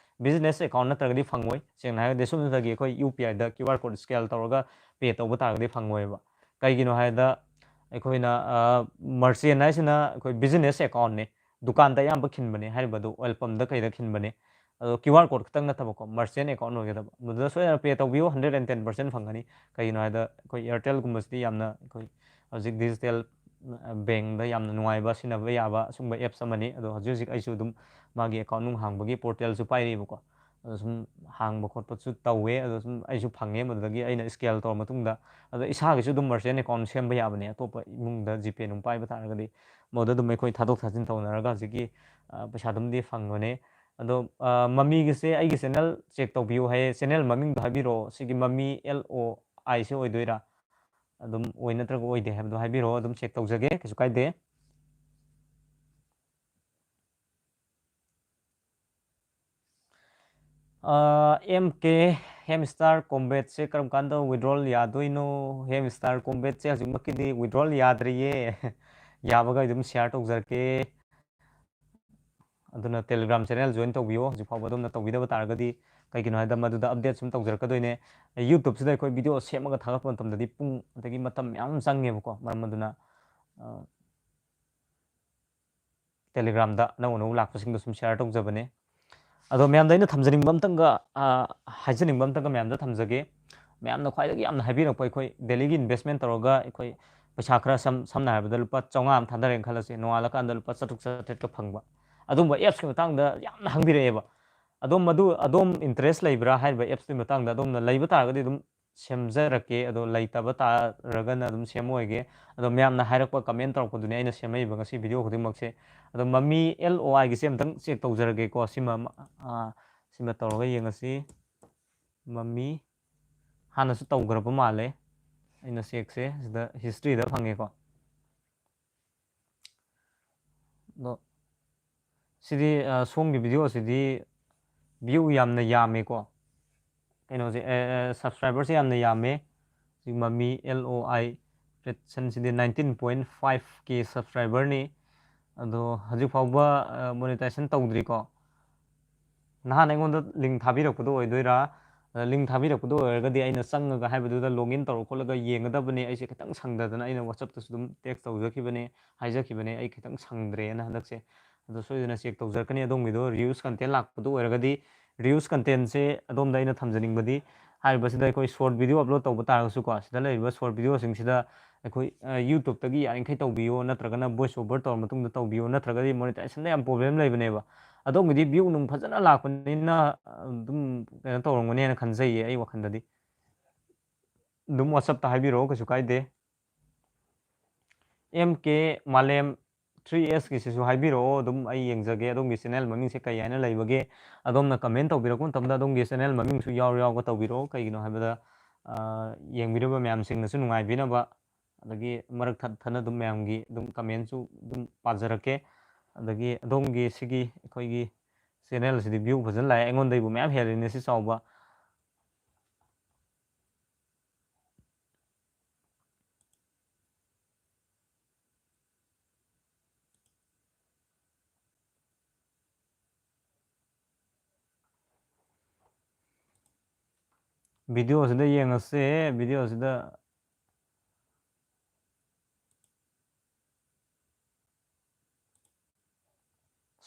Business account ꯅꯠꯇ꯭ꯔꯒꯗꯤ ꯐꯪꯉꯣꯏ꯫ ꯁꯦꯡꯅ ꯍꯥꯏꯔꯒꯗꯤ ꯁꯨꯞꯅꯇꯒꯤ ꯑꯩꯈꯣꯏ UPIꯗ QR code scan ꯇꯧꯔꯒ pay ꯇꯧꯕ ꯇꯥꯔꯒꯗꯤ ꯐꯪꯉꯣꯏꯕ꯫ ꯀꯩꯒꯤꯅꯣ ꯍꯥꯏꯕꯗ ꯑꯩꯈꯣꯏꯅ merchant ꯍꯥꯏꯁꯤꯅ ꯑꯩꯈꯣꯏ business accountꯅꯤ꯫ ꯗꯨꯀꯥꯟꯗ ꯑꯌꯥꯝꯕ ꯈꯤꯟꯕꯅꯦ ꯍꯥꯏꯔꯤꯕ ꯑꯗꯨ oil pumpꯗ ꯀꯩꯗ ꯈꯤꯟꯕꯅꯦ꯫ ꯑꯗꯣ QR code ꯈꯛꯇꯪ ꯅꯠꯇꯕꯀꯣ, merchant account ꯑꯣꯏꯒꯗꯕ꯫ ꯃꯗꯨꯗ ꯁꯣꯏꯗꯅ pay ꯇꯧꯕꯤꯌꯨ, ꯍꯟꯗ꯭ꯔꯦꯠ ꯑꯦꯟ ꯇꯦꯟ ꯄꯥꯔꯁꯦꯟ ꯐꯪꯒꯅꯤ꯫ ꯀꯩꯒꯤꯅꯣ ꯍꯥꯏꯕꯗ ꯑꯩꯈꯣꯏ Airtelꯒꯨꯝꯕꯁꯤꯗꯤ ꯌꯥꯝꯅ ꯑꯩꯈꯣꯏ ꯍꯧꯖꯤꯛ digital bankꯗ ꯌꯥꯝꯅ ꯅꯨꯡꯉꯥꯏꯕ, ꯁꯤꯖꯤꯟꯅꯕ ꯌꯥꯕ ꯑꯁꯨꯝꯕ apps ꯑꯃꯅꯤ꯫ ꯑꯗꯣ ꯍꯧꯖꯤꯛ ꯍꯧꯖꯤꯛ ꯑꯩꯁꯨ ꯑꯗꯨꯝ ꯃꯥꯒꯤ account ꯅꯨꯡ ꯍꯥꯡꯕꯒꯤ portalꯁꯨ ꯄꯥꯏꯔꯤꯕꯀꯣ꯫ ꯑꯗꯣ ꯁꯨꯝ ꯍꯥꯡꯕ ꯈꯣꯠꯄꯁꯨ ꯇꯧꯋꯦ꯫ ꯑꯗꯣ ꯁꯨꯝ ꯑꯩꯁꯨ ꯐꯪꯉꯦ, ꯃꯗꯨꯗꯒꯤ ꯑꯩꯅ scan ꯇꯧꯔ ꯃꯇꯨꯡꯗ꯫ ꯑꯗꯣ ꯏꯁꯥꯒꯤꯁꯨ ꯑꯗꯨꯝ merchant account ꯁꯦꯝꯕ ꯌꯥꯕꯅꯦ, ꯑꯇꯣꯞꯄ ꯏꯃꯨꯡꯗ GPay ꯅꯨꯡ ꯄꯥꯏꯕ ꯇꯥꯔꯒꯗꯤ꯫ ꯃꯗꯨꯗ ꯑꯗꯨꯝ ꯑꯩꯈꯣꯏ ꯊꯥꯗꯣꯛ ꯊꯥꯖꯤꯟ ꯇꯧꯅꯔꯒ ꯍꯧꯖꯤꯛꯀꯤ, ꯑ, ꯄꯩꯁꯥꯗꯨꯝꯗꯤ ꯐꯪꯕꯅꯦ꯫ ꯑꯗꯣ, ꯑ, ꯃꯃꯤꯒꯤꯁꯦ ꯑꯩꯒꯤ channel check ꯇꯧꯕꯤꯌꯨ ꯍꯥꯏꯌꯦ꯫ Channel ꯃꯃꯤꯡꯗꯣ ꯍꯥꯏꯕꯤꯔꯛꯑꯣ꯫ ꯁꯤꯒꯤ ꯃꯃꯤ L O I ꯁꯦ ꯑꯣꯏꯗꯣꯏꯔꯥ? ꯑꯗꯨꯝ ꯑꯣꯏ ꯅꯠꯇ꯭ꯔꯒ ꯑꯣꯏꯗꯦ ꯍꯥꯏꯕꯗꯣ ꯍꯥꯏꯕꯤꯔꯛꯑꯣ, ꯑꯗꯨꯝ check ꯇꯧꯖꯒꯦ, ꯀꯩꯁꯨ ꯀꯥꯏꯗꯦ꯫ ꯑ, M K Hamster Combatꯁꯦ ꯀꯔꯝ ꯀꯥꯟꯗ withdrawal ꯌꯥꯗꯣꯏꯅꯣ? Hamster Combatꯁꯦ ꯍꯧꯖꯤꯛꯃꯛꯀꯤꯗꯤ withdrawal ꯌꯥꯗ꯭ꯔꯤꯌꯦ꯫ ꯌꯥꯕꯒ ꯑꯗꯨꯝ share ꯇꯧꯖꯔꯛꯀꯦ꯫ ꯑꯗꯨꯅ Telegram channel join ꯇꯧꯕꯤꯌꯣ, ꯍꯧꯖꯤꯛ ꯐꯥꯎꯕ ꯑꯗꯣꯝꯅ ꯇꯧꯕꯤꯗꯕ ꯇꯥꯔꯒꯗꯤ꯫ ꯀꯩꯒꯤꯅꯣ ꯍꯥꯏꯕꯗ ꯃꯗꯨꯗ update ꯁꯨꯝ ꯇꯧꯖꯔꯛꯀꯗꯣꯏꯅꯦ꯫ YouTubeꯁꯤꯗ ꯑꯩꯈꯣꯏ video ꯁꯦꯝꯃꯒ ꯊꯥꯒꯠꯄ ꯃꯇꯝꯗꯗꯤ ꯄꯨꯡ ꯑꯗꯒꯤ ꯃꯇꯝ ꯃꯌꯥꯝ ꯑꯃ ꯆꯪꯉꯦꯕꯀꯣ꯫ ꯃꯔꯝ ꯑꯗꯨꯅ, ꯑ, Telegramꯗ ꯑꯅꯧ ꯑꯅꯧꯕ ꯂꯥꯛꯄꯁꯤꯡꯗꯣ ꯁꯨꯝ share ꯇꯧꯖꯕꯅꯦ꯫ ꯑꯗꯣ ꯃꯌꯥꯝꯗ ꯑꯩꯅ ꯊꯝꯖꯅꯤꯡꯕ ꯑꯝꯇꯪꯒ, ꯑ, ꯍꯥꯏꯖꯅꯤꯡꯕ ꯑꯝꯇꯪꯒ ꯃꯌꯥꯝꯗ ꯊꯝꯖꯒꯦ꯫ ꯃꯌꯥꯝꯅ ꯈ꯭ꯋꯥꯏꯗꯒꯤ ꯌꯥꯝꯅ ꯍꯥꯏꯕꯤꯔꯛꯄ, ꯑꯩꯈꯣꯏ daily ꯒꯤ investment ꯇꯧꯔꯒ ꯑꯩꯈꯣꯏ ꯄꯩꯁꯥ ꯈꯔ ꯁꯝ-, ꯁꯝꯅ ꯍꯥꯏꯔꯕꯗ ꯂꯨꯄꯥ ꯆꯥꯝꯃꯉꯥ ꯑꯃ ꯊꯥꯗꯔꯦꯅ ꯈꯜꯂꯁꯦ, ꯅꯣꯡꯉꯥꯜꯂꯀꯥꯟꯗ ꯂꯨꯄꯥ ꯆꯥꯇ꯭ꯔꯨꯛ ꯆꯥꯇ꯭ꯔꯦꯠꯀ ꯐꯪꯕ꯫ ꯑꯗꯨꯝꯕ appsꯀꯤ ꯃꯇꯥꯡꯗ ꯌꯥꯝꯅ ꯍꯪꯕꯤꯔꯛꯑꯦꯕ꯫ ꯑꯗꯣꯝ ꯃꯗꯨ, ꯑꯗꯣꯝ interest ꯂꯩꯕ꯭ꯔꯥ ꯍꯥꯏꯔꯤꯕ appsꯇꯨꯒꯤ ꯃꯇꯥꯡꯗ? ꯑꯗꯣꯝꯅ ꯂꯩꯕ ꯇꯥꯔꯒꯗꯤ ꯑꯗꯨꯝ ꯁꯦꯝꯖꯔꯛꯀꯦ, ꯑꯗꯣ ꯂꯩꯇꯕ ꯇꯥꯔꯒꯅ ꯑꯗꯨꯝ ꯁꯦꯝꯃꯣꯏꯒꯦ꯫ ꯑꯗꯣ ꯃꯌꯥꯝꯅ ꯍꯥꯏꯔꯛꯄ, comment ꯇꯧꯔꯛꯄꯗꯨꯅꯦ ꯑꯩꯅ ꯁꯦꯝꯃꯛꯏꯕ ꯉꯁꯤ video ꯈꯨꯗꯤꯡꯃꯛꯁꯦ꯫ ꯑꯗꯣ ꯃꯃꯤ L O Iꯒꯤꯁꯦ ꯑꯝꯇꯪ check ꯇꯧꯖꯔꯒꯦꯀꯣ꯫ ꯁꯤꯃ, ꯑ, ꯁꯤꯃ ꯇꯧꯔꯒ ꯌꯦꯡꯉꯁꯤ꯫ ꯃꯃꯤ ꯍꯥꯟꯅꯁꯨ ꯇꯧꯈ꯭ꯔꯕ ꯃꯥꯜꯂꯦ꯫ ꯑꯩꯅ checkꯁꯦ ꯁꯤꯗ historyꯗ ꯐꯪꯉꯦꯀꯣ꯫ ꯑꯗꯣ ꯁꯤꯗꯤ, ꯑ, ꯁꯣꯝꯒꯤ video ꯁꯤꯗꯤ view ꯌꯥꯝꯅ ꯌꯥꯝꯃꯦꯀꯣ꯫ ꯀꯩꯅꯣꯁꯦ, ꯑ, ꯑ, subscriber ꯁꯦ ꯌꯥꯝꯅ ꯌꯥꯝꯃꯦ꯫ ꯍꯧꯖꯤꯛ ꯃꯃꯤ L O I Creation CD nineteen point five K subscriber ꯅꯤ꯫ ꯑꯗꯣ ꯍꯧꯖꯤꯛ ꯐꯥꯎꯕ, ꯑ, monetization ꯇꯧꯗ꯭ꯔꯤꯀꯣ꯫ ꯅꯍꯥꯟ ꯑꯩꯉꯣꯟꯗ link ꯊꯥꯕꯤꯔꯛꯄꯗꯣ ꯑꯣꯏꯗꯣꯏꯔꯥ? ꯑꯗ link ꯊꯥꯕꯤꯔꯛꯄꯗꯣ ꯑꯣꯏꯔꯒꯗꯤ ꯑꯩꯅ ꯆꯪꯉꯒ ꯍꯥꯏꯕꯗꯨꯗ log in ꯇꯧꯔ ꯈꯣꯠꯂꯒ ꯌꯦꯡꯒꯗꯕꯅꯦ꯫ ꯑꯩꯁꯦ ꯈꯤꯇꯪ ꯁꯪꯗꯗꯅ ꯑꯩꯅ WhatsApp ꯇꯁꯨ ꯑꯗꯨꯝ text ꯇꯧꯖꯈꯤꯕꯅꯦ, ꯍꯥꯏꯖꯈꯤꯕꯅꯦ, ꯑꯩ ꯈꯤꯇꯪ ꯁꯪꯗ꯭ꯔꯦꯅ ꯍꯟꯗꯛꯁꯦ꯫ ꯑꯗꯣ ꯁꯣꯏꯗꯅ check ꯇꯧꯖꯔꯛꯀꯅꯤ ꯑꯗꯣꯝꯒꯤꯗꯣ reuse content ꯂꯥꯛꯄꯗꯣ ꯑꯣꯏꯔꯒꯗꯤ꯫ Reuse content ꯁꯦ ꯑꯗꯣꯝꯗ ꯑꯩꯅ ꯊꯝꯖꯅꯤꯡꯕꯗꯤ, ꯍꯥꯏꯔꯤꯕꯁꯤꯗ ꯑꯩꯈꯣꯏ short video upload ꯇꯧꯕ ꯇꯥꯔꯒꯁꯨꯀꯣ, ꯁꯤꯗ ꯂꯩꯔꯤꯕ short video ꯁꯤꯡꯁꯤꯗ ꯑꯩꯈꯣꯏ, ꯑ, YouTube ꯇꯒꯤ ꯌꯥꯔꯤꯈꯩ ꯇꯧꯕꯤꯌꯣ, ꯅꯠꯇ꯭ꯔꯒꯅ voice over ꯇꯧꯔ ꯃꯇꯨꯡꯗ ꯇꯧꯕꯤꯌꯣ, ꯅꯠꯇ꯭ꯔꯒꯗꯤ monetization ꯗ ꯌꯥꯝ problem ꯂꯩꯕꯅꯦꯕ꯫ ꯑꯗꯣꯝꯒꯤꯗꯤ view ꯅꯨꯡ ꯐꯖꯅ ꯂꯥꯛꯄꯅꯤꯅ, ꯑ, ꯑꯗꯨꯝ ꯀꯩꯅꯣ ꯇꯧꯔꯝꯒꯅꯤꯅ ꯈꯟꯖꯩꯌꯦ ꯑꯩ ꯋꯥꯈꯜꯗꯗꯤ꯫ ꯑꯗꯨꯝ WhatsApp ꯇ ꯍꯥꯏꯕꯤꯔꯛꯑꯣ, ꯀꯩꯁꯨ ꯀꯥꯏꯗꯦ꯫ M K ꯃꯥꯂꯦꯝ three S ꯀꯤꯁꯤꯁꯨ ꯍꯥꯏꯕꯤꯔꯛꯑꯣ, ꯑꯗꯨꯝ ꯑꯩ ꯌꯦꯡꯖꯒꯦ꯫ ꯑꯗꯣꯝꯒꯤ channel ꯃꯃꯤꯡꯁꯦ ꯀꯩ ꯍꯥꯏꯅ ꯂꯩꯕꯒꯦ? ꯑꯗꯣꯝꯅ comment ꯇꯧꯕꯤꯔꯛꯄ ꯃꯇꯝꯗ ꯑꯗꯣꯝꯒꯤ channel ꯃꯃꯤꯡꯁꯨ ꯌꯥꯎꯔ ꯌꯥꯎꯔꯒ ꯇꯧꯕꯤꯔꯛꯑꯣ꯫ ꯀꯩꯒꯤꯅꯣ ꯍꯥꯏꯕꯗ, ꯑ, ꯌꯦꯡꯕꯤꯔꯤꯕ ꯃꯌꯥꯝꯁꯤꯡꯅꯁꯨ ꯅꯨꯡꯉꯥꯏꯕꯤꯅꯕ, ꯑꯗꯒꯤ ꯃꯔꯛ ꯊꯠ ꯊꯠꯅ ꯑꯗꯨꯝ ꯃꯌꯥꯝꯒꯤ ꯑꯗꯨꯝ comment ꯁꯨ ꯑꯗꯨꯝ ꯄꯥꯖꯔꯛꯀꯦ꯫ ꯑꯗꯒꯤ ꯑꯗꯣꯝꯒꯤ ꯁꯤꯒꯤ ꯑꯩꯈꯣꯏꯒꯤ channel ꯁꯤꯗꯤ view ꯐꯖꯅ ꯂꯥꯛꯑꯦ, ꯑꯩꯉꯣꯟꯗꯩꯕꯨ ꯃꯌꯥꯝ ꯍꯦꯜꯂꯤꯅꯦ ꯁꯤ ꯆꯥꯎꯕ꯫ Video ꯁꯤꯗ ꯌꯦꯡꯉꯁꯦ, video ꯁꯤꯗ꯫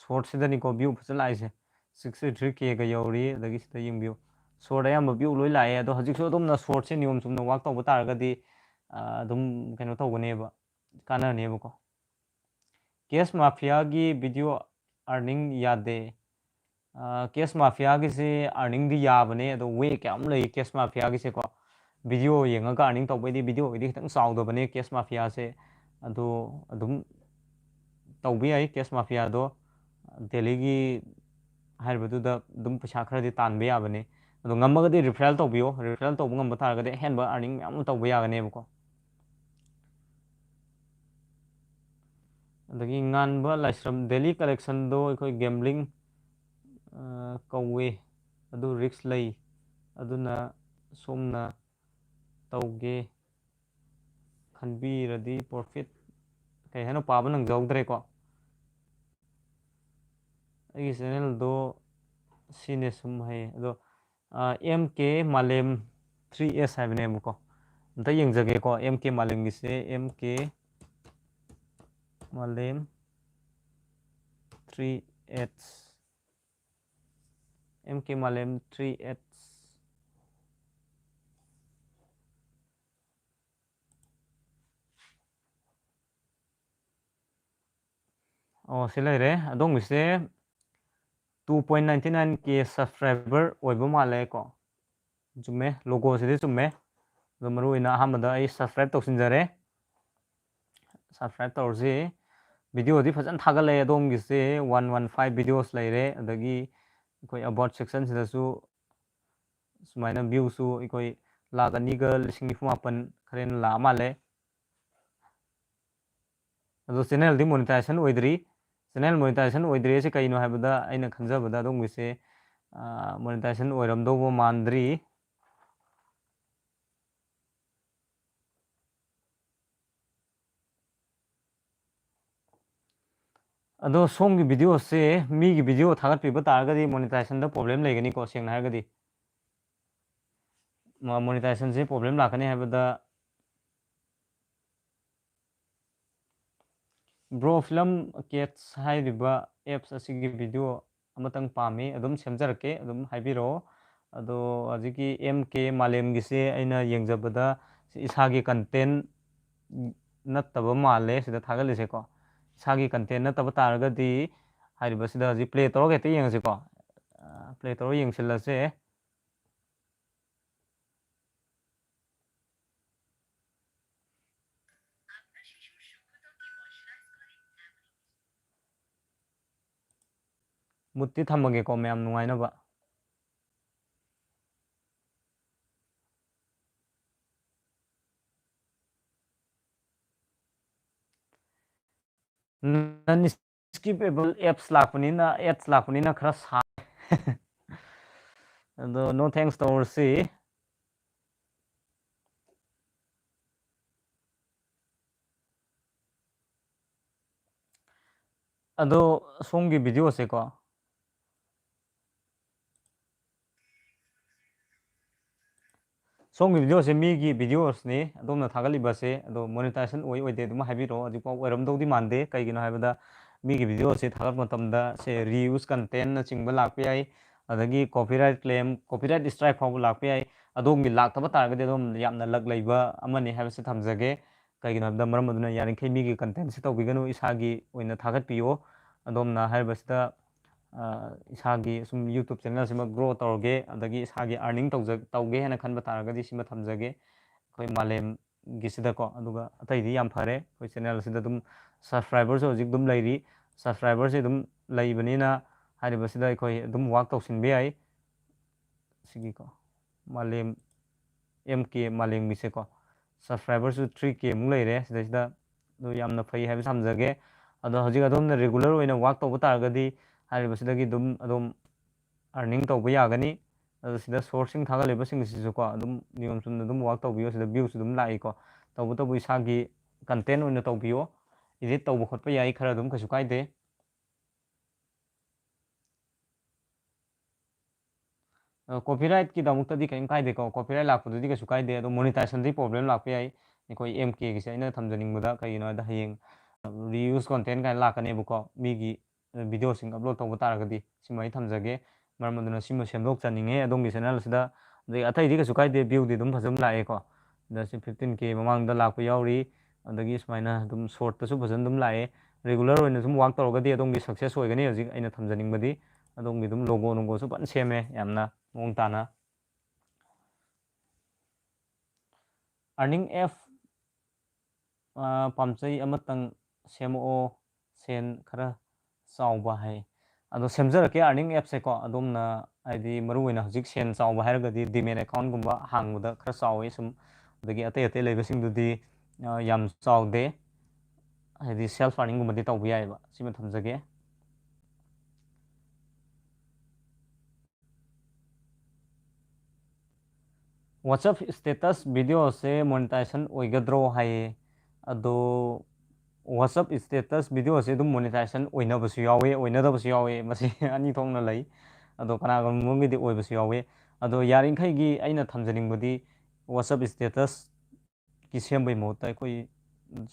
Short ꯁꯤꯗꯅꯤꯀꯣ view ꯐꯖꯅ ꯂꯥꯛꯏꯁꯦ, sixty three K ꯒ ꯌꯧꯔꯤ꯫ ꯑꯗꯒꯤ ꯁꯤꯗ ꯌꯦꯡꯕꯤꯌꯨ, short ꯑꯌꯥꯝꯕ view ꯂꯣꯏ ꯂꯥꯛꯑꯦ꯫ ꯑꯗꯣ ꯍꯧꯖꯤꯛꯁꯨ ꯑꯗꯣꯝꯅ short ꯁꯦ ꯅꯤꯌꯣꯝ ꯆꯨꯝꯅ work ꯇꯧꯕ ꯇꯥꯔꯒꯗꯤ, ꯑ, ꯑꯗꯨꯝ ꯀꯩꯅꯣ ꯇꯧꯒꯅꯦꯕ, ꯀꯥꯟꯅꯅꯦꯕꯀꯣ꯫ Cash Mafia ꯒꯤ video earning ꯌꯥꯗꯦ꯫ ꯑ, Cash Mafia ꯒꯤꯁꯦ earning ꯗꯤ ꯌꯥꯕꯅꯦ, ꯑꯗꯣ way ꯀꯌꯥ ꯑꯃ ꯂꯩ Cash Mafia ꯒꯤꯁꯦꯀꯣ꯫ Video ꯌꯦꯡꯉꯒ earning ꯇꯧꯕꯩꯗꯤ, video ꯒꯤꯗꯤ ꯈꯤꯇꯪ ꯆꯥꯎꯗꯕꯅꯦ Cash Mafia ꯁꯦ꯫ ꯑꯗꯣ ꯑꯗꯨꯝ ꯇꯧꯕ ꯌꯥꯏ Cash Mafia ꯗꯣ꯫ Daily ꯒꯤ ꯍꯥꯏꯔꯤꯕꯗꯨꯗ ꯑꯗꯨꯝ ꯄꯩꯁꯥ ꯈꯔꯗꯤ ꯇꯥꯟꯕ ꯌꯥꯕꯅꯦ꯫ ꯑꯗꯣ ꯉꯝꯃꯒꯗꯤ referral ꯇꯧꯕꯤꯌꯣ꯫ Referral ꯇꯧꯕ ꯉꯝꯕ ꯇꯥꯔꯒꯗꯤ ꯑꯍꯦꯟꯕ earning ꯃꯌꯥꯝ ꯑꯃ ꯇꯧꯕ ꯌꯥꯒꯅꯦꯕꯀꯣ꯫ ꯑꯗꯒꯤ ꯉꯥꯟꯕ ꯂꯥꯏꯁ꯭ꯔꯝ, daily collectionꯗꯣ ꯑꯩꯈꯣꯏ gambling, ꯑ, ꯀꯧꯋꯦ, ꯑꯗꯨ risk ꯂꯩ, ꯑꯗꯨꯅ ꯁꯣꯝꯅ ꯇꯧꯒꯦ ꯈꯟꯕꯤꯔꯗꯤ profit, ꯀꯩ ꯍꯥꯏꯅꯣ, ꯄꯥꯕ ꯅꯪꯖꯍꯧꯗ꯭ꯔꯦꯀꯣ꯫ ꯑꯩꯒꯤ channelꯗꯣ ꯁꯤꯅꯦ ꯁꯨꯝ ꯍꯥꯏꯌꯦ꯫ ꯑꯗꯣ, ꯑ, M K Malem three S ꯍꯥꯏꯕꯅꯦꯕꯀꯣ꯫ ꯑꯝꯇ ꯌꯦꯡꯖꯒꯦꯀꯣ, M K ꯃꯥꯂꯦꯝꯒꯤꯁꯦ, M K Malem three H, M K Malem three H꯫ ꯑꯣ, ꯁꯤ ꯂꯩꯔꯦ꯫ ꯑꯗꯣꯝꯒꯤꯁꯦ two point ninety nine K subscriber ꯑꯣꯏꯕ ꯃꯥꯜꯂꯦꯀꯣ꯫ ꯆꯨꯝꯃꯦ, logoꯁꯤꯗꯤ ꯆꯨꯝꯃꯦ꯫ ꯑꯗꯣ ꯃꯔꯨ ꯑꯣꯏꯅ ꯑꯍꯥꯟꯕꯗ ꯑꯩ subscribe ꯇꯧꯁꯤꯟꯖꯔꯦ꯫ Subscribe ꯇꯧꯔꯁꯤ꯫ Videoꯗꯤ ꯐꯖꯅ ꯊꯥꯒꯠꯂꯛꯑꯦ ꯑꯗꯣꯝꯒꯤꯁꯦ, one one five videos ꯂꯩꯔꯦ꯫ ꯑꯗꯒꯤ ꯑꯩꯈꯣꯏ about sectionꯁꯤꯗꯁꯨ ꯁꯨꯃꯥꯏꯅ viewꯁꯨ ꯑꯩꯈꯣꯏ ꯂꯥꯈ ꯑꯅꯤꯒ ꯂꯤꯁꯤꯡ ꯅꯤꯐꯨ ꯃꯥꯄꯟ ꯈꯔ ꯍꯦꯟꯅ ꯂꯥꯛꯑ ꯃꯥꯜꯂꯦ꯫ ꯑꯗꯣ channelꯗꯤ monetization ꯑꯣꯏꯗ꯭ꯔꯤ꯫ Channel monetization ꯑꯣꯏꯗ꯭ꯔꯤ ꯍꯥꯏꯁꯦ ꯀꯩꯅꯣ ꯍꯥꯏꯕꯗ, ꯑꯩꯅ ꯈꯟꯖꯕꯗ ꯑꯗꯣꯝꯒꯤꯁꯦ, ꯑ, monetization ꯑꯣꯏꯔꯝꯗꯧꯕ ꯃꯥꯟꯗ꯭ꯔꯤ꯫ ꯑꯗꯣ ꯁꯣꯝꯒꯤ videoꯁꯦ ꯃꯤꯒꯤ video ꯊꯥꯒꯠꯄꯤꯕ ꯇꯥꯔꯒꯗꯤ monetizationꯗ problem ꯂꯩꯒꯅꯤꯀꯣ, ꯁꯦꯡꯅ ꯍꯥꯏꯔꯒꯗꯤ꯫ ꯃ-, monetizationꯁꯦ problem ꯂꯥꯛꯀꯅꯤ ꯍꯥꯏꯕꯗ, Bro Film Cats ꯍꯥꯏꯔꯤꯕ apps ꯑꯁꯤꯒꯤ video ꯑꯃꯇꯪ ꯄꯥꯝꯃꯤ, ꯑꯗꯨꯝ ꯁꯦꯝꯖꯔꯛꯀꯦ, ꯑꯗꯨꯝ ꯍꯥꯏꯕꯤꯔꯛꯑꯣ꯫ ꯑꯗꯣ ꯍꯧꯖꯤꯛꯀꯤ M K ꯃꯥꯂꯦꯝꯒꯤꯁꯦ ꯑꯩꯅ ꯌꯦꯡꯖꯕꯗ ꯏꯁꯥꯒꯤ content ꯅꯠꯇꯕ ꯃꯥꯜꯂꯦ ꯁꯤꯗ ꯊꯥꯒꯠꯂꯤꯁꯦꯀꯣ꯫ ꯏꯁꯥꯒꯤ content ꯅꯠꯇꯕ ꯇꯥꯔꯒꯗꯤ ꯍꯥꯏꯔꯤꯕꯁꯤꯗ ꯍꯧꯖꯤꯛ play ꯇꯧꯔꯒ ꯍꯦꯛꯇ ꯌꯦꯡꯉꯁꯤꯀꯣ꯫ ꯑ, play ꯇꯧꯔꯒ ꯌꯦꯡꯁꯤꯜꯂꯁꯦ꯫ Moodꯇꯤ ꯊꯝꯃꯒꯦꯀꯣ, ꯃꯌꯥꯝ ꯅꯨꯡꯉꯥꯏꯅꯕ꯫ Non skippable apps ꯂꯥꯛꯄꯅꯤꯅ, ads ꯂꯥꯛꯄꯅꯤꯅ ꯈꯔ ꯁꯥꯏ꯫ ꯑꯗꯣ no thanks ꯇꯧꯔꯁꯤ꯫ ꯑꯗꯣ ꯁꯣꯝꯒꯤ ꯚꯤꯗꯤꯑꯣꯁꯦꯀꯣ, ꯁꯣꯝꯒꯤ ꯚꯤꯗꯤꯑꯣꯁꯦ ꯃꯤꯒꯤ ꯚꯤꯗꯤꯑꯣꯁꯅꯤ ꯑꯗꯣꯝꯅ ꯊꯥꯒꯠꯂꯤꯕꯁꯦ, ꯑꯗꯣ ꯃꯣꯅꯤꯇꯥꯏꯖꯦꯁꯟ ꯑꯣꯏ ꯑꯣꯏꯗꯦ ꯑꯗꯨꯝ ꯍꯥꯏꯕꯤꯔꯛꯑꯣ꯫ ꯍꯧꯖꯤꯛꯐꯥꯎ ꯑꯣꯏꯔꯝꯗꯧꯗꯤ ꯃꯥꯟꯗꯦ꯫ ꯀꯩꯒꯤꯅꯣ ꯍꯥꯏꯕꯗ ꯃꯤꯒꯤ ꯚꯤꯗꯤꯑꯣꯁꯦ ꯊꯥꯒꯠꯄ ꯃꯇꯝꯗ ꯁꯦ reuse content ꯅꯆꯤꯡꯕ ꯂꯥꯛꯄ ꯌꯥꯏ, ꯑꯗꯒꯤ copyright claim, copyright strike ꯐꯥꯎꯕ ꯂꯥꯛꯄ ꯌꯥꯏ꯫ ꯑꯗꯣꯝꯒꯤ ꯂꯥꯛꯇꯕ ꯇꯥꯔꯒꯗꯤ ꯑꯗꯨꯝ ꯌꯥꯝꯅ ꯂꯛ ꯂꯩꯕ ꯑꯃꯅꯤ ꯍꯥꯏꯕꯁꯤ ꯊꯝꯖꯒꯦ꯫ ꯀꯩꯒꯤꯅꯣ ꯍꯥꯏꯕꯗ ꯃꯔꯝ ꯑꯗꯨꯅ ꯌꯥꯔꯤꯈꯩ ꯃꯤꯒꯤ content ꯁꯤ ꯇꯧꯕꯤꯒꯅꯨ, ꯏꯁꯥꯒꯤ ꯑꯣꯏꯅ ꯊꯥꯒꯠꯄꯤꯌꯨ꯫ ꯑꯗꯣꯝꯅ ꯍꯥꯏꯔꯤꯕꯁꯤꯗ, ꯑ, ꯏꯁꯥꯒꯤ ꯁꯨꯝ YouTube channel ꯁꯤꯃ grow ꯇꯧꯔꯒꯦ, ꯑꯗꯒꯤ ꯏꯁꯥꯒꯤ earning ꯇꯧꯖ-, ꯇꯧꯒꯦ ꯍꯥꯏꯅ ꯈꯟꯕ ꯇꯥꯔꯒꯗꯤ ꯁꯤꯃ ꯊꯝꯖꯒꯦ꯫ ꯑꯩꯈꯣꯏ ꯃꯥꯂꯦꯝꯒꯤꯁꯤꯗꯀꯣ, ꯑꯗꯨꯒ ꯑꯇꯩꯗꯤ ꯌꯥꯝ ꯐꯔꯦ꯫ ꯑꯩꯈꯣꯏ channel ꯑꯁꯤꯗ ꯑꯗꯨꯝ subscriber ꯁꯨ ꯍꯧꯖꯤꯛ ꯑꯗꯨꯝ ꯂꯩꯔꯤ꯫ Subscriber ꯁꯦ ꯑꯗꯨꯝ ꯂꯩꯕꯅꯤꯅ ꯍꯥꯏꯔꯤꯕꯁꯤꯗ ꯑꯩꯈꯣꯏ ꯑꯗꯨꯝ work ꯇꯧꯁꯤꯟꯕ ꯌꯥꯏ꯫ ꯁꯤꯒꯤꯀꯣ, ꯃꯥꯂꯦꯝ, M K ꯃꯥꯂꯦꯝꯒꯤꯁꯦꯀꯣ, subscriber ꯁꯨ three K ꯃꯨꯛ ꯂꯩꯔꯦ ꯁꯤꯗꯩꯁꯤꯗ꯫ ꯑꯗꯨ ꯌꯥꯝꯅ ꯐꯩ ꯍꯥꯏꯕ ꯊꯝꯖꯒꯦ꯫ ꯑꯗꯣ ꯍꯧꯖꯤꯛ ꯑꯗꯣꯝꯅ regular ꯑꯣꯏꯅ work ꯇꯧꯕ ꯇꯥꯔꯒꯗꯤ ꯍꯥꯏꯔꯤꯕꯁꯤꯗꯒꯤ ꯑꯗꯨꯝ ꯑꯗꯣꯝ earning ꯇꯧꯕ ꯌꯥꯒꯅꯤ꯫ ꯑꯗꯣ ꯁꯤꯗ source ꯁꯤꯡ ꯊꯥꯒꯠꯂꯤꯕꯁꯤꯡꯁꯤꯁꯨꯀꯣ, ꯑꯗꯨꯝ ꯅꯤꯌꯣꯝ ꯆꯨꯝꯅ ꯑꯗꯨꯝ work ꯇꯧꯕꯤꯌꯨ꯫ ꯁꯤꯗ view ꯁꯨ ꯑꯗꯨꯝ ꯂꯥꯛꯏꯀꯣ꯫ ꯇꯧꯕꯇꯕꯨ ꯏꯁꯥꯒꯤ content ꯑꯣꯏꯅ ꯇꯧꯕꯤꯌꯣ꯫ Edit ꯇꯧꯕ ꯈꯣꯠꯄ ꯌꯥꯏ ꯈꯔ ꯑꯗꯨꯝ, ꯀꯩꯁꯨ ꯀꯥꯏꯗꯦ꯫ ꯑ, copyright ꯀꯤꯗꯃꯛꯇꯗꯤ ꯀꯔꯤꯝ ꯀꯥꯏꯗꯦꯀꯣ, copyright ꯂꯥꯛꯄꯗꯨꯗꯤ ꯀꯩꯁꯨ ꯀꯥꯏꯗꯦ꯫ ꯑꯗꯣ monetization ꯗꯤ problem ꯂꯥꯛꯄ ꯌꯥꯏ꯫ ꯑꯩꯈꯣꯏ M K ꯒꯤꯁꯦ ꯑꯩꯅ ꯊꯝꯖꯅꯤꯡꯕꯗ ꯀꯩꯒꯤꯅꯣ ꯍꯥꯏꯗ ꯍꯌꯦꯡ reuse content ꯀꯥꯏꯅ ꯂꯥꯛꯀꯅꯦꯕꯀꯣ, ꯃꯤꯒꯤ video ꯁꯤꯡ upload ꯇꯧꯕ ꯇꯥꯔꯒꯗꯤ꯫ ꯁꯤꯃ ꯑꯩ ꯊꯝꯖꯒꯦ꯫ ꯃꯔꯝ ꯑꯗꯨꯅ ꯁꯤꯃ ꯁꯦꯝꯗꯣꯛꯆꯅꯤꯡꯉꯦ ꯑꯗꯣꯝꯒꯤ channel ꯑꯁꯤꯗ꯫ ꯑꯗꯩ ꯑꯇꯩꯗꯤ ꯀꯩꯁꯨ ꯀꯥꯏꯗꯦ, view ꯗꯤ ꯑꯗꯨꯝ ꯐꯖꯅ ꯂꯥꯛꯑꯦꯀꯣ꯫ ꯑꯗ ꯁꯤ fifteen K ꯃꯃꯥꯡꯗ ꯂꯥꯛꯄ ꯌꯥꯎꯔꯤ, ꯑꯗꯒꯤ ꯁꯨꯃꯥꯏꯅ ꯑꯗꯨꯝ short ꯇꯁꯨ ꯐꯖꯅ ꯑꯗꯨꯝ ꯂꯥꯛꯑꯦ꯫ Regular ꯑꯣꯏꯅ ꯁꯨꯝ work ꯇꯧꯔꯒꯗꯤ ꯑꯗꯣꯝꯒꯤ success ꯑꯣꯏꯒꯅꯤ꯫ ꯍꯧꯖꯤꯛ ꯑꯩꯅ ꯊꯝꯖꯅꯤꯡꯕꯗꯤ ꯑꯗꯣꯝꯒꯤ ꯑꯗꯨꯝ logo ꯅꯨꯡꯒꯣꯁꯨ ꯐꯖꯅ ꯁꯦꯝꯃꯦ, ꯌꯥꯝꯅ ꯃꯑꯣꯡ ꯇꯥꯅ꯫ Earning app, ꯑ, ꯄꯥꯝꯖꯩ, ꯑꯃꯇꯪ ꯁꯦꯝꯃꯛꯑꯣ, ꯁꯦꯟ ꯈꯔ ꯆꯥꯎꯕ ꯍꯥꯏ꯫ ꯑꯗꯣ ꯁꯦꯝꯖꯔꯛꯀꯦ earning app ꯁꯦꯀꯣ꯫ ꯑꯗꯣꯝꯅ ꯍꯥꯏꯗꯤ ꯃꯔꯨꯑꯣꯏꯅ ꯍꯧꯖꯤꯛ ꯁꯦꯟ ꯆꯥꯎꯕ ꯍꯥꯏꯔꯒꯗꯤ demat account ꯒꯨꯝꯕ ꯍꯥꯡꯕꯗ ꯈꯔ ꯆꯥꯎꯋꯤ ꯁꯨꯝ, ꯑꯗꯒꯤ ꯑꯇꯩ ꯑꯇꯩ ꯂꯩꯕꯁꯤꯡꯗꯨꯗꯤ, ꯑ, ꯌꯥꯝ ꯆꯥꯎꯗꯦ꯫ ꯍꯥꯏꯗꯤ self earningꯒꯨꯝꯕꯗꯤ ꯇꯧꯕ ꯌꯥꯏꯑꯕ꯫ ꯁꯤꯃ ꯊꯝꯖꯒꯦ꯫ WhatsApp status videoꯁꯦ monetization ꯑꯣꯏꯒꯗ꯭ꯔꯣ ꯍꯥꯏꯌꯦ꯫ ꯑꯗꯣ WhatsApp status videoꯁꯦ ꯑꯗꯨꯝ monetization ꯑꯣꯏꯅꯕꯁꯨ ꯌꯥꯎꯋꯦ, ꯑꯣꯏꯅꯗꯕꯁꯨ ꯌꯥꯎꯋꯦ꯫ ꯃꯁꯤ ꯑꯅꯤ ꯊꯣꯛꯅ ꯂꯩ꯫ ꯑꯗꯣ ꯀꯅꯥꯒꯨꯝꯕꯒꯤꯗꯤ ꯑꯣꯏꯕꯁꯨ ꯌꯥꯎꯋꯦ꯫ ꯑꯗꯣ ꯌꯥꯔꯤꯈꯩꯒꯤ ꯑꯩꯅ ꯊꯝꯖꯅꯤꯡꯕꯗꯤ WhatsApp statusꯀꯤ ꯁꯦꯝꯕꯒꯤ ꯃꯍꯨꯠꯇ ꯑꯩꯈꯣꯏ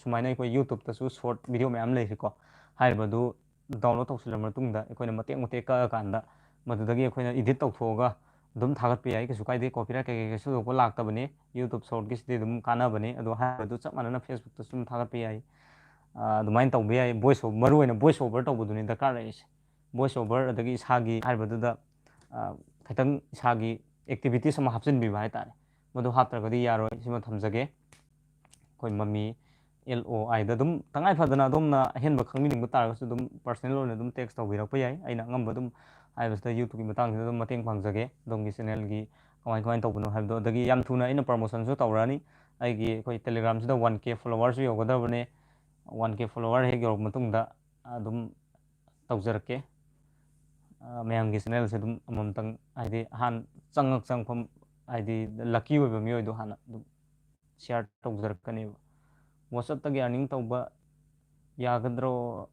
ꯁꯨꯃꯥꯏꯅ ꯑꯩꯈꯣꯏ YouTubeꯇꯁꯨ short video ꯃꯌꯥꯝ ꯂꯩꯔꯤꯀꯣ꯫ ꯍꯥꯏꯔꯤꯕꯗꯨ download ꯇꯧꯁꯤꯜꯂꯕ ꯃꯇꯨꯡꯗ ꯑꯩꯈꯣꯏꯅ ꯃꯇꯦꯛ ꯃꯇꯦꯛ ꯀꯛꯑꯀꯥꯟꯗ ꯃꯗꯨꯗꯒꯤ ꯑꯩꯈꯣꯏꯅ edit ꯇꯧꯊꯣꯛꯑꯒ ꯑꯗꯨꯝ ꯊꯥꯒꯠꯄ ꯌꯥꯏ, ꯀꯩꯁꯨ ꯀꯥꯏꯗꯦ꯫ Copyright ꯀꯩꯀꯩ ꯀꯩꯁꯨ ꯊꯣꯏꯗꯣꯛꯄ ꯂꯥꯛꯇꯕꯅꯤ꯫ YouTube shortꯀꯤꯁꯤꯗꯤ ꯑꯗꯨꯝ ꯀꯥꯟꯅꯕꯅꯤ꯫ ꯑꯗꯣ ꯍꯥꯏꯔꯤꯕꯗꯨ ꯆꯞ ꯃꯥꯟꯅꯅ Facebookꯇꯁꯨ ꯑꯗꯨꯝ ꯊꯥꯒꯠꯄ ꯌꯥꯏ꯫ ꯑꯥ, ꯑꯗꯨꯃꯥꯏꯅ ꯇꯧꯕ ꯌꯥꯏ꯫ Voice over, ꯃꯔꯨ ꯑꯣꯏꯅ voice over ꯇꯧꯕꯗꯨꯅꯤ ꯗꯔꯀꯥꯔ ꯂꯩꯔꯤꯁꯦ꯫ Voice over ꯑꯗꯒꯤ ꯏꯁꯥꯒꯤ ꯍꯥꯏꯔꯤꯕꯗꯨꯗ, ꯑꯥ, ꯈꯤꯇꯪ ꯏꯁꯥꯒꯤ activities ꯑꯃ ꯍꯥꯞꯆꯤꯟꯕꯤꯕ ꯍꯥꯏꯇꯥꯔꯦ꯫ ꯃꯗꯨ ꯍꯥꯞꯇ꯭ꯔꯒꯗꯤ ꯌꯥꯔꯣꯏ꯫ ꯁꯤꯃ ꯊꯝꯖꯒꯦ꯫ ꯑꯩꯈꯣꯏ ꯃꯃꯤ L O Iꯗ ꯑꯗꯨꯝ ꯇꯉꯥꯏ ꯐꯗꯅ ꯑꯗꯣꯝꯅ ꯑꯍꯦꯟꯕ ꯈꯪꯕꯤꯅꯤꯡꯕ ꯇꯥꯔꯒꯁꯨ ꯑꯗꯨꯝ personal ꯑꯣꯏꯅ ꯑꯗꯨꯝ text ꯇꯧꯕꯤꯔꯛꯄ ꯌꯥꯏ꯫ ꯑꯩꯅ ꯑꯉꯝꯕ ꯑꯗꯨꯝ ꯍꯥꯏꯕꯁꯤꯗ YouTubeꯀꯤ ꯃꯇꯥꯡꯁꯤꯗ ꯑꯗꯨꯝ ꯃꯇꯦꯡ ꯄꯥꯡꯖꯒꯦ꯫ ꯑꯗꯣꯝꯒꯤ channelꯒꯤ ꯀꯃꯥꯏ ꯀꯃꯥꯏꯅ ꯇꯧꯕꯅꯣ ꯍꯥꯏꯕꯗꯣ꯫ ꯑꯗꯒꯤ ꯌꯥꯝ ꯊꯨꯅ ꯑꯩꯅ promotionꯁꯨ ꯇꯧꯔꯛꯑꯅꯤ꯫ ꯑꯩꯒꯤ ꯑꯩꯈꯣꯏ Telegramꯁꯤꯗ one K followerꯁꯨ ꯌꯧꯒꯗꯕꯅꯦ꯫ One K follower ꯍꯦꯛ ꯌꯧꯔꯕ ꯃꯇꯨꯡꯗ ꯑꯗꯨꯝ ꯇꯧꯖꯔꯛꯀꯦ꯫ ꯑ, ꯃꯌꯥꯝꯒꯤ channelꯁꯦ ꯑꯗꯨꯝ ꯑꯃꯃꯝꯇꯪ, ꯍꯥꯏꯗꯤ ꯑꯍꯥꯟ ꯆꯪꯉꯛ ꯆꯪꯉꯛꯐꯝ, ꯍꯥꯏꯗꯤ lucky ꯑꯣꯏꯕ ꯃꯤꯑꯣꯏꯗꯣ ꯍꯥꯟꯅ ꯑꯗꯨꯝ share ꯇꯧꯖꯔꯛꯀꯅꯦꯕ꯫ WhatsAppꯇꯒꯤ earning ꯇꯧꯕ ꯌꯥꯒꯗ꯭ꯔꯣ?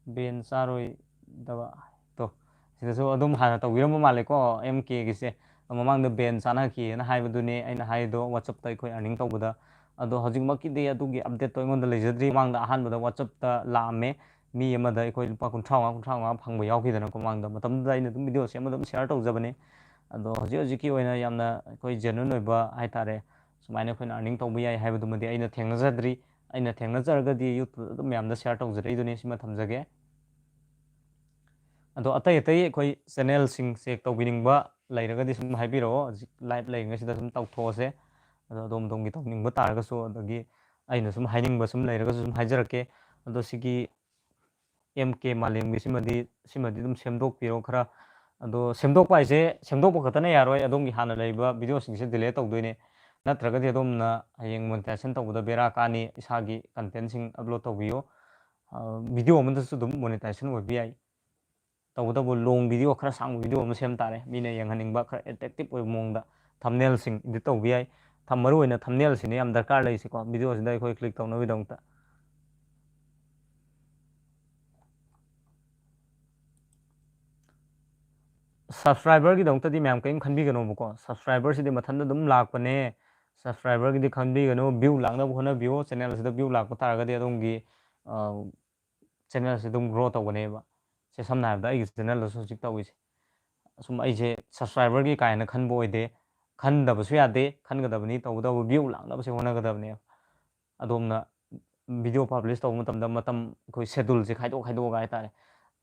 Ban ꯆꯥꯔꯣꯏꯗꯕ꯫ ꯇꯣ, ꯁꯤꯗꯁꯨ ꯑꯗꯨꯝ ꯍꯥꯟꯅ ꯇꯧꯕꯤꯔꯝꯕ ꯃꯥꯜꯂꯦꯀꯣ, M Kꯒꯤꯁꯦ꯫ ꯃꯃꯥꯡꯗ ban ꯆꯥꯅꯈꯤꯑꯅ ꯍꯥꯏꯕꯗꯨꯅꯦ ꯑꯩꯅ ꯍꯥꯏꯗꯣ, WhatsAppꯇ ꯑꯩꯈꯣꯏ earning ꯇꯧꯕꯗ꯫ ꯑꯗꯣ ꯍꯧꯖꯤꯛꯃꯛꯀꯤꯗꯤ ꯑꯗꯨꯒꯤ updateꯇꯣ ꯑꯩꯉꯣꯟꯗ ꯂꯩꯖꯗ꯭ꯔꯤ꯫ ꯃꯃꯥꯡꯗ ꯑꯍꯥꯟꯕꯗ WhatsAppꯇ ꯂꯥꯛꯑꯝꯃꯦ, ꯃꯤ ꯑꯃꯗ ꯑꯩꯈꯣꯏ ꯂꯨꯄꯥ ꯀꯨꯟꯊ꯭ꯔꯥ ꯃꯉꯥ, ꯀꯨꯟꯊ꯭ꯔꯥ ꯃꯉꯥ ꯐꯪꯕ ꯌꯥꯎꯈꯤꯗꯅꯀꯣ ꯃꯃꯥꯡꯗ꯫ ꯃꯇꯝꯗꯨꯗ ꯑꯩꯅ ꯑꯗꯨꯝ video ꯁꯦꯝꯃ ꯑꯗꯨꯝ share ꯇꯧꯖꯕꯅꯦ꯫ ꯑꯗꯣ ꯍꯧꯖꯤꯛ ꯍꯧꯖꯤꯛꯀꯤ ꯑꯣꯏꯅ ꯌꯥꯝꯅ ꯑꯩꯈꯣꯏ genuine ꯑꯣꯏꯕ ꯍꯥꯏꯇꯥꯔꯦ, ꯁꯨꯃꯥꯏꯅ ꯑꯩꯈꯣꯏꯅ earning ꯇꯧꯕ ꯌꯥꯏ ꯍꯥꯏꯕꯗꯨꯃꯗꯤ ꯑꯩꯅ ꯊꯦꯡꯅꯖꯗ꯭ꯔꯤ꯫ ꯑꯩꯅ ꯊꯦꯡꯅꯖꯔꯒꯗꯤ YouTubeꯇ ꯑꯗꯨꯝ ꯃꯌꯥꯝꯗ share ꯇꯧꯖꯔꯛꯏꯗꯨꯅꯤ꯫ ꯁꯤꯃ ꯊꯝꯖꯒꯦ꯫ ꯑꯗꯣ ꯑꯇꯩ ꯑꯇꯩ ꯑꯩꯈꯣꯏ channelꯁꯤꯡ check ꯇꯧꯕꯤꯅꯤꯡꯕ ꯂꯩꯔꯒꯗꯤ ꯁꯨꯝ ꯍꯥꯏꯕꯤꯔꯛꯑꯣ꯫ ꯍꯧꯖꯤꯛ live ꯂꯩꯔꯤꯉꯩꯁꯤꯗ ꯁꯨꯝ ꯇꯧꯊꯣꯛꯑꯁꯦ꯫ ꯑꯗꯣ ꯑꯗꯣꯝ ꯑꯗꯣꯝꯒꯤ ꯇꯧꯅꯤꯡꯕ ꯇꯥꯔꯒꯁꯨ, ꯑꯗꯒꯤ ꯑꯩꯅ ꯁꯨꯝ ꯍꯥꯏꯅꯤꯡꯕ ꯁꯨꯝ ꯂꯩꯔꯒꯁꯨ ꯁꯨꯝ ꯍꯥꯏꯖꯔꯛꯀꯦ꯫ ꯑꯗꯣ ꯁꯤꯒꯤ M K ꯃꯥꯂꯦꯝꯒꯤ ꯁꯤꯃꯗꯤ, ꯁꯤꯃꯗꯤ ꯑꯗꯨꯝ ꯁꯦꯝꯗꯣꯛꯄꯤꯔꯣ ꯈꯔ꯫ ꯑꯗꯣ ꯁꯦꯝꯗꯣꯛꯄ ꯍꯥꯏꯁꯦ, ꯁꯦꯝꯗꯣꯛꯄ ꯈꯛꯇꯅ ꯌꯥꯔꯣꯏ, ꯑꯗꯣꯝꯒꯤ ꯍꯥꯟꯅ ꯂꯩꯔꯤꯕ videoꯁꯤꯡꯁꯦ delete ꯇꯧꯗꯣꯏꯅꯦ꯫ ꯅꯠꯇ꯭ꯔꯒꯗꯤ ꯑꯗꯣꯝꯅ ꯍꯌꯦꯡ monetization ꯇꯧꯕꯗ ꯕꯦꯔꯥ ꯀꯥꯅꯤ꯫ ꯏꯁꯥꯒꯤ contentꯁꯤꯡ upload ꯇꯧꯕꯤꯌꯨ꯫ ꯚꯤꯗꯤꯑꯣ ꯑꯃꯗꯁꯨ ꯑꯗꯨꯝ monetization ꯑꯣꯏꯕ ꯌꯥꯏ꯫ ꯇꯧꯕꯇꯕꯨ long video, ꯈꯔ ꯁꯥꯡꯕ video ꯑꯃ ꯁꯦꯝ ꯇꯥꯔꯦ, ꯃꯤꯅ ꯌꯦꯡꯍꯟꯅꯤꯡꯕ ꯈꯔ attractive ꯑꯣꯏꯕ ꯃꯑꯣꯡꯗ꯫ Thumbnailꯁꯤꯡ edit ꯇꯧꯕ ꯌꯥꯏ꯫ ꯃꯔꯨ ꯑꯣꯏꯅ thumbnailꯁꯤꯅꯦ ꯌꯥꯝ ꯗꯔꯀꯥꯔ ꯂꯩꯔꯤꯁꯦꯀꯣ, ꯚꯤꯗꯤꯑꯣꯁꯤꯗ ꯑꯩꯈꯣꯏ click ꯇꯧꯅꯕꯒꯤꯗꯃꯛꯇ꯫ Subscriberꯒꯤꯗꯃꯛꯇꯗꯤ ꯃꯌꯥꯝ ꯀꯔꯤꯝ ꯈꯟꯕꯤꯒꯅꯣꯕꯀꯣ꯫ Subscriberꯁꯤꯗꯤ ꯃꯊꯟꯇ ꯑꯗꯨꯝ ꯂꯥꯛꯄꯅꯦ꯫ Subscriberꯒꯤꯗꯤ ꯈꯟꯕꯤꯒꯅꯨ, view ꯂꯥꯛꯅꯕ ꯍꯣꯠꯅꯕꯤꯌꯨ꯫ Channelꯁꯤꯗ view ꯂꯥꯛꯄ ꯇꯥꯔꯒꯗꯤ ꯑꯗꯣꯝꯒꯤ channelꯁꯤ ꯑꯗꯨꯝ grow ꯇꯧꯒꯅꯦꯕ꯫ ꯁꯦ, ꯁꯝꯅ ꯍꯥꯏꯔꯕꯗ ꯑꯩꯒꯤ channelꯗꯁꯨ ꯍꯧꯖꯤꯛ ꯇꯧꯔꯤꯁꯦ꯫ ꯑꯁꯨꯝ ꯑꯩꯁꯦ subscriberꯒꯤ ꯀꯥꯏꯅ ꯈꯟꯕ ꯑꯣꯏꯗꯦ, ꯈꯟꯗꯕꯁꯨ ꯌꯥꯗꯦ, ꯈꯟꯒꯗꯕꯅꯤ꯫ ꯇꯧꯕꯇꯕꯨ view ꯂꯥꯛꯅꯕꯁꯦ ꯍꯣꯠꯅꯒꯗꯕꯅꯦꯕ꯫ ꯑꯗꯣꯝꯅ video publish ꯇꯧꯕ ꯃꯇꯝꯗ ꯃꯇꯝ, ꯑꯩꯈꯣꯏ scheduleꯁꯦ ꯈꯥꯏꯗꯣꯛ ꯈꯥꯏꯗꯣꯛꯑꯒ ꯍꯥꯏꯇꯥꯔꯦ,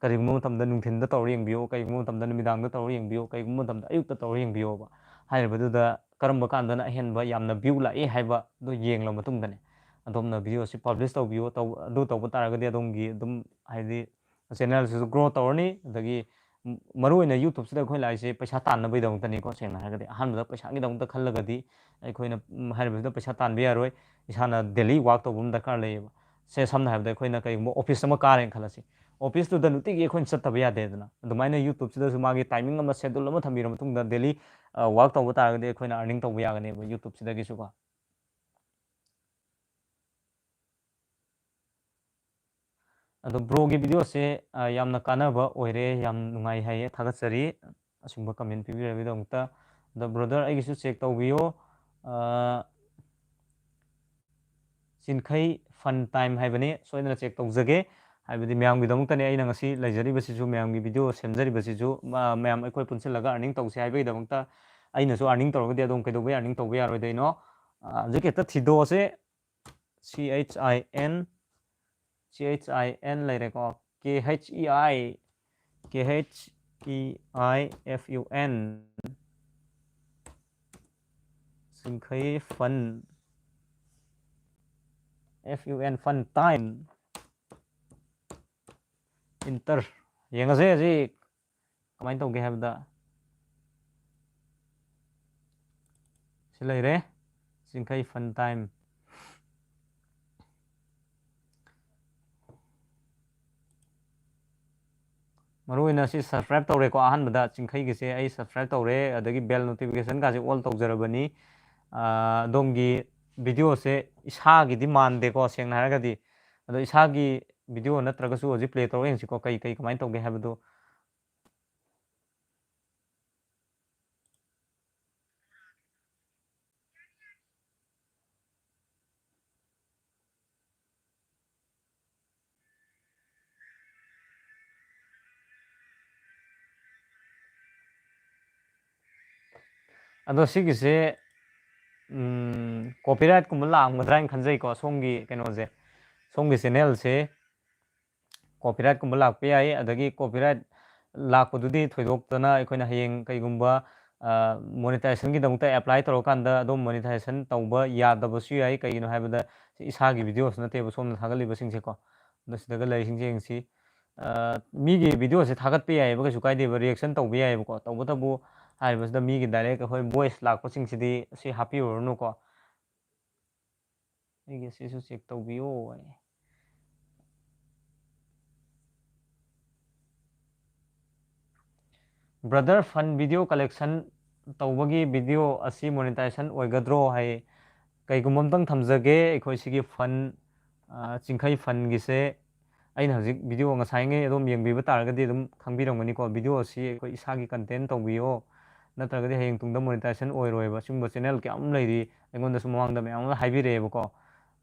ꯀꯔꯤꯒꯨꯝꯕ ꯃꯇꯝꯗ ꯅꯨꯡꯊꯤꯟꯗ ꯇꯧꯔ ꯌꯦꯡꯕꯤꯌꯨ, ꯀꯔꯤꯒꯨꯝꯕ ꯃꯇꯝꯗ ꯅꯨꯃꯤꯗꯥꯡꯗ ꯇꯧꯔ ꯌꯦꯡꯕꯤꯌꯨ, ꯀꯔꯤꯒꯨꯝꯕ ꯃꯇꯝꯗ ꯑꯌꯨꯛꯇ ꯇꯧꯔ ꯌꯦꯡꯕꯤꯌꯣꯕ꯫ ꯍꯥꯏꯔꯤꯕꯗꯨꯗ ꯀꯔꯝꯕ ꯀꯥꯟꯗꯅ ꯑꯍꯦꯟꯕ ꯌꯥꯝꯅ view ꯂꯥꯛꯏ ꯍꯥꯏꯕꯗꯨ ꯌꯦꯡꯂꯕ ꯃꯇꯨꯡꯗꯅꯦ, ꯑꯗꯣꯝꯅ videoꯁꯤ publish ꯇꯧꯕꯤꯌꯨ꯫ ꯇꯧ-, ꯑꯗꯨ ꯇꯧꯕ ꯇꯥꯔꯒꯗꯤ ꯑꯗꯣꯝꯒꯤ ꯑꯗꯨꯝ, ꯍꯥꯏꯗꯤ, channelꯁꯤꯁꯨ grow ꯇꯧꯔꯅꯤ, ꯑꯗꯒꯤ ꯝ-, ꯃꯔꯨ ꯑꯣꯏꯅ YouTubeꯁꯤꯗ ꯑꯩꯈꯣꯏ ꯂꯥꯛꯏꯁꯦ ꯄꯩꯁꯥ ꯇꯥꯟꯅꯕꯒꯤꯗꯃꯛꯇꯅꯤꯀꯣ꯫ ꯁꯦꯡꯅ ꯍꯥꯏꯔꯒꯗꯤ ꯑꯍꯥꯟꯕꯗ ꯄꯩꯁꯥꯒꯤꯗꯃꯛꯇ ꯈꯜꯂꯒꯗꯤ ꯑꯩꯈꯣꯏꯅ, ꯝ, ꯍꯥꯏꯔꯤꯕꯁꯤꯗ ꯄꯩꯁꯥ ꯇꯥꯟꯕ ꯌꯥꯔꯣꯏ꯫ ꯏꯁꯥꯅ daily work ꯇꯧꯕ ꯑꯃ ꯗꯔꯀꯥꯔ ꯂꯩꯌꯦꯕ꯫ ꯁꯦ, ꯁꯝꯅ ꯍꯥꯏꯔꯕꯗ ꯑꯩꯈꯣꯏꯅ ꯀꯔꯤꯒꯨꯝꯕ office ꯑꯃ ꯀꯥꯔꯦꯅ ꯈꯜꯂꯁꯤ, officeꯇꯨꯗ ꯅꯨꯡꯇꯤꯒꯤ ꯑꯩꯈꯣꯏꯅ ꯆꯠꯇꯕ ꯌꯥꯗꯦꯗꯅ꯫ ꯑꯗꯨꯃꯥꯏꯅ YouTubeꯁꯤꯗꯁꯨ ꯃꯥꯒꯤ timing ꯑꯃ, schedule ꯑꯃ ꯊꯝꯕꯤꯔ ꯃꯇꯨꯡꯗ daily, ꯑ, work ꯇꯧꯕ ꯇꯥꯔꯒꯗꯤ ꯑꯩꯈꯣꯏꯅ earning ꯇꯧꯕ ꯌꯥꯒꯅꯦꯕ YouTubeꯁꯤꯗꯒꯤꯁꯨꯀꯣ꯫ ꯑꯗꯣ broꯒꯤ videoꯁꯦ, ꯑ, ꯌꯥꯝꯅ ꯀꯥꯟꯅꯕ ꯑꯣꯏꯔꯦ, ꯌꯥꯝ ꯅꯨꯡꯉꯥꯏ ꯍꯥꯏꯌꯦ, ꯊꯥꯒꯠꯆꯔꯤ ꯑꯁꯤꯒꯨꯝꯕ comment ꯄꯤꯕꯤꯔꯛꯄꯒꯤꯗꯃꯛꯇ꯫ ꯑꯗꯣ brother, ꯑꯩꯒꯤꯁꯨ check ꯇꯧꯕꯤꯌꯣ, ꯑ, ꯆꯤꯟꯈꯩ Fun Time ꯍꯥꯏꯕꯅꯤ, ꯁꯣꯏꯗꯅ check ꯇꯧꯖꯒꯦ꯫ ꯍꯥꯏꯕꯗꯤ ꯃꯌꯥꯝꯒꯤꯗꯃꯛꯇꯅꯦ ꯑꯩꯅ ꯉꯁꯤ ꯂꯩꯖꯔꯤꯕꯁꯤꯁꯨ, ꯃꯌꯥꯝꯒꯤ video ꯁꯦꯝꯖꯔꯤꯕꯁꯤꯁꯨ, ꯃ-, ꯃꯌꯥꯝ ꯑꯩꯈꯣꯏ ꯄꯨꯟꯁꯤꯜꯂꯒ earning ꯇꯧꯁꯦ ꯍꯥꯏꯕꯒꯤꯗꯃꯛꯇ꯫ ꯑꯩꯅꯁꯨ earning ꯇꯧꯔꯒꯗꯤ ꯑꯗꯣꯝ ꯀꯩꯗꯧꯕꯩ earning ꯇꯧꯕ ꯌꯥꯔꯣꯏꯗꯣꯏꯅꯣ? ꯑ, ꯍꯧꯖꯤꯛ ꯍꯦꯛꯇ ꯊꯤꯗꯣꯛꯑꯁꯦ꯫ C H I N, C H I N ꯂꯩꯔꯦꯀꯣ, K H E I, K H E I F U N, ꯆꯤꯡꯈꯩ Fun, F U N, Fun Time, enter꯫ ꯌꯦꯡꯉꯁꯦ ꯍꯧꯖꯤꯛ ꯀꯃꯥꯏꯅ ꯇꯧꯒꯦ ꯍꯥꯏꯕꯗ, ꯁꯤ ꯂꯩꯔꯦ꯫ ꯆꯤꯡꯈꯩ fun time꯫ ꯃꯔꯨ ꯑꯣꯏꯅ ꯁꯤ subscribe ꯇꯧꯔꯦꯀꯣ꯫ ꯑꯍꯥꯟꯕꯗ ꯆꯤꯡꯈꯩꯒꯤꯁꯦ ꯑꯩ subscribe ꯇꯧꯔꯦ, ꯑꯗꯒꯤ bell notification ꯀꯥꯁꯦ all ꯇꯧꯖꯔꯕꯅꯤ꯫ ꯑꯥ, ꯑꯗꯣꯝꯒꯤ video ꯁꯦ ꯏꯁꯥꯒꯤꯗꯤ ꯃꯥꯟꯗꯦꯀꯣ, ꯁꯦꯡꯅ ꯍꯥꯏꯔꯒꯗꯤ꯫ ꯑꯗꯣ ꯏꯁꯥꯒꯤ video ꯅꯠꯇ꯭ꯔꯒꯁꯨ ꯍꯧꯖꯤꯛ play ꯇꯧꯔꯒ ꯌꯦꯡꯁꯤꯀꯣ, ꯀꯩ ꯀꯩ ꯀꯃꯥꯏꯅ ꯇꯧꯒꯦ ꯍꯥꯏꯕꯗꯣ꯫ ꯑꯗꯣ ꯁꯤꯒꯤꯁꯦ, ꯎꯝ, copyright ꯀꯨꯝꯕ ꯂꯥꯛꯑꯝꯒꯗ꯭ꯔꯥ ꯍꯥꯏꯅ ꯈꯟꯖꯩꯀꯣ, ꯁꯣꯝꯒꯤ ꯀꯩꯅꯣꯁꯦ, ꯁꯣꯝꯒꯤ channel ꯁꯦ꯫ Copyright ꯀꯨꯝꯕ ꯂꯥꯛꯄ ꯌꯥꯏ꯫ ꯑꯗꯒꯤ copyright ꯂꯥꯛꯄꯗꯨꯗꯤ ꯊꯣꯏꯗꯣꯛꯇꯅ ꯑꯩꯈꯣꯏꯅ ꯍꯌꯦꯡ ꯀꯩꯒꯨꯝꯕ, ꯑ, monetization ꯒꯤꯗꯃꯛꯇ apply ꯇꯧꯔꯀꯥꯟꯗ ꯑꯗꯨꯝ monetization ꯇꯧꯕ ꯌꯥꯗꯕꯁꯨ ꯌꯥꯏ꯫ ꯀꯩꯒꯤꯅꯣ ꯍꯥꯏꯕꯗ ꯏꯁꯥꯒꯤ video ꯁꯨ ꯅꯠꯇꯦꯕ ꯁꯣꯝꯅ ꯊꯥꯒꯠꯂꯤꯕꯁꯤꯡꯁꯦꯀꯣ꯫ ꯑꯗꯣ ꯁꯤꯗꯒ ꯂꯩꯔꯤꯁꯤꯡꯁꯦ ꯌꯦꯡꯁꯤ꯫ ꯑ, ꯃꯤꯒꯤ video ꯁꯦ ꯊꯥꯒꯠꯄ ꯌꯥꯏꯑꯕ, ꯀꯩꯁꯨ ꯀꯥꯏꯗꯦꯕ, reaction ꯇꯧꯕ ꯌꯥꯏꯑꯕꯀꯣ꯫ ꯇꯧꯕꯇꯕꯨ ꯍꯥꯏꯔꯤꯕꯁꯤꯗ ꯃꯤꯒꯤ direct ꯑꯩꯈꯣꯏ voice ꯂꯥꯛꯄꯁꯤꯡꯁꯤꯗꯤ ꯁꯤ ꯍꯥꯞꯄꯤꯔꯨꯔꯅꯨꯀꯣ꯫ ꯑꯩꯒꯤ ꯁꯤꯁꯨ check ꯇꯧꯕꯤꯌꯣ ꯍꯥꯏ꯫ Brother, fun video collection ꯇꯧꯕꯒꯤ video ꯑꯁꯤ monetization ꯑꯣꯏꯒꯗ꯭ꯔꯣ ꯍꯥꯏ꯫ ꯀꯩꯒꯨꯝꯕ ꯑꯝꯇꯪ ꯊꯝꯖꯒꯦ, ꯑꯩꯈꯣꯏ ꯁꯤꯒꯤ fun, ꯑ, ꯆꯤꯡꯈꯩ fun ꯒꯤꯁꯦ ꯑꯩꯅ ꯍꯧꯖꯤꯛ video ꯉꯁꯥꯏꯉꯩ ꯑꯗꯨꯝ ꯌꯦꯡꯕꯤꯕ ꯇꯥꯔꯒꯗꯤ ꯑꯗꯨꯝ ꯈꯪꯕꯤꯔꯝꯒꯅꯤꯀꯣ꯫ Video ꯑꯁꯤ ꯑꯩꯈꯣꯏ ꯏꯁꯥꯒꯤ content ꯇꯧꯕꯤꯌꯣ, ꯅꯠꯇ꯭ꯔꯒꯗꯤ ꯍꯌꯦꯡ ꯇꯨꯡꯗ monetization ꯑꯣꯏꯔꯣꯏꯕ꯫ ꯁꯤꯒꯨꯝꯕ channel ꯀꯌꯥ ꯑꯃ ꯂꯩꯔꯤ, ꯑꯩꯉꯣꯟꯗꯁꯨ ꯃꯃꯥꯡꯗ ꯃꯌꯥꯝ ꯑꯃ ꯍꯥꯏꯕꯤꯔꯛꯑꯦꯕꯀꯣ꯫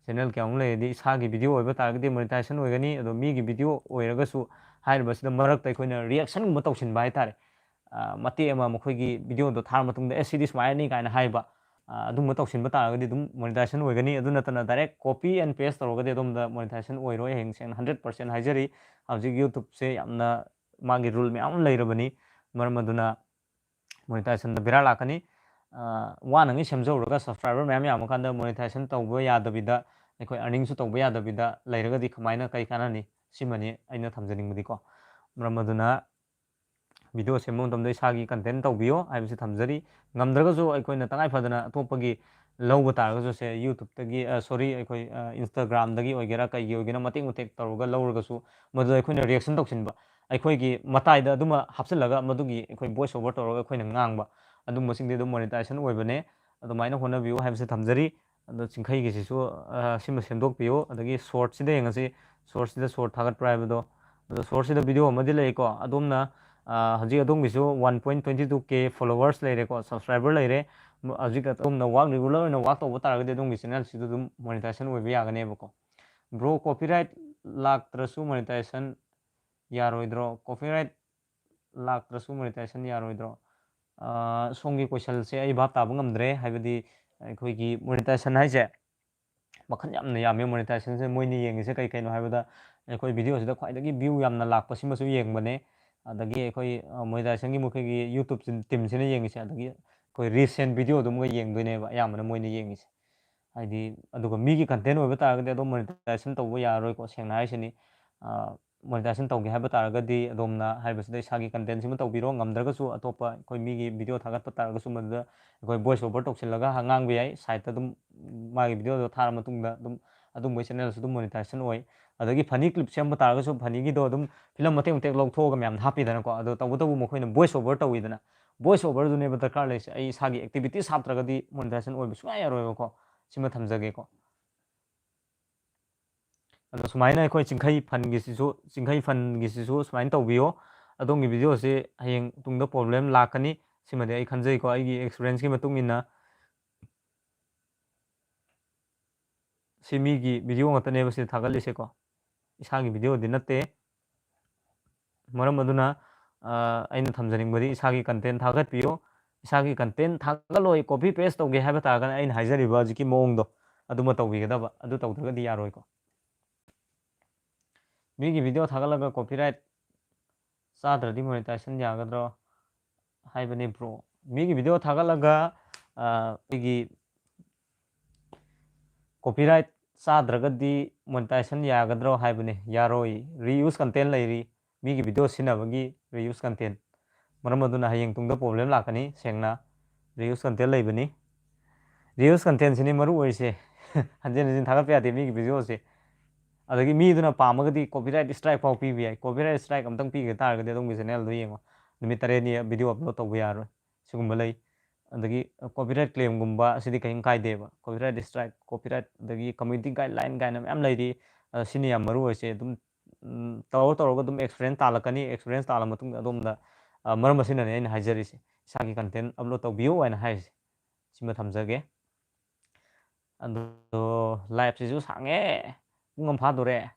Channel ꯀꯌꯥ ꯑꯃ ꯂꯩꯔꯗꯤ ꯏꯁꯥꯒꯤ video ꯑꯣꯏꯕ ꯇꯥꯔꯒꯗꯤ monetization ꯑꯣꯏꯒꯅꯤ, ꯑꯗꯣ ꯃꯤꯒꯤ video ꯑꯣꯏꯔꯒꯁꯨ ꯍꯥꯏꯔꯤꯕꯁꯤꯗ ꯃꯔꯛꯇ ꯑꯩꯈꯣꯏꯅ reaction ꯒꯨꯝꯕ ꯇꯧꯁꯤꯟꯕ ꯍꯥꯏꯇꯥꯔꯦ꯫ ꯑ, ꯃꯇꯦꯛ ꯑꯃ ꯃꯈꯣꯏꯒꯤ video ꯗꯣ ꯊꯥꯔ ꯃꯇꯨꯡꯗ, "ꯑꯦ, ꯁꯤꯗꯤ ꯁꯨꯃꯥꯏꯅꯅꯤ" ꯀꯥꯏꯅ ꯍꯥꯏꯕ, ꯑ, ꯑꯗꯨꯝꯕ ꯇꯧꯁꯤꯟꯕ ꯇꯥꯔꯒꯗꯤ ꯑꯗꯨꯝ monetization ꯑꯣꯏꯒꯅꯤ꯫ ꯑꯗꯨ ꯅꯠꯇꯅ direct copy and paste ꯇꯧꯔꯒꯗꯤ ꯑꯗꯣꯝꯗ monetization ꯑꯣꯏꯔꯣꯏ꯫ ꯍꯌꯦꯡ ꯁꯦꯡꯅ hundred percent ꯍꯥꯏꯖꯔꯤ꯫ ꯍꯧꯖꯤꯛ YouTube ꯁꯦ ꯌꯥꯝꯅ ꯃꯥꯒꯤ rule ꯃꯌꯥꯝ ꯑꯃ ꯂꯩꯔꯕꯅꯤ꯫ ꯃꯔꯝ ꯑꯗꯨꯅ monetization ꯗ ꯕꯦꯔꯥ ꯂꯥꯛꯀꯅꯤ꯫ ꯑ, ꯋꯥꯅꯉꯩ ꯁꯦꯝꯖꯔꯨꯔꯒ subscriber ꯃꯌꯥꯝ ꯌꯥꯝꯃꯀꯥꯟꯗ monetization ꯇꯧꯕ ꯌꯥꯗꯕꯤꯗ, ꯑꯩꯈꯣꯏ earning ꯁꯨ ꯇꯧꯕ ꯌꯥꯗꯕꯤꯗ ꯂꯩꯔꯒꯗꯤ ꯀꯃꯥꯏꯅ, ꯀꯩ ꯀꯥꯟꯅꯅꯤ? ꯁꯤꯃꯅꯤ ꯑꯩꯅ ꯊꯝꯖꯅꯤꯡꯕꯗꯤꯀꯣ꯫ ꯃꯔꯝ ꯑꯗꯨꯅ video ꯁꯦꯝꯕ ꯃꯇꯝꯗ ꯏꯁꯥꯒꯤ content ꯇꯧꯕꯤꯌꯣ ꯍꯥꯏꯕꯁꯤ ꯊꯝꯖꯔꯤ꯫ ꯉꯝꯗ꯭ꯔꯒꯁꯨ ꯑꯩꯈꯣꯏꯅ ꯇꯉꯥꯏ ꯐꯗꯅ ꯑꯇꯣꯞꯄꯒꯤ, ꯂꯧꯕ ꯇꯥꯔꯒꯁꯨ ꯁꯦ YouTubeꯇꯒꯤ, sorry, ꯑꯩꯈꯣꯏ Instagramꯗꯒꯤ ꯑꯣꯏꯒꯦꯔꯥ ꯀꯩꯒꯤ ꯑꯣꯏꯒꯦꯔꯥ ꯃꯇꯦꯛ ꯃꯇꯦꯛ ꯇꯧꯔꯒ ꯂꯧꯔꯒꯁꯨ ꯃꯗꯨꯗ ꯑꯩꯈꯣꯏꯅ reaction ꯇꯧꯁꯤꯟꯕ, ꯑꯩꯈꯣꯏꯒꯤ ꯃꯇꯥꯏꯗ ꯑꯗꯨꯃ ꯍꯥꯞꯆꯤꯜꯂꯒ ꯃꯗꯨꯒꯤ ꯑꯩꯈꯣꯏ voice over ꯇꯧꯔꯒ ꯑꯩꯈꯣꯏꯅ ꯉꯥꯡꯕ, ꯑꯗꯨꯝꯕꯁꯤꯡꯗꯤ ꯑꯗꯨꯝ monetization ꯑꯣꯏꯕꯅꯦ꯫ ꯑꯗꯨꯃꯥꯏꯅ ꯍꯣꯠꯅꯕꯤꯌꯨ ꯍꯥꯏꯕꯁꯦ ꯊꯝꯖꯔꯤ꯫ ꯑꯗꯣ ꯆꯤꯡꯈꯩꯒꯤꯁꯤꯁꯨ ꯁꯤꯃ ꯁꯦꯝꯗꯣꯛꯄꯤꯌꯨ꯫ ꯑꯗꯒꯤ shortꯁꯤꯗ ꯌꯦꯡꯉꯁꯤ, shortꯁꯤꯗ short ꯊꯥꯒꯠꯄ꯭ꯔꯥ ꯍꯥꯏꯕꯗꯣ꯫ ꯑꯗꯣ shortꯁꯤꯗ video ꯑꯃꯗꯤ ꯂꯩꯀꯣ, ꯑꯗꯣꯝꯅ ꯍꯧꯖꯤꯛ ꯑꯗꯣꯝꯒꯤꯁꯨ one point twenty two K followers ꯂꯩꯔꯦꯀꯣ, subscriber ꯂꯩꯔꯦ꯫ ꯍꯧꯖꯤꯛ ꯑꯗꯣꯝꯅ work regular ꯑꯣꯏꯅ work ꯇꯧꯕ ꯇꯥꯔꯒꯗꯤ ꯑꯗꯣꯝꯒꯤ channelꯁꯤꯗ ꯑꯗꯨꯝ monetization ꯑꯣꯏꯕ ꯌꯥꯒꯅꯦꯕꯀꯣ꯫ Bro, copyright ꯂꯥꯛꯇ꯭ꯔꯁꯨ monetization ꯌꯥꯔꯣꯏꯗ꯭ꯔꯣ? Copyright ꯂꯥꯛꯇ꯭ꯔꯁꯨ monetization ꯌꯥꯔꯣꯏꯗ꯭ꯔꯣ? ꯁꯣꯝꯒꯤ questionꯁꯦ ꯑꯩ ꯚꯥꯞ ꯇꯥꯕ ꯉꯝꯗ꯭ꯔꯦ꯫ ꯍꯥꯏꯕꯗꯤ ꯑꯩꯈꯣꯏꯒꯤ monetization ꯍꯥꯏꯁꯦ ꯃꯈꯜ ꯌꯥꯝꯅ ꯌꯥꯝꯃꯦ꯫ Monetizationꯁꯦ ꯃꯣꯏꯅ ꯌꯦꯡꯉꯤꯁꯦ ꯀꯩ ꯀꯩꯅꯣ ꯍꯥꯏꯕꯗ, ꯑꯩꯈꯣꯏ videoꯁꯤꯗ ꯈ꯭ꯋꯥꯏꯗꯒꯤ view ꯌꯥꯝꯅ ꯂꯥꯛꯄꯁꯤꯃꯁꯨ ꯌꯦꯡꯕꯅꯦ꯫ ꯑꯗꯒꯤ ꯑꯩꯈꯣꯏ monetizationꯒꯤ ꯃꯈꯣꯏꯒꯤ YouTube teamꯁꯤꯅ ꯌꯦꯡꯉꯤꯁꯦ, ꯑꯗꯒꯤ ꯑꯩꯈꯣꯏ recent videoꯗꯨꯃꯒ ꯌꯦꯡꯗꯣꯏꯅꯦꯕ ꯑꯌꯥꯝꯕꯅ ꯃꯣꯏꯅ ꯌꯦꯡꯉꯤꯁꯦ꯫ ꯍꯥꯏꯗꯤ ꯑꯗꯨꯒ ꯃꯤꯒꯤ content ꯑꯣꯏꯕ ꯇꯥꯔꯒꯗꯤ ꯑꯗꯨꯝ monetization ꯇꯧꯕ ꯌꯥꯔꯔꯣꯏꯀꯣ, ꯁꯦꯡꯅ ꯍꯥꯏꯁꯤꯅꯤ꯫ Monetization ꯇꯧꯒꯦ ꯍꯥꯏꯕ ꯇꯥꯔꯒꯗꯤ ꯑꯗꯣꯝꯅ ꯍꯥꯏꯔꯤꯕꯁꯤꯗ ꯏꯁꯥꯒꯤ contentꯁꯤꯃ ꯇꯧꯕꯤꯔꯣ, ꯉꯝꯗ꯭ꯔꯒꯁꯨ ꯑꯇꯣꯞꯄ ꯑꯩꯈꯣꯏ ꯃꯤꯒꯤ video ꯊꯥꯒꯠꯄ ꯇꯥꯔꯒꯁꯨ ꯃꯗꯨꯗ ꯑꯩꯈꯣꯏ voice over ꯇꯧꯁꯤꯜꯂꯒ ꯉꯥꯡꯕ ꯌꯥꯏ꯫ Sideꯇ ꯑꯗꯨꯝ ꯃꯥꯒꯤ videoꯗꯣ ꯊꯥꯔ ꯃꯇꯨꯡꯗ ꯑꯗꯨꯝ ꯑꯗꯨꯝꯕꯒꯤ channelꯁꯨ ꯑꯗꯨꯝ monetization ꯑꯣꯏ꯫ ꯑꯗꯒꯤ funny clip ꯁꯦꯝꯕ ꯇꯥꯔꯒꯁꯨ funnyꯒꯤꯗꯣ ꯑꯗꯨꯝ film ꯃꯇꯦꯛ ꯃꯇꯦꯛ ꯂꯧꯊꯣꯛꯑꯒ ꯃꯌꯥꯝꯗ ꯍꯥꯞꯄꯤꯗꯅꯀꯣ꯫ ꯑꯗꯣ ꯇꯧꯕꯇꯕꯨ ꯃꯈꯣꯏꯅ voice over ꯇꯧꯋꯤꯗꯅ, voice overꯗꯨꯅꯦꯕ ꯗꯔꯀꯥꯔ ꯂꯩꯔꯤꯁꯦ꯫ ꯑꯩ ꯏꯁꯥꯒꯤ activities ꯍꯥꯞꯇ꯭ꯔꯒꯗꯤ monetization ꯑꯣꯏꯕ ꯁꯨꯡꯌꯥ ꯌꯥꯔꯣꯏꯕꯀꯣ꯫ ꯁꯤꯃ ꯊꯝꯖꯒꯦꯀꯣ꯫ ꯑꯗꯣ ꯁꯨꯃꯥꯏꯅ ꯑꯩꯈꯣꯏ ꯆꯤꯡꯈꯩ funꯒꯤꯁꯤꯁꯨ, ꯆꯤꯡꯈꯩ funꯒꯤꯁꯤꯁꯨ ꯁꯨꯃꯥꯏꯅ ꯇꯧꯕꯤꯌꯣ꯫ ꯑꯗꯣꯝꯒꯤ videoꯁꯤ ꯍꯌꯦꯡ ꯇꯨꯡꯗ problem ꯂꯥꯛꯀꯅꯤ꯫ ꯁꯤꯃꯗꯤ ꯑꯩ ꯈꯟꯖꯩꯀꯣ, ꯑꯩꯒꯤ experienceꯀꯤ ꯃꯇꯨꯡ ꯏꯟꯅ꯫ ꯁꯤ ꯃꯤꯒꯤ video ꯉꯥꯛꯇꯅꯦꯕ ꯁꯤꯗ ꯊꯥꯒꯠꯂꯤꯁꯦꯀꯣ, ꯏꯁꯥꯒꯤ videoꯗꯤ ꯅꯠꯇꯦ꯫ ꯃꯔꯝ ꯑꯗꯨꯅ ꯑꯩꯅ ꯊꯝꯖꯅꯤꯡꯕꯗꯤ ꯏꯁꯥꯒꯤ content ꯊꯥꯒꯠꯄꯤꯌꯨ꯫ ꯏꯁꯥꯒꯤ content ꯊꯥꯒꯠꯂꯣꯏ, copy paste ꯇꯧꯒꯦ ꯍꯥꯏꯕ ꯇꯥꯔꯒꯅ ꯑꯩꯅ ꯍꯥꯏꯖꯔꯤꯕ ꯍꯧꯖꯤꯛꯀꯤ ꯃꯑꯣꯡꯗꯣ ꯑꯗꯨꯃ ꯇꯧꯕꯤꯒꯗꯕ꯫ ꯑꯗꯨ ꯇꯧꯗ꯭ꯔꯒꯗꯤ ꯌꯥꯔꯣꯏꯀꯣ꯫ ꯃꯤꯒꯤ video ꯊꯥꯒꯠꯂꯒ copyright ꯆꯥꯗ꯭ꯔꯗꯤ monetization ꯌꯥꯒꯗ꯭ꯔꯣ ꯍꯥꯏꯕꯅꯤ bro꯫ ꯃꯤꯒꯤ video ꯊꯥꯒꯠꯂꯒ ꯑꯩꯈꯣꯏꯒꯤ copyright ꯆꯥꯗ꯭ꯔꯒꯗꯤ monetization ꯌꯥꯒꯗ꯭ꯔꯣ ꯍꯥꯏꯕꯅꯤ꯫ ꯌꯥꯔꯣꯏ, reuse content ꯂꯩꯔꯤ꯫ ꯃꯤꯒꯤ video ꯁꯤꯖꯤꯟꯅꯕꯒꯤ reuse content꯫ ꯃꯔꯝ ꯑꯗꯨꯅ ꯍꯌꯦꯡ ꯇꯨꯡꯗ problem ꯂꯥꯛꯀꯅꯤ꯫ ꯁꯦꯡꯅ reuse content ꯂꯩꯕꯅꯤ꯫ Reels content ꯁꯤꯅꯤ ꯃꯔꯨ ꯑꯣꯏꯔꯤꯁꯦ꯫ ꯍꯟꯖꯤꯟ ꯍꯟꯖꯤꯟ ꯊꯥꯒꯠꯄ ꯌꯥꯗꯦ ꯃꯤꯒꯤ video ꯁꯦ꯫ ꯑꯗꯒꯤ ꯃꯤꯗꯨꯅ ꯄꯥꯝꯃꯒꯗꯤ copyright strike ꯐꯥꯎ ꯄꯤꯕ ꯌꯥꯏ꯫ Copyright strike ꯑꯝꯇꯪ ꯄꯤꯒꯦ ꯇꯥꯔꯒꯗꯤ ꯑꯗꯣꯝꯒꯤ channel ꯗꯣ ꯌꯦꯡꯉꯣ, ꯅꯨꯃꯤꯠ ꯇꯔꯦꯠꯅꯤ video upload ꯇꯧꯕ ꯌꯥꯔꯣꯏ꯫ ꯁꯤꯒꯨꯝꯕ ꯂꯩ꯫ ꯑꯗꯒꯤ copyright claim ꯒꯨꯝꯕ ꯑꯁꯤꯗꯤ ꯀꯔꯤꯝ ꯀꯥꯏꯗꯦꯕ꯫ Copyright strike, copyright, ꯑꯗꯒꯤ community guideline ꯀꯥꯏꯅ ꯃꯌꯥꯝ ꯂꯩꯔꯤ꯫ ꯑ, ꯁꯤꯅꯤ ꯌꯥꯝ ꯃꯔꯨ ꯑꯣꯏꯁꯦ꯫ ꯑꯗꯨꯝ, ꯎꯝ, ꯇꯧꯔ ꯇꯧꯔꯒ ꯑꯗꯨꯝ experience ꯇꯥꯜꯂꯛꯀꯅꯤ꯫ Experience ꯇꯥꯜꯂ ꯃꯇꯨꯡꯗ ꯑꯗꯣꯝꯗ, ꯑ, ꯃꯔꯝ ꯑꯁꯤꯅꯅꯦ ꯑꯩꯅ ꯍꯥꯏꯖꯔꯤꯁꯦ, ꯏꯁꯥꯒꯤ content upload ꯇꯧꯕꯤꯌꯨ ꯍꯥꯏꯅ ꯍꯥꯏꯔꯤꯁꯦ꯫ ꯁꯤꯃ ꯊꯝꯖꯒꯦ꯫ ꯑꯗꯣ live ꯁꯤꯁꯨ ꯁꯥꯡꯉꯦ, ꯄꯨꯡ ꯑꯃ ꯐꯥꯗꯣꯔꯦ꯫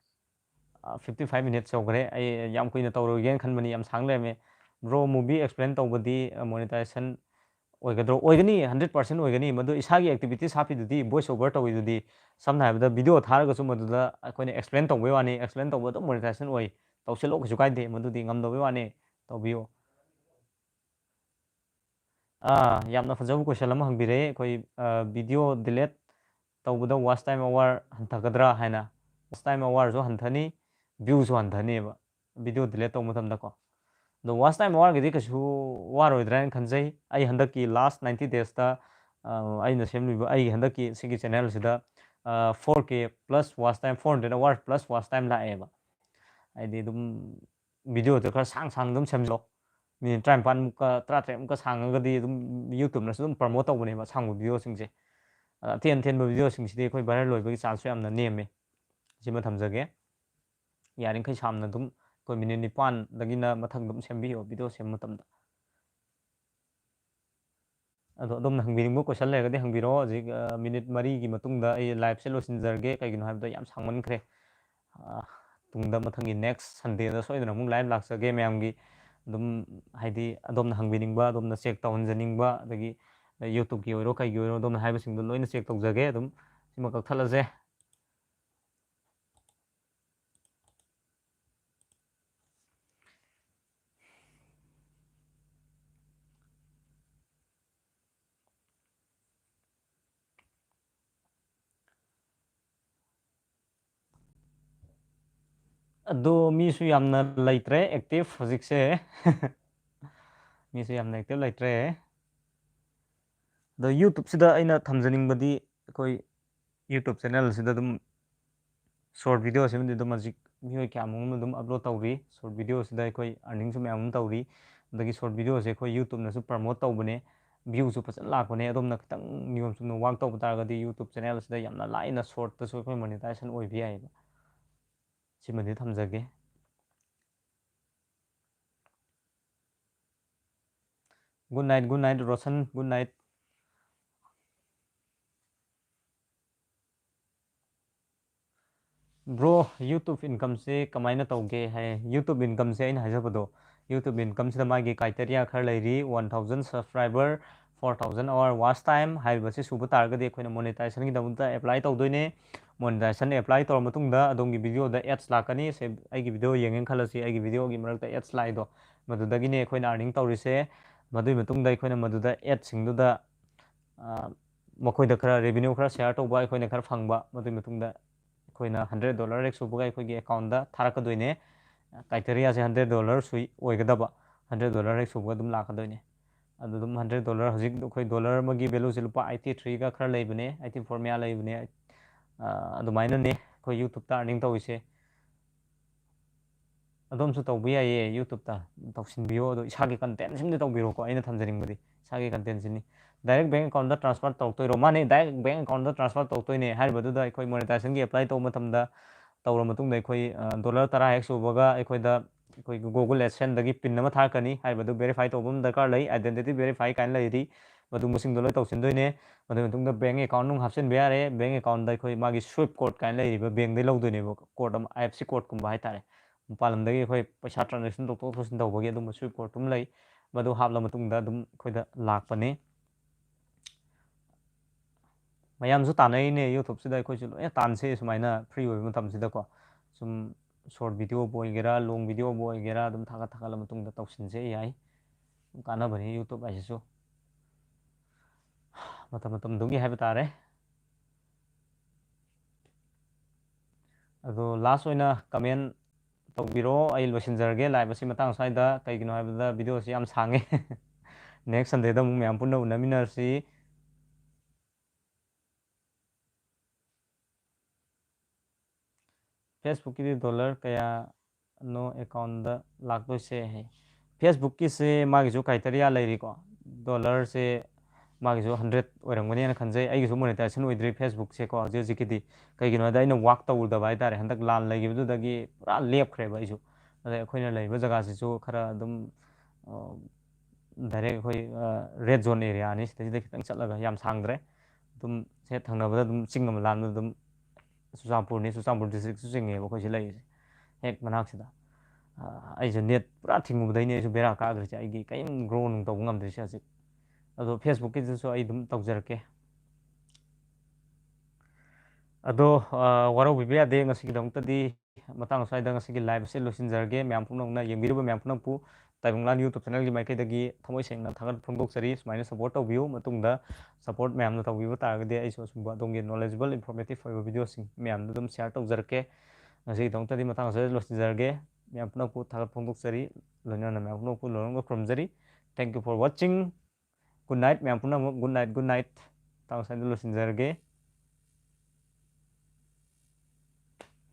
ꯑ, fifty five minutes ꯌꯧꯈ꯭ꯔꯦ꯫ ꯑꯩ ꯌꯥꯝ ꯀꯨꯏꯅ ꯇꯧꯔꯣꯏꯒꯦꯅ ꯈꯟꯕꯅꯤ, ꯌꯥꯝ ꯁꯥꯡ ꯂꯩꯔꯝꯃꯦ꯫ Bro, movie explain ꯇꯧꯕꯗꯤ, ꯑ, monetization ꯑꯣꯏꯒꯗ꯭ꯔꯣ? ꯑꯣꯏꯒꯅꯤ, hundred percent ꯑꯣꯏꯒꯅꯤ꯫ ꯃꯗꯨ ꯏꯁꯥꯒꯤ activities ꯍꯥꯞꯄꯤꯗꯨꯗꯤ, voice over ꯇꯧꯋꯤꯗꯨꯗꯤ, ꯁꯝꯅ ꯍꯥꯏꯔꯕꯗ video ꯊꯥꯔꯒꯁꯨ ꯃꯗꯨꯗ ꯑꯩꯈꯣꯏꯅ explain ꯇꯧꯕꯩ ꯋꯥꯅꯤ꯫ Explain ꯇꯧꯕ ꯑꯗꯨꯝ monetization ꯑꯣꯏ꯫ ꯇꯧꯁꯤꯜꯂꯣ, ꯀꯩꯁꯨ ꯀꯥꯏꯗꯦ꯫ ꯃꯗꯨꯗꯤ ꯉꯝꯗꯕꯩ ꯋꯥꯅꯤ꯫ ꯇꯧꯕꯤꯌꯨ꯫ ꯑꯥ, ꯌꯥꯝꯅ ꯐꯖꯕ question ꯑꯃ ꯍꯪꯕꯤꯔꯛꯑꯦ꯫ ꯑꯩꯈꯣꯏ, ꯑ, video delete ꯇꯧꯕꯗ watch time hour ꯍꯟꯊꯒꯗ꯭ꯔꯥ ꯍꯥꯏꯅ꯫ Watch time hour ꯁꯨ ꯍꯟꯊꯅꯤ, view ꯁꯨ ꯍꯟꯊꯅꯤꯕ, video delete ꯇꯧꯕ ꯃꯇꯝꯗꯀꯣ꯫ ꯑꯗꯣ watch time hour ꯒꯤꯗꯤ ꯀꯩꯁꯨ ꯋꯥꯔꯣꯏꯗ꯭ꯔꯥ ꯍꯥꯏꯅ ꯈꯟꯖꯩ꯫ ꯑꯩ ꯍꯟꯗꯛꯀꯤ last ninety days ꯇ, ꯑ, ꯑꯩꯅ ꯁꯦꯝꯂꯤꯕ ꯑꯩꯒꯤ ꯍꯟꯗꯛꯀꯤ ꯁꯤꯒꯤ channel ꯁꯤꯗ, ꯑ, four K plus watch time, four hundred hour plus watch time ꯂꯥꯛꯑꯦꯕ꯫ ꯍꯥꯏꯗꯤ ꯑꯗꯨꯝ video ꯗꯣ ꯈꯔ ꯁꯥꯡ ꯁꯥꯡ ꯑꯗꯨꯝ ꯁꯦꯝꯖꯤꯜꯂꯣ꯫ Minute ꯇꯔꯥꯅꯤꯄꯥꯟꯃꯨꯛꯀ, ꯇꯔꯥꯇꯔꯦꯠꯃꯨꯛꯀ ꯁꯥꯡꯉꯒꯗꯤ ꯑꯗꯨꯝ YouTube ꯅꯁꯨ ꯑꯗꯨꯝ promote ꯇꯧꯕꯅꯦꯕ ꯑꯁꯥꯡꯕ video ꯁꯤꯡꯁꯦ꯫ ꯑ, ꯑꯇꯦꯟ ꯑꯇꯦꯟꯕ video ꯁꯤꯡꯁꯤꯗꯤ ꯑꯩꯈꯣꯏ viral ꯑꯣꯏꯕꯒꯤ chance ꯁꯨ ꯌꯥꯝꯅ ꯅꯦꯝꯃꯦ꯫ ꯁꯤꯃ ꯊꯝꯖꯒꯦ꯫ ꯌꯥꯔꯤꯈꯩ ꯁꯥꯡꯅ ꯑꯗꯨꯝ ꯑꯩꯈꯣꯏ minute ꯅꯤꯄꯥꯟꯗꯒꯤꯅ ꯃꯊꯪ ꯑꯗꯨꯝ ꯁꯦꯝꯕꯤꯌꯣ video ꯁꯦꯝꯕ ꯃꯇꯝꯗ꯫ ꯑꯗꯣ ꯑꯗꯣꯝꯅ ꯍꯪꯕꯤꯅꯤꯡꯕ question ꯂꯩꯔꯒꯗꯤ ꯍꯪꯕꯤꯔꯛꯑꯣ꯫ ꯍꯧꯖꯤꯛ, ꯑ, minute ꯃꯔꯤꯒꯤ ꯃꯇꯨꯡꯗ ꯑꯩ live ꯁꯦ ꯂꯣꯏꯁꯤꯟꯖꯔꯒꯦ, ꯀꯩꯒꯤꯅꯣ ꯍꯥꯏꯕꯗ ꯌꯥꯝ ꯁꯥꯡꯃꯟꯈ꯭ꯔꯦ꯫ ꯑ, ꯇꯨꯡꯗ ꯃꯊꯪꯒꯤ next Sunday ꯗ ꯁꯣꯏꯗꯅ ꯑꯃꯨꯛ live ꯂꯥꯛꯆꯒꯦ꯫ ꯃꯌꯥꯝꯒꯤ ꯑꯗꯨꯝ, ꯍꯥꯏꯗꯤ ꯑꯗꯣꯝꯅ ꯍꯪꯕꯤꯅꯤꯡꯕ, ꯑꯗꯣꯝꯅ check ꯇꯧꯍꯟꯖꯅꯤꯡꯕ, ꯑꯗꯒꯤ YouTube ꯀꯤ ꯑꯣꯏꯔꯣ ꯀꯩꯒꯤ ꯑꯣꯏꯔꯣ ꯑꯗꯣꯝꯅ ꯍꯥꯏꯕꯁꯤꯡꯗꯣ ꯂꯣꯏꯅ check ꯇꯧꯖꯒꯦ꯫ ꯑꯗꯨꯝ ꯁꯤꯃ ꯀꯛꯊꯠꯂꯁꯦ꯫ ꯑꯗꯣ ꯃꯤꯁꯨ ꯌꯥꯝꯅ ꯂꯩꯇ꯭ꯔꯦ active ꯍꯧꯖꯤꯛꯁꯦ꯫ ꯃꯤꯁꯨ ꯌꯥꯝꯅ active ꯂꯩꯇ꯭ꯔꯦ꯫ ꯑꯗꯣ YouTube ꯁꯤꯗ ꯑꯩꯅ ꯊꯝꯖꯅꯤꯡꯕꯗꯤ, ꯑꯩꯈꯣꯏ YouTube channel ꯑꯁꯤꯗ ꯑꯗꯨꯝ short video ꯁꯤꯃꯗꯤ ꯑꯗꯨꯝ ꯍꯧꯖꯤꯛ ꯃꯤꯑꯣꯏ ꯀꯌꯥꯃꯔꯨꯝ ꯑꯃ ꯑꯗꯨꯝ upload ꯇꯧꯔꯤ꯫ Short video ꯁꯤꯗ ꯑꯩꯈꯣꯏ earning ꯁꯨ ꯃꯌꯥꯝ ꯑꯃ ꯇꯧꯔꯤ꯫ ꯑꯗꯒꯤ short video ꯁꯦ ꯑꯩꯈꯣꯏ YouTube ꯅꯁꯨ promote ꯇꯧꯕꯅꯦ, view ꯁꯨ ꯐꯖꯅ ꯂꯥꯛꯄꯅꯦ꯫ ꯑꯗꯣꯝꯅ ꯈꯤꯇꯪ ꯅꯤꯌꯣꯝ ꯆꯨꯝꯅ work ꯇꯧꯕ ꯇꯥꯔꯒꯗꯤ YouTube channel ꯑꯁꯤꯗ ꯌꯥꯝꯅ ꯂꯥꯏꯅ short ꯇꯁꯨ ꯑꯩꯈꯣꯏ monetization ꯑꯣꯏꯕ ꯌꯥꯏꯑꯕ꯫ ꯁꯤꯃꯗꯤ ꯊꯝꯖꯒꯦ꯫ Good night, good night, Roshan, good night꯫ Bro, YouTube income ꯁꯦ ꯀꯃꯥꯏꯅ ꯇꯧꯒꯦ ꯍꯥꯏ꯫ YouTube income ꯁꯦ ꯑꯩꯅ ꯍꯥꯏꯖꯕꯗꯣ, YouTube income ꯁꯤꯗ ꯃꯥꯒꯤ criteria ꯈꯔ ꯂꯩꯔꯤ꯫ One thousand subscriber, four thousand hour watch time ꯍꯥꯏꯔꯤꯕꯁꯤ ꯁꯨꯕ ꯇꯥꯔꯒꯗꯤ ꯑꯩꯈꯣꯏꯅ monetization ꯒꯤꯗꯃꯛꯇ apply ꯇꯧꯗꯣꯏꯅꯦ꯫ Monetization apply ꯇꯧꯔ ꯃꯇꯨꯡꯗ ꯑꯗꯣꯝꯒꯤ video ꯗ ads ꯂꯥꯛꯀꯅꯤ꯫ ꯁꯦ, ꯑꯩꯒꯤ video ꯌꯦꯡꯉꯦꯅ ꯈꯜꯂꯁꯤ, ꯑꯩꯒꯤ video ꯒꯤ ꯃꯔꯛꯇ ads ꯂꯥꯛꯏꯗꯣ, ꯃꯗꯨꯗꯒꯤꯅꯦ ꯑꯩꯈꯣꯏꯅ earning ꯇꯧꯔꯤꯁꯦ꯫ ꯃꯗꯨꯒꯤ ꯃꯇꯨꯡꯗ ꯑꯩꯈꯣꯏꯅ ꯃꯗꯨꯗ ads ꯁꯤꯡꯗꯨꯗ, ꯑ, ꯃꯈꯣꯏꯗ ꯈꯔ revenue ꯈꯔ share ꯇꯧꯕ, ꯑꯩꯈꯣꯏꯅ ꯈꯔ ꯐꯪꯕ꯫ ꯃꯗꯨꯒꯤ ꯃꯇꯨꯡꯗ ꯑꯩꯈꯣꯏꯅ hundred dollar ꯍꯦꯛ ꯁꯨꯕꯒ ꯑꯩꯈꯣꯏꯒꯤ account ꯇ ꯊꯥꯔꯛꯀꯗꯣꯏꯅꯦ꯫ Criteria ꯁꯦ hundred dollar ꯁꯨꯏ ꯑꯣꯏꯒꯗꯕ, hundred dollar ꯍꯦꯛ ꯁꯨꯕꯒ ꯑꯗꯨꯝ ꯂꯥꯛꯀꯗꯣꯏꯅꯦ꯫ ꯑꯗꯨ ꯑꯗꯨꯝ hundred dollar, ꯍꯧꯖꯤꯛ ꯑꯩꯈꯣꯏ dollar ꯑꯃꯒꯤ value ꯁꯦ ꯂꯨꯄꯥ eighty three ꯒ ꯈꯔ ꯂꯩꯕꯅꯦ, eighty four ꯃꯌꯥ ꯂꯩꯕꯅꯦ꯫ ꯑ, ꯑꯗꯨꯃꯥꯏꯅꯅꯦ ꯑꯩꯈꯣꯏ YouTube ꯇ earning ꯇꯧꯔꯤꯁꯦ꯫ ꯑꯗꯣꯝꯁꯨ ꯇꯧꯕ ꯌꯥꯏꯌꯦ, YouTube ꯇ ꯇꯧꯁꯤꯟꯕꯤꯌꯣ꯫ ꯑꯗꯣ ꯏꯁꯥꯒꯤ content ꯁꯤꯃꯗꯤ ꯇꯧꯕꯤꯔꯣꯀꯣ꯫ ꯑꯩꯅ ꯊꯝꯖꯅꯤꯡꯕꯗꯤ ꯏꯁꯥꯒꯤ content ꯁꯤꯅꯤ꯫ Direct bank account ꯇ transfer ꯇꯧꯔꯛꯇꯣꯏꯔꯣ? ꯃꯥꯅꯦ, direct bank account ꯇ transfer ꯇꯧꯔꯛꯇꯣꯏꯅꯦ꯫ ꯍꯥꯏꯔꯤꯕꯗꯨꯗ ꯑꯩꯈꯣꯏ monetization ꯒꯤ apply ꯇꯧꯕ ꯃꯇꯝꯗ, ꯇꯧꯔ ꯃꯇꯨꯡꯗ ꯑꯩꯈꯣꯏ, ꯑ, dollar ꯇꯔꯥ ꯍꯦꯛ ꯁꯨꯕꯒ ꯑꯩꯈꯣꯏꯗ, ꯑꯩꯈꯣꯏꯒꯤ Google AdSense ꯗꯒꯤ pin ꯑꯃ ꯊꯥꯔꯛꯀꯅꯤ꯫ ꯍꯥꯏꯔꯤꯕꯗꯨ verify ꯇꯧꯕ ꯑꯃ ꯗꯔꯀꯥꯔ ꯂꯩ, identity verify ꯀꯥꯏꯅ ꯂꯩꯔꯤ꯫ ꯃꯗꯨ ꯃꯁꯤꯡꯗꯣ ꯂꯣꯏ ꯇꯧꯁꯤꯟꯗꯣꯏꯅꯦ꯫ ꯃꯗꯨꯒꯤ ꯃꯇꯨꯡꯗ bank account ꯅꯨꯡ ꯍꯥꯞꯆꯤꯟꯕ ꯌꯥꯔꯦ꯫ Bank account ꯇ ꯑꯩꯈꯣꯏ ꯃꯥꯒꯤ swift code ꯀꯥꯏꯅ ꯂꯩꯔꯤꯕ bank ꯗꯩ ꯂꯧꯗꯣꯏꯅꯦꯕ, code ꯑꯃ, IFSC code ꯀꯨꯝꯕ ꯍꯥꯏꯇꯥꯔꯦ꯫ ꯃꯄꯥꯟ ꯂꯝꯗꯒꯤ ꯑꯩꯈꯣꯏ ꯄꯩꯁꯥ transaction ꯇꯧꯊꯣꯛ ꯇꯧꯁꯤꯟ ꯇꯧꯕꯒꯤ ꯑꯗꯨꯝꯕ swift code ꯑꯗꯨꯝ ꯂꯩ꯫ ꯃꯗꯨ ꯍꯥꯞꯂ ꯃꯇꯨꯡꯗ ꯑꯗꯨꯝ ꯑꯩꯈꯣꯏꯗ ꯂꯥꯛꯄꯅꯤ꯫ ꯃꯌꯥꯝꯁꯨ ꯇꯥꯟꯅꯩꯅꯦ YouTube ꯁꯤꯗ, ꯑꯩꯈꯣꯏꯁꯨ ꯂꯣꯏꯅ ꯇꯥꯟꯁꯦ ꯁꯨꯃꯥꯏꯅ free ꯑꯣꯏꯕ ꯃꯇꯝꯁꯤꯗꯀꯣ꯫ ꯁꯨꯝ short video ꯕꯨ ꯑꯣꯏꯒꯦꯔꯥ, long video ꯕꯨ ꯑꯣꯏꯒꯦꯔꯥ, ꯑꯗꯨꯝ ꯊꯥꯒꯠ ꯊꯥꯒꯠꯂ ꯃꯇꯨꯡꯗ ꯇꯧꯁꯤꯟꯁꯦ ꯌꯥꯏ꯫ ꯀꯥꯟꯅꯕꯅꯤ YouTube ꯍꯥꯏꯁꯤꯁꯨ꯫ ꯃꯇꯝ ꯃꯇꯝꯗꯨꯒꯤ ꯍꯥꯏꯕ ꯇꯥꯔꯦ꯫ ꯑꯗꯣ last ꯑꯣꯏꯅ comment ꯇꯧꯕꯤꯔꯣ, ꯑꯩ ꯂꯣꯏꯁꯤꯟꯖꯔꯒꯦ live ꯑꯁꯤ ꯃꯇꯥꯡ ꯁ꯭ꯋꯥꯏꯗ꯫ ꯀꯩꯒꯤꯅꯣ ꯍꯥꯏꯕꯗ video ꯁꯤ ꯌꯥꯝ ꯁꯥꯡꯉꯦ꯫ Next Sunday ꯗ ꯑꯃꯨꯛ ꯃꯌꯥꯝ ꯄꯨꯟꯅ ꯎꯅꯃꯤꯟꯅꯔꯁꯤ꯫ ꯐꯦꯁꯕꯨꯛꯀꯤꯗꯤ ꯗꯣꯂꯔ ꯀꯌꯥꯅꯣ ꯑꯦꯀꯥꯎꯟꯗ ꯂꯥꯛꯇꯣꯏꯁꯦ ꯍꯥꯏ꯫ ꯐꯦꯁꯕꯨꯛꯀꯤꯁꯦ ꯃꯥꯒꯤꯁꯨ ꯀ꯭ꯔꯥꯏꯇꯦꯔꯤꯌꯥ ꯂꯩꯔꯤꯀꯣ꯫ ꯗꯣꯂꯔꯁꯦ ꯃꯥꯒꯤꯁꯨ ꯍꯟꯗ꯭ꯔꯦꯠ ꯑꯣꯏꯔꯝꯒꯅꯤꯅ ꯈꯟꯖꯩ꯫ ꯑꯩꯒꯤꯁꯨ ꯃꯣꯅꯤꯇꯥꯏꯖꯦꯁꯟ ꯑꯣꯏꯗ꯭ꯔꯤ ꯐꯦꯁꯕꯨꯛꯁꯦꯀꯣ ꯍꯧꯖꯤꯛ ꯍꯧꯖꯤꯛꯀꯤꯗꯤ꯫ ꯀꯩꯒꯤꯅꯣ ꯍꯥꯏꯗꯤ ꯑꯩꯅ ꯋꯥꯛ ꯇꯧꯔꯨꯗꯕ ꯍꯥꯏꯇꯥꯔꯦ꯫ ꯍꯟꯗꯛ ꯂꯥꯟ ꯂꯩꯈꯤꯕꯗꯨꯗꯒꯤ ꯄꯨꯔꯥ ꯂꯦꯞꯈ꯭ꯔꯦꯕ ꯑꯩꯁꯨ꯫ ꯑꯗꯩ ꯑꯩꯈꯣꯏꯅ ꯂꯩꯔꯤꯕ ꯖꯒꯥꯁꯤꯁꯨ ꯈꯔ ꯑꯗꯨꯝ ꯗꯥꯏꯔꯦꯛ ꯑꯩꯈꯣꯏ ꯔꯦꯗ ꯖꯣꯟ ꯑꯦꯔꯤꯌꯥꯅꯤ꯫ ꯁꯤꯗꯩꯁꯤꯗ ꯈꯤꯇꯪ ꯆꯠꯂꯒ, ꯌꯥꯝ ꯁꯥꯡꯗ꯭ꯔꯦ꯫ ꯑꯗꯨꯝ ꯁꯦ ꯊꯪꯅꯕꯗ ꯑꯗꯨꯝ ꯆꯤꯡ ꯑꯃ ꯂꯥꯟꯕꯗ ꯑꯗꯨꯝ ꯆꯨꯔꯆꯥꯟꯄꯨꯔꯅꯤ, ꯆꯨꯔꯆꯥꯟꯄꯨꯔ ꯗꯤꯁꯇ꯭ꯔꯤꯛꯁꯨ ꯆꯤꯡꯉꯦꯕ ꯑꯩꯈꯣꯏꯁꯤ ꯂꯩꯔꯤꯁꯦ, ꯍꯦꯛ ꯃꯅꯥꯛꯁꯤꯗ꯫ ꯑꯩꯁꯨ ꯅꯦꯠ ꯄꯨꯔꯥ ꯊꯤꯡꯉꯨꯕꯗꯩꯅꯦ ꯑꯩꯁꯨ ꯕꯦꯔꯥ ꯀꯥꯈ꯭ꯔꯤꯁꯦ꯫ ꯑꯩꯒꯤ ꯀꯔꯤꯝ ꯒ꯭ꯔꯣ ꯅꯨꯡ ꯇꯧꯕ ꯉꯝꯗ꯭ꯔꯤꯁꯦ ꯍꯧꯖꯤꯛ꯫ ꯑꯗꯣ ꯐꯦꯁꯕꯨꯛꯀꯤꯗꯨꯁꯨ ꯑꯩ ꯑꯗꯨꯝ ꯇꯧꯖꯔꯛꯀꯦ꯫ ꯑꯗꯣ ꯋꯥꯔꯧꯕꯤꯕ ꯌꯥꯗꯦ꯫ ꯉꯁꯤꯒꯤꯗꯃꯛꯇꯗꯤ ꯃꯇꯥꯡ ꯑꯁ꯭ꯋꯥꯏꯗ ꯉꯁꯤꯒꯤ ꯂꯥꯏꯚ ꯑꯁꯤ ꯂꯣꯏꯁꯤꯟꯖꯔꯒꯦ꯫ ꯃꯌꯥꯝ ꯄꯨꯝꯅꯃꯛꯅ, ꯌꯦꯡꯕꯤꯔꯤꯕ ꯃꯌꯥꯝ ꯄꯨꯝꯅꯃꯛꯄꯨ ꯇꯥꯏꯕꯪꯂꯥꯟ YouTube ꯆꯦꯅꯦꯜꯒꯤ ꯃꯥꯏꯀꯩꯗꯒꯤ ꯊꯃꯣꯏ ꯁꯦꯡꯅ ꯊꯥꯒꯠ ꯐꯣꯡꯗꯣꯛꯆꯔꯤ꯫ ꯁꯨꯃꯥꯏꯅ ꯁꯞꯄꯣꯔꯠ ꯇꯧꯕꯤꯌꯨ꯫ ꯃꯇꯨꯡꯗ ꯁꯞꯄꯣꯔꯠ ꯃꯌꯥꯝꯅ ꯇꯧꯕꯤꯕ ꯇꯥꯔꯒꯗꯤ ꯑꯩꯁꯨ ꯑꯁꯨꯝꯕ ꯑꯗꯣꯝꯒꯤ ꯅꯣꯂꯦꯖꯦꯕꯜ, ꯏꯟꯐꯣꯔꯃꯦꯇꯤꯞ ꯑꯣꯏꯕ ꯚꯤꯗꯤꯑꯣꯁꯤꯡ ꯃꯌꯥꯝꯗꯨ ꯑꯗꯨꯝ ꯁꯤꯌꯥꯔ ꯇꯧꯖꯔꯛꯀꯦ꯫ ꯉꯁꯤꯒꯤꯗꯃꯛꯇꯗꯤ ꯃꯇꯥꯡ ꯑꯁꯤꯗ ꯂꯣꯏꯁꯤꯟꯖꯔꯒꯦ꯫ ꯃꯌꯥꯝ ꯄꯨꯝꯅꯃꯛꯄꯨ ꯊꯥꯒꯠ ꯐꯣꯡꯗꯣꯛꯆꯔꯤ꯫ ꯂꯣꯏꯅꯅ ꯃꯌꯥꯝ ꯄꯨꯝꯅꯃꯛꯄꯨ ꯂꯣꯏꯅꯃꯛ ꯈꯨꯔꯨꯝꯖꯔꯤ꯫ Thank you for watching. Good night ꯃꯌꯥꯝ ꯄꯨꯝꯅꯃꯛ꯫ Good night, good night. ꯃꯇꯥꯡ ꯑꯁ꯭ꯋꯥꯏꯗ ꯂꯣꯏꯁꯤꯟꯖꯔꯒꯦ꯫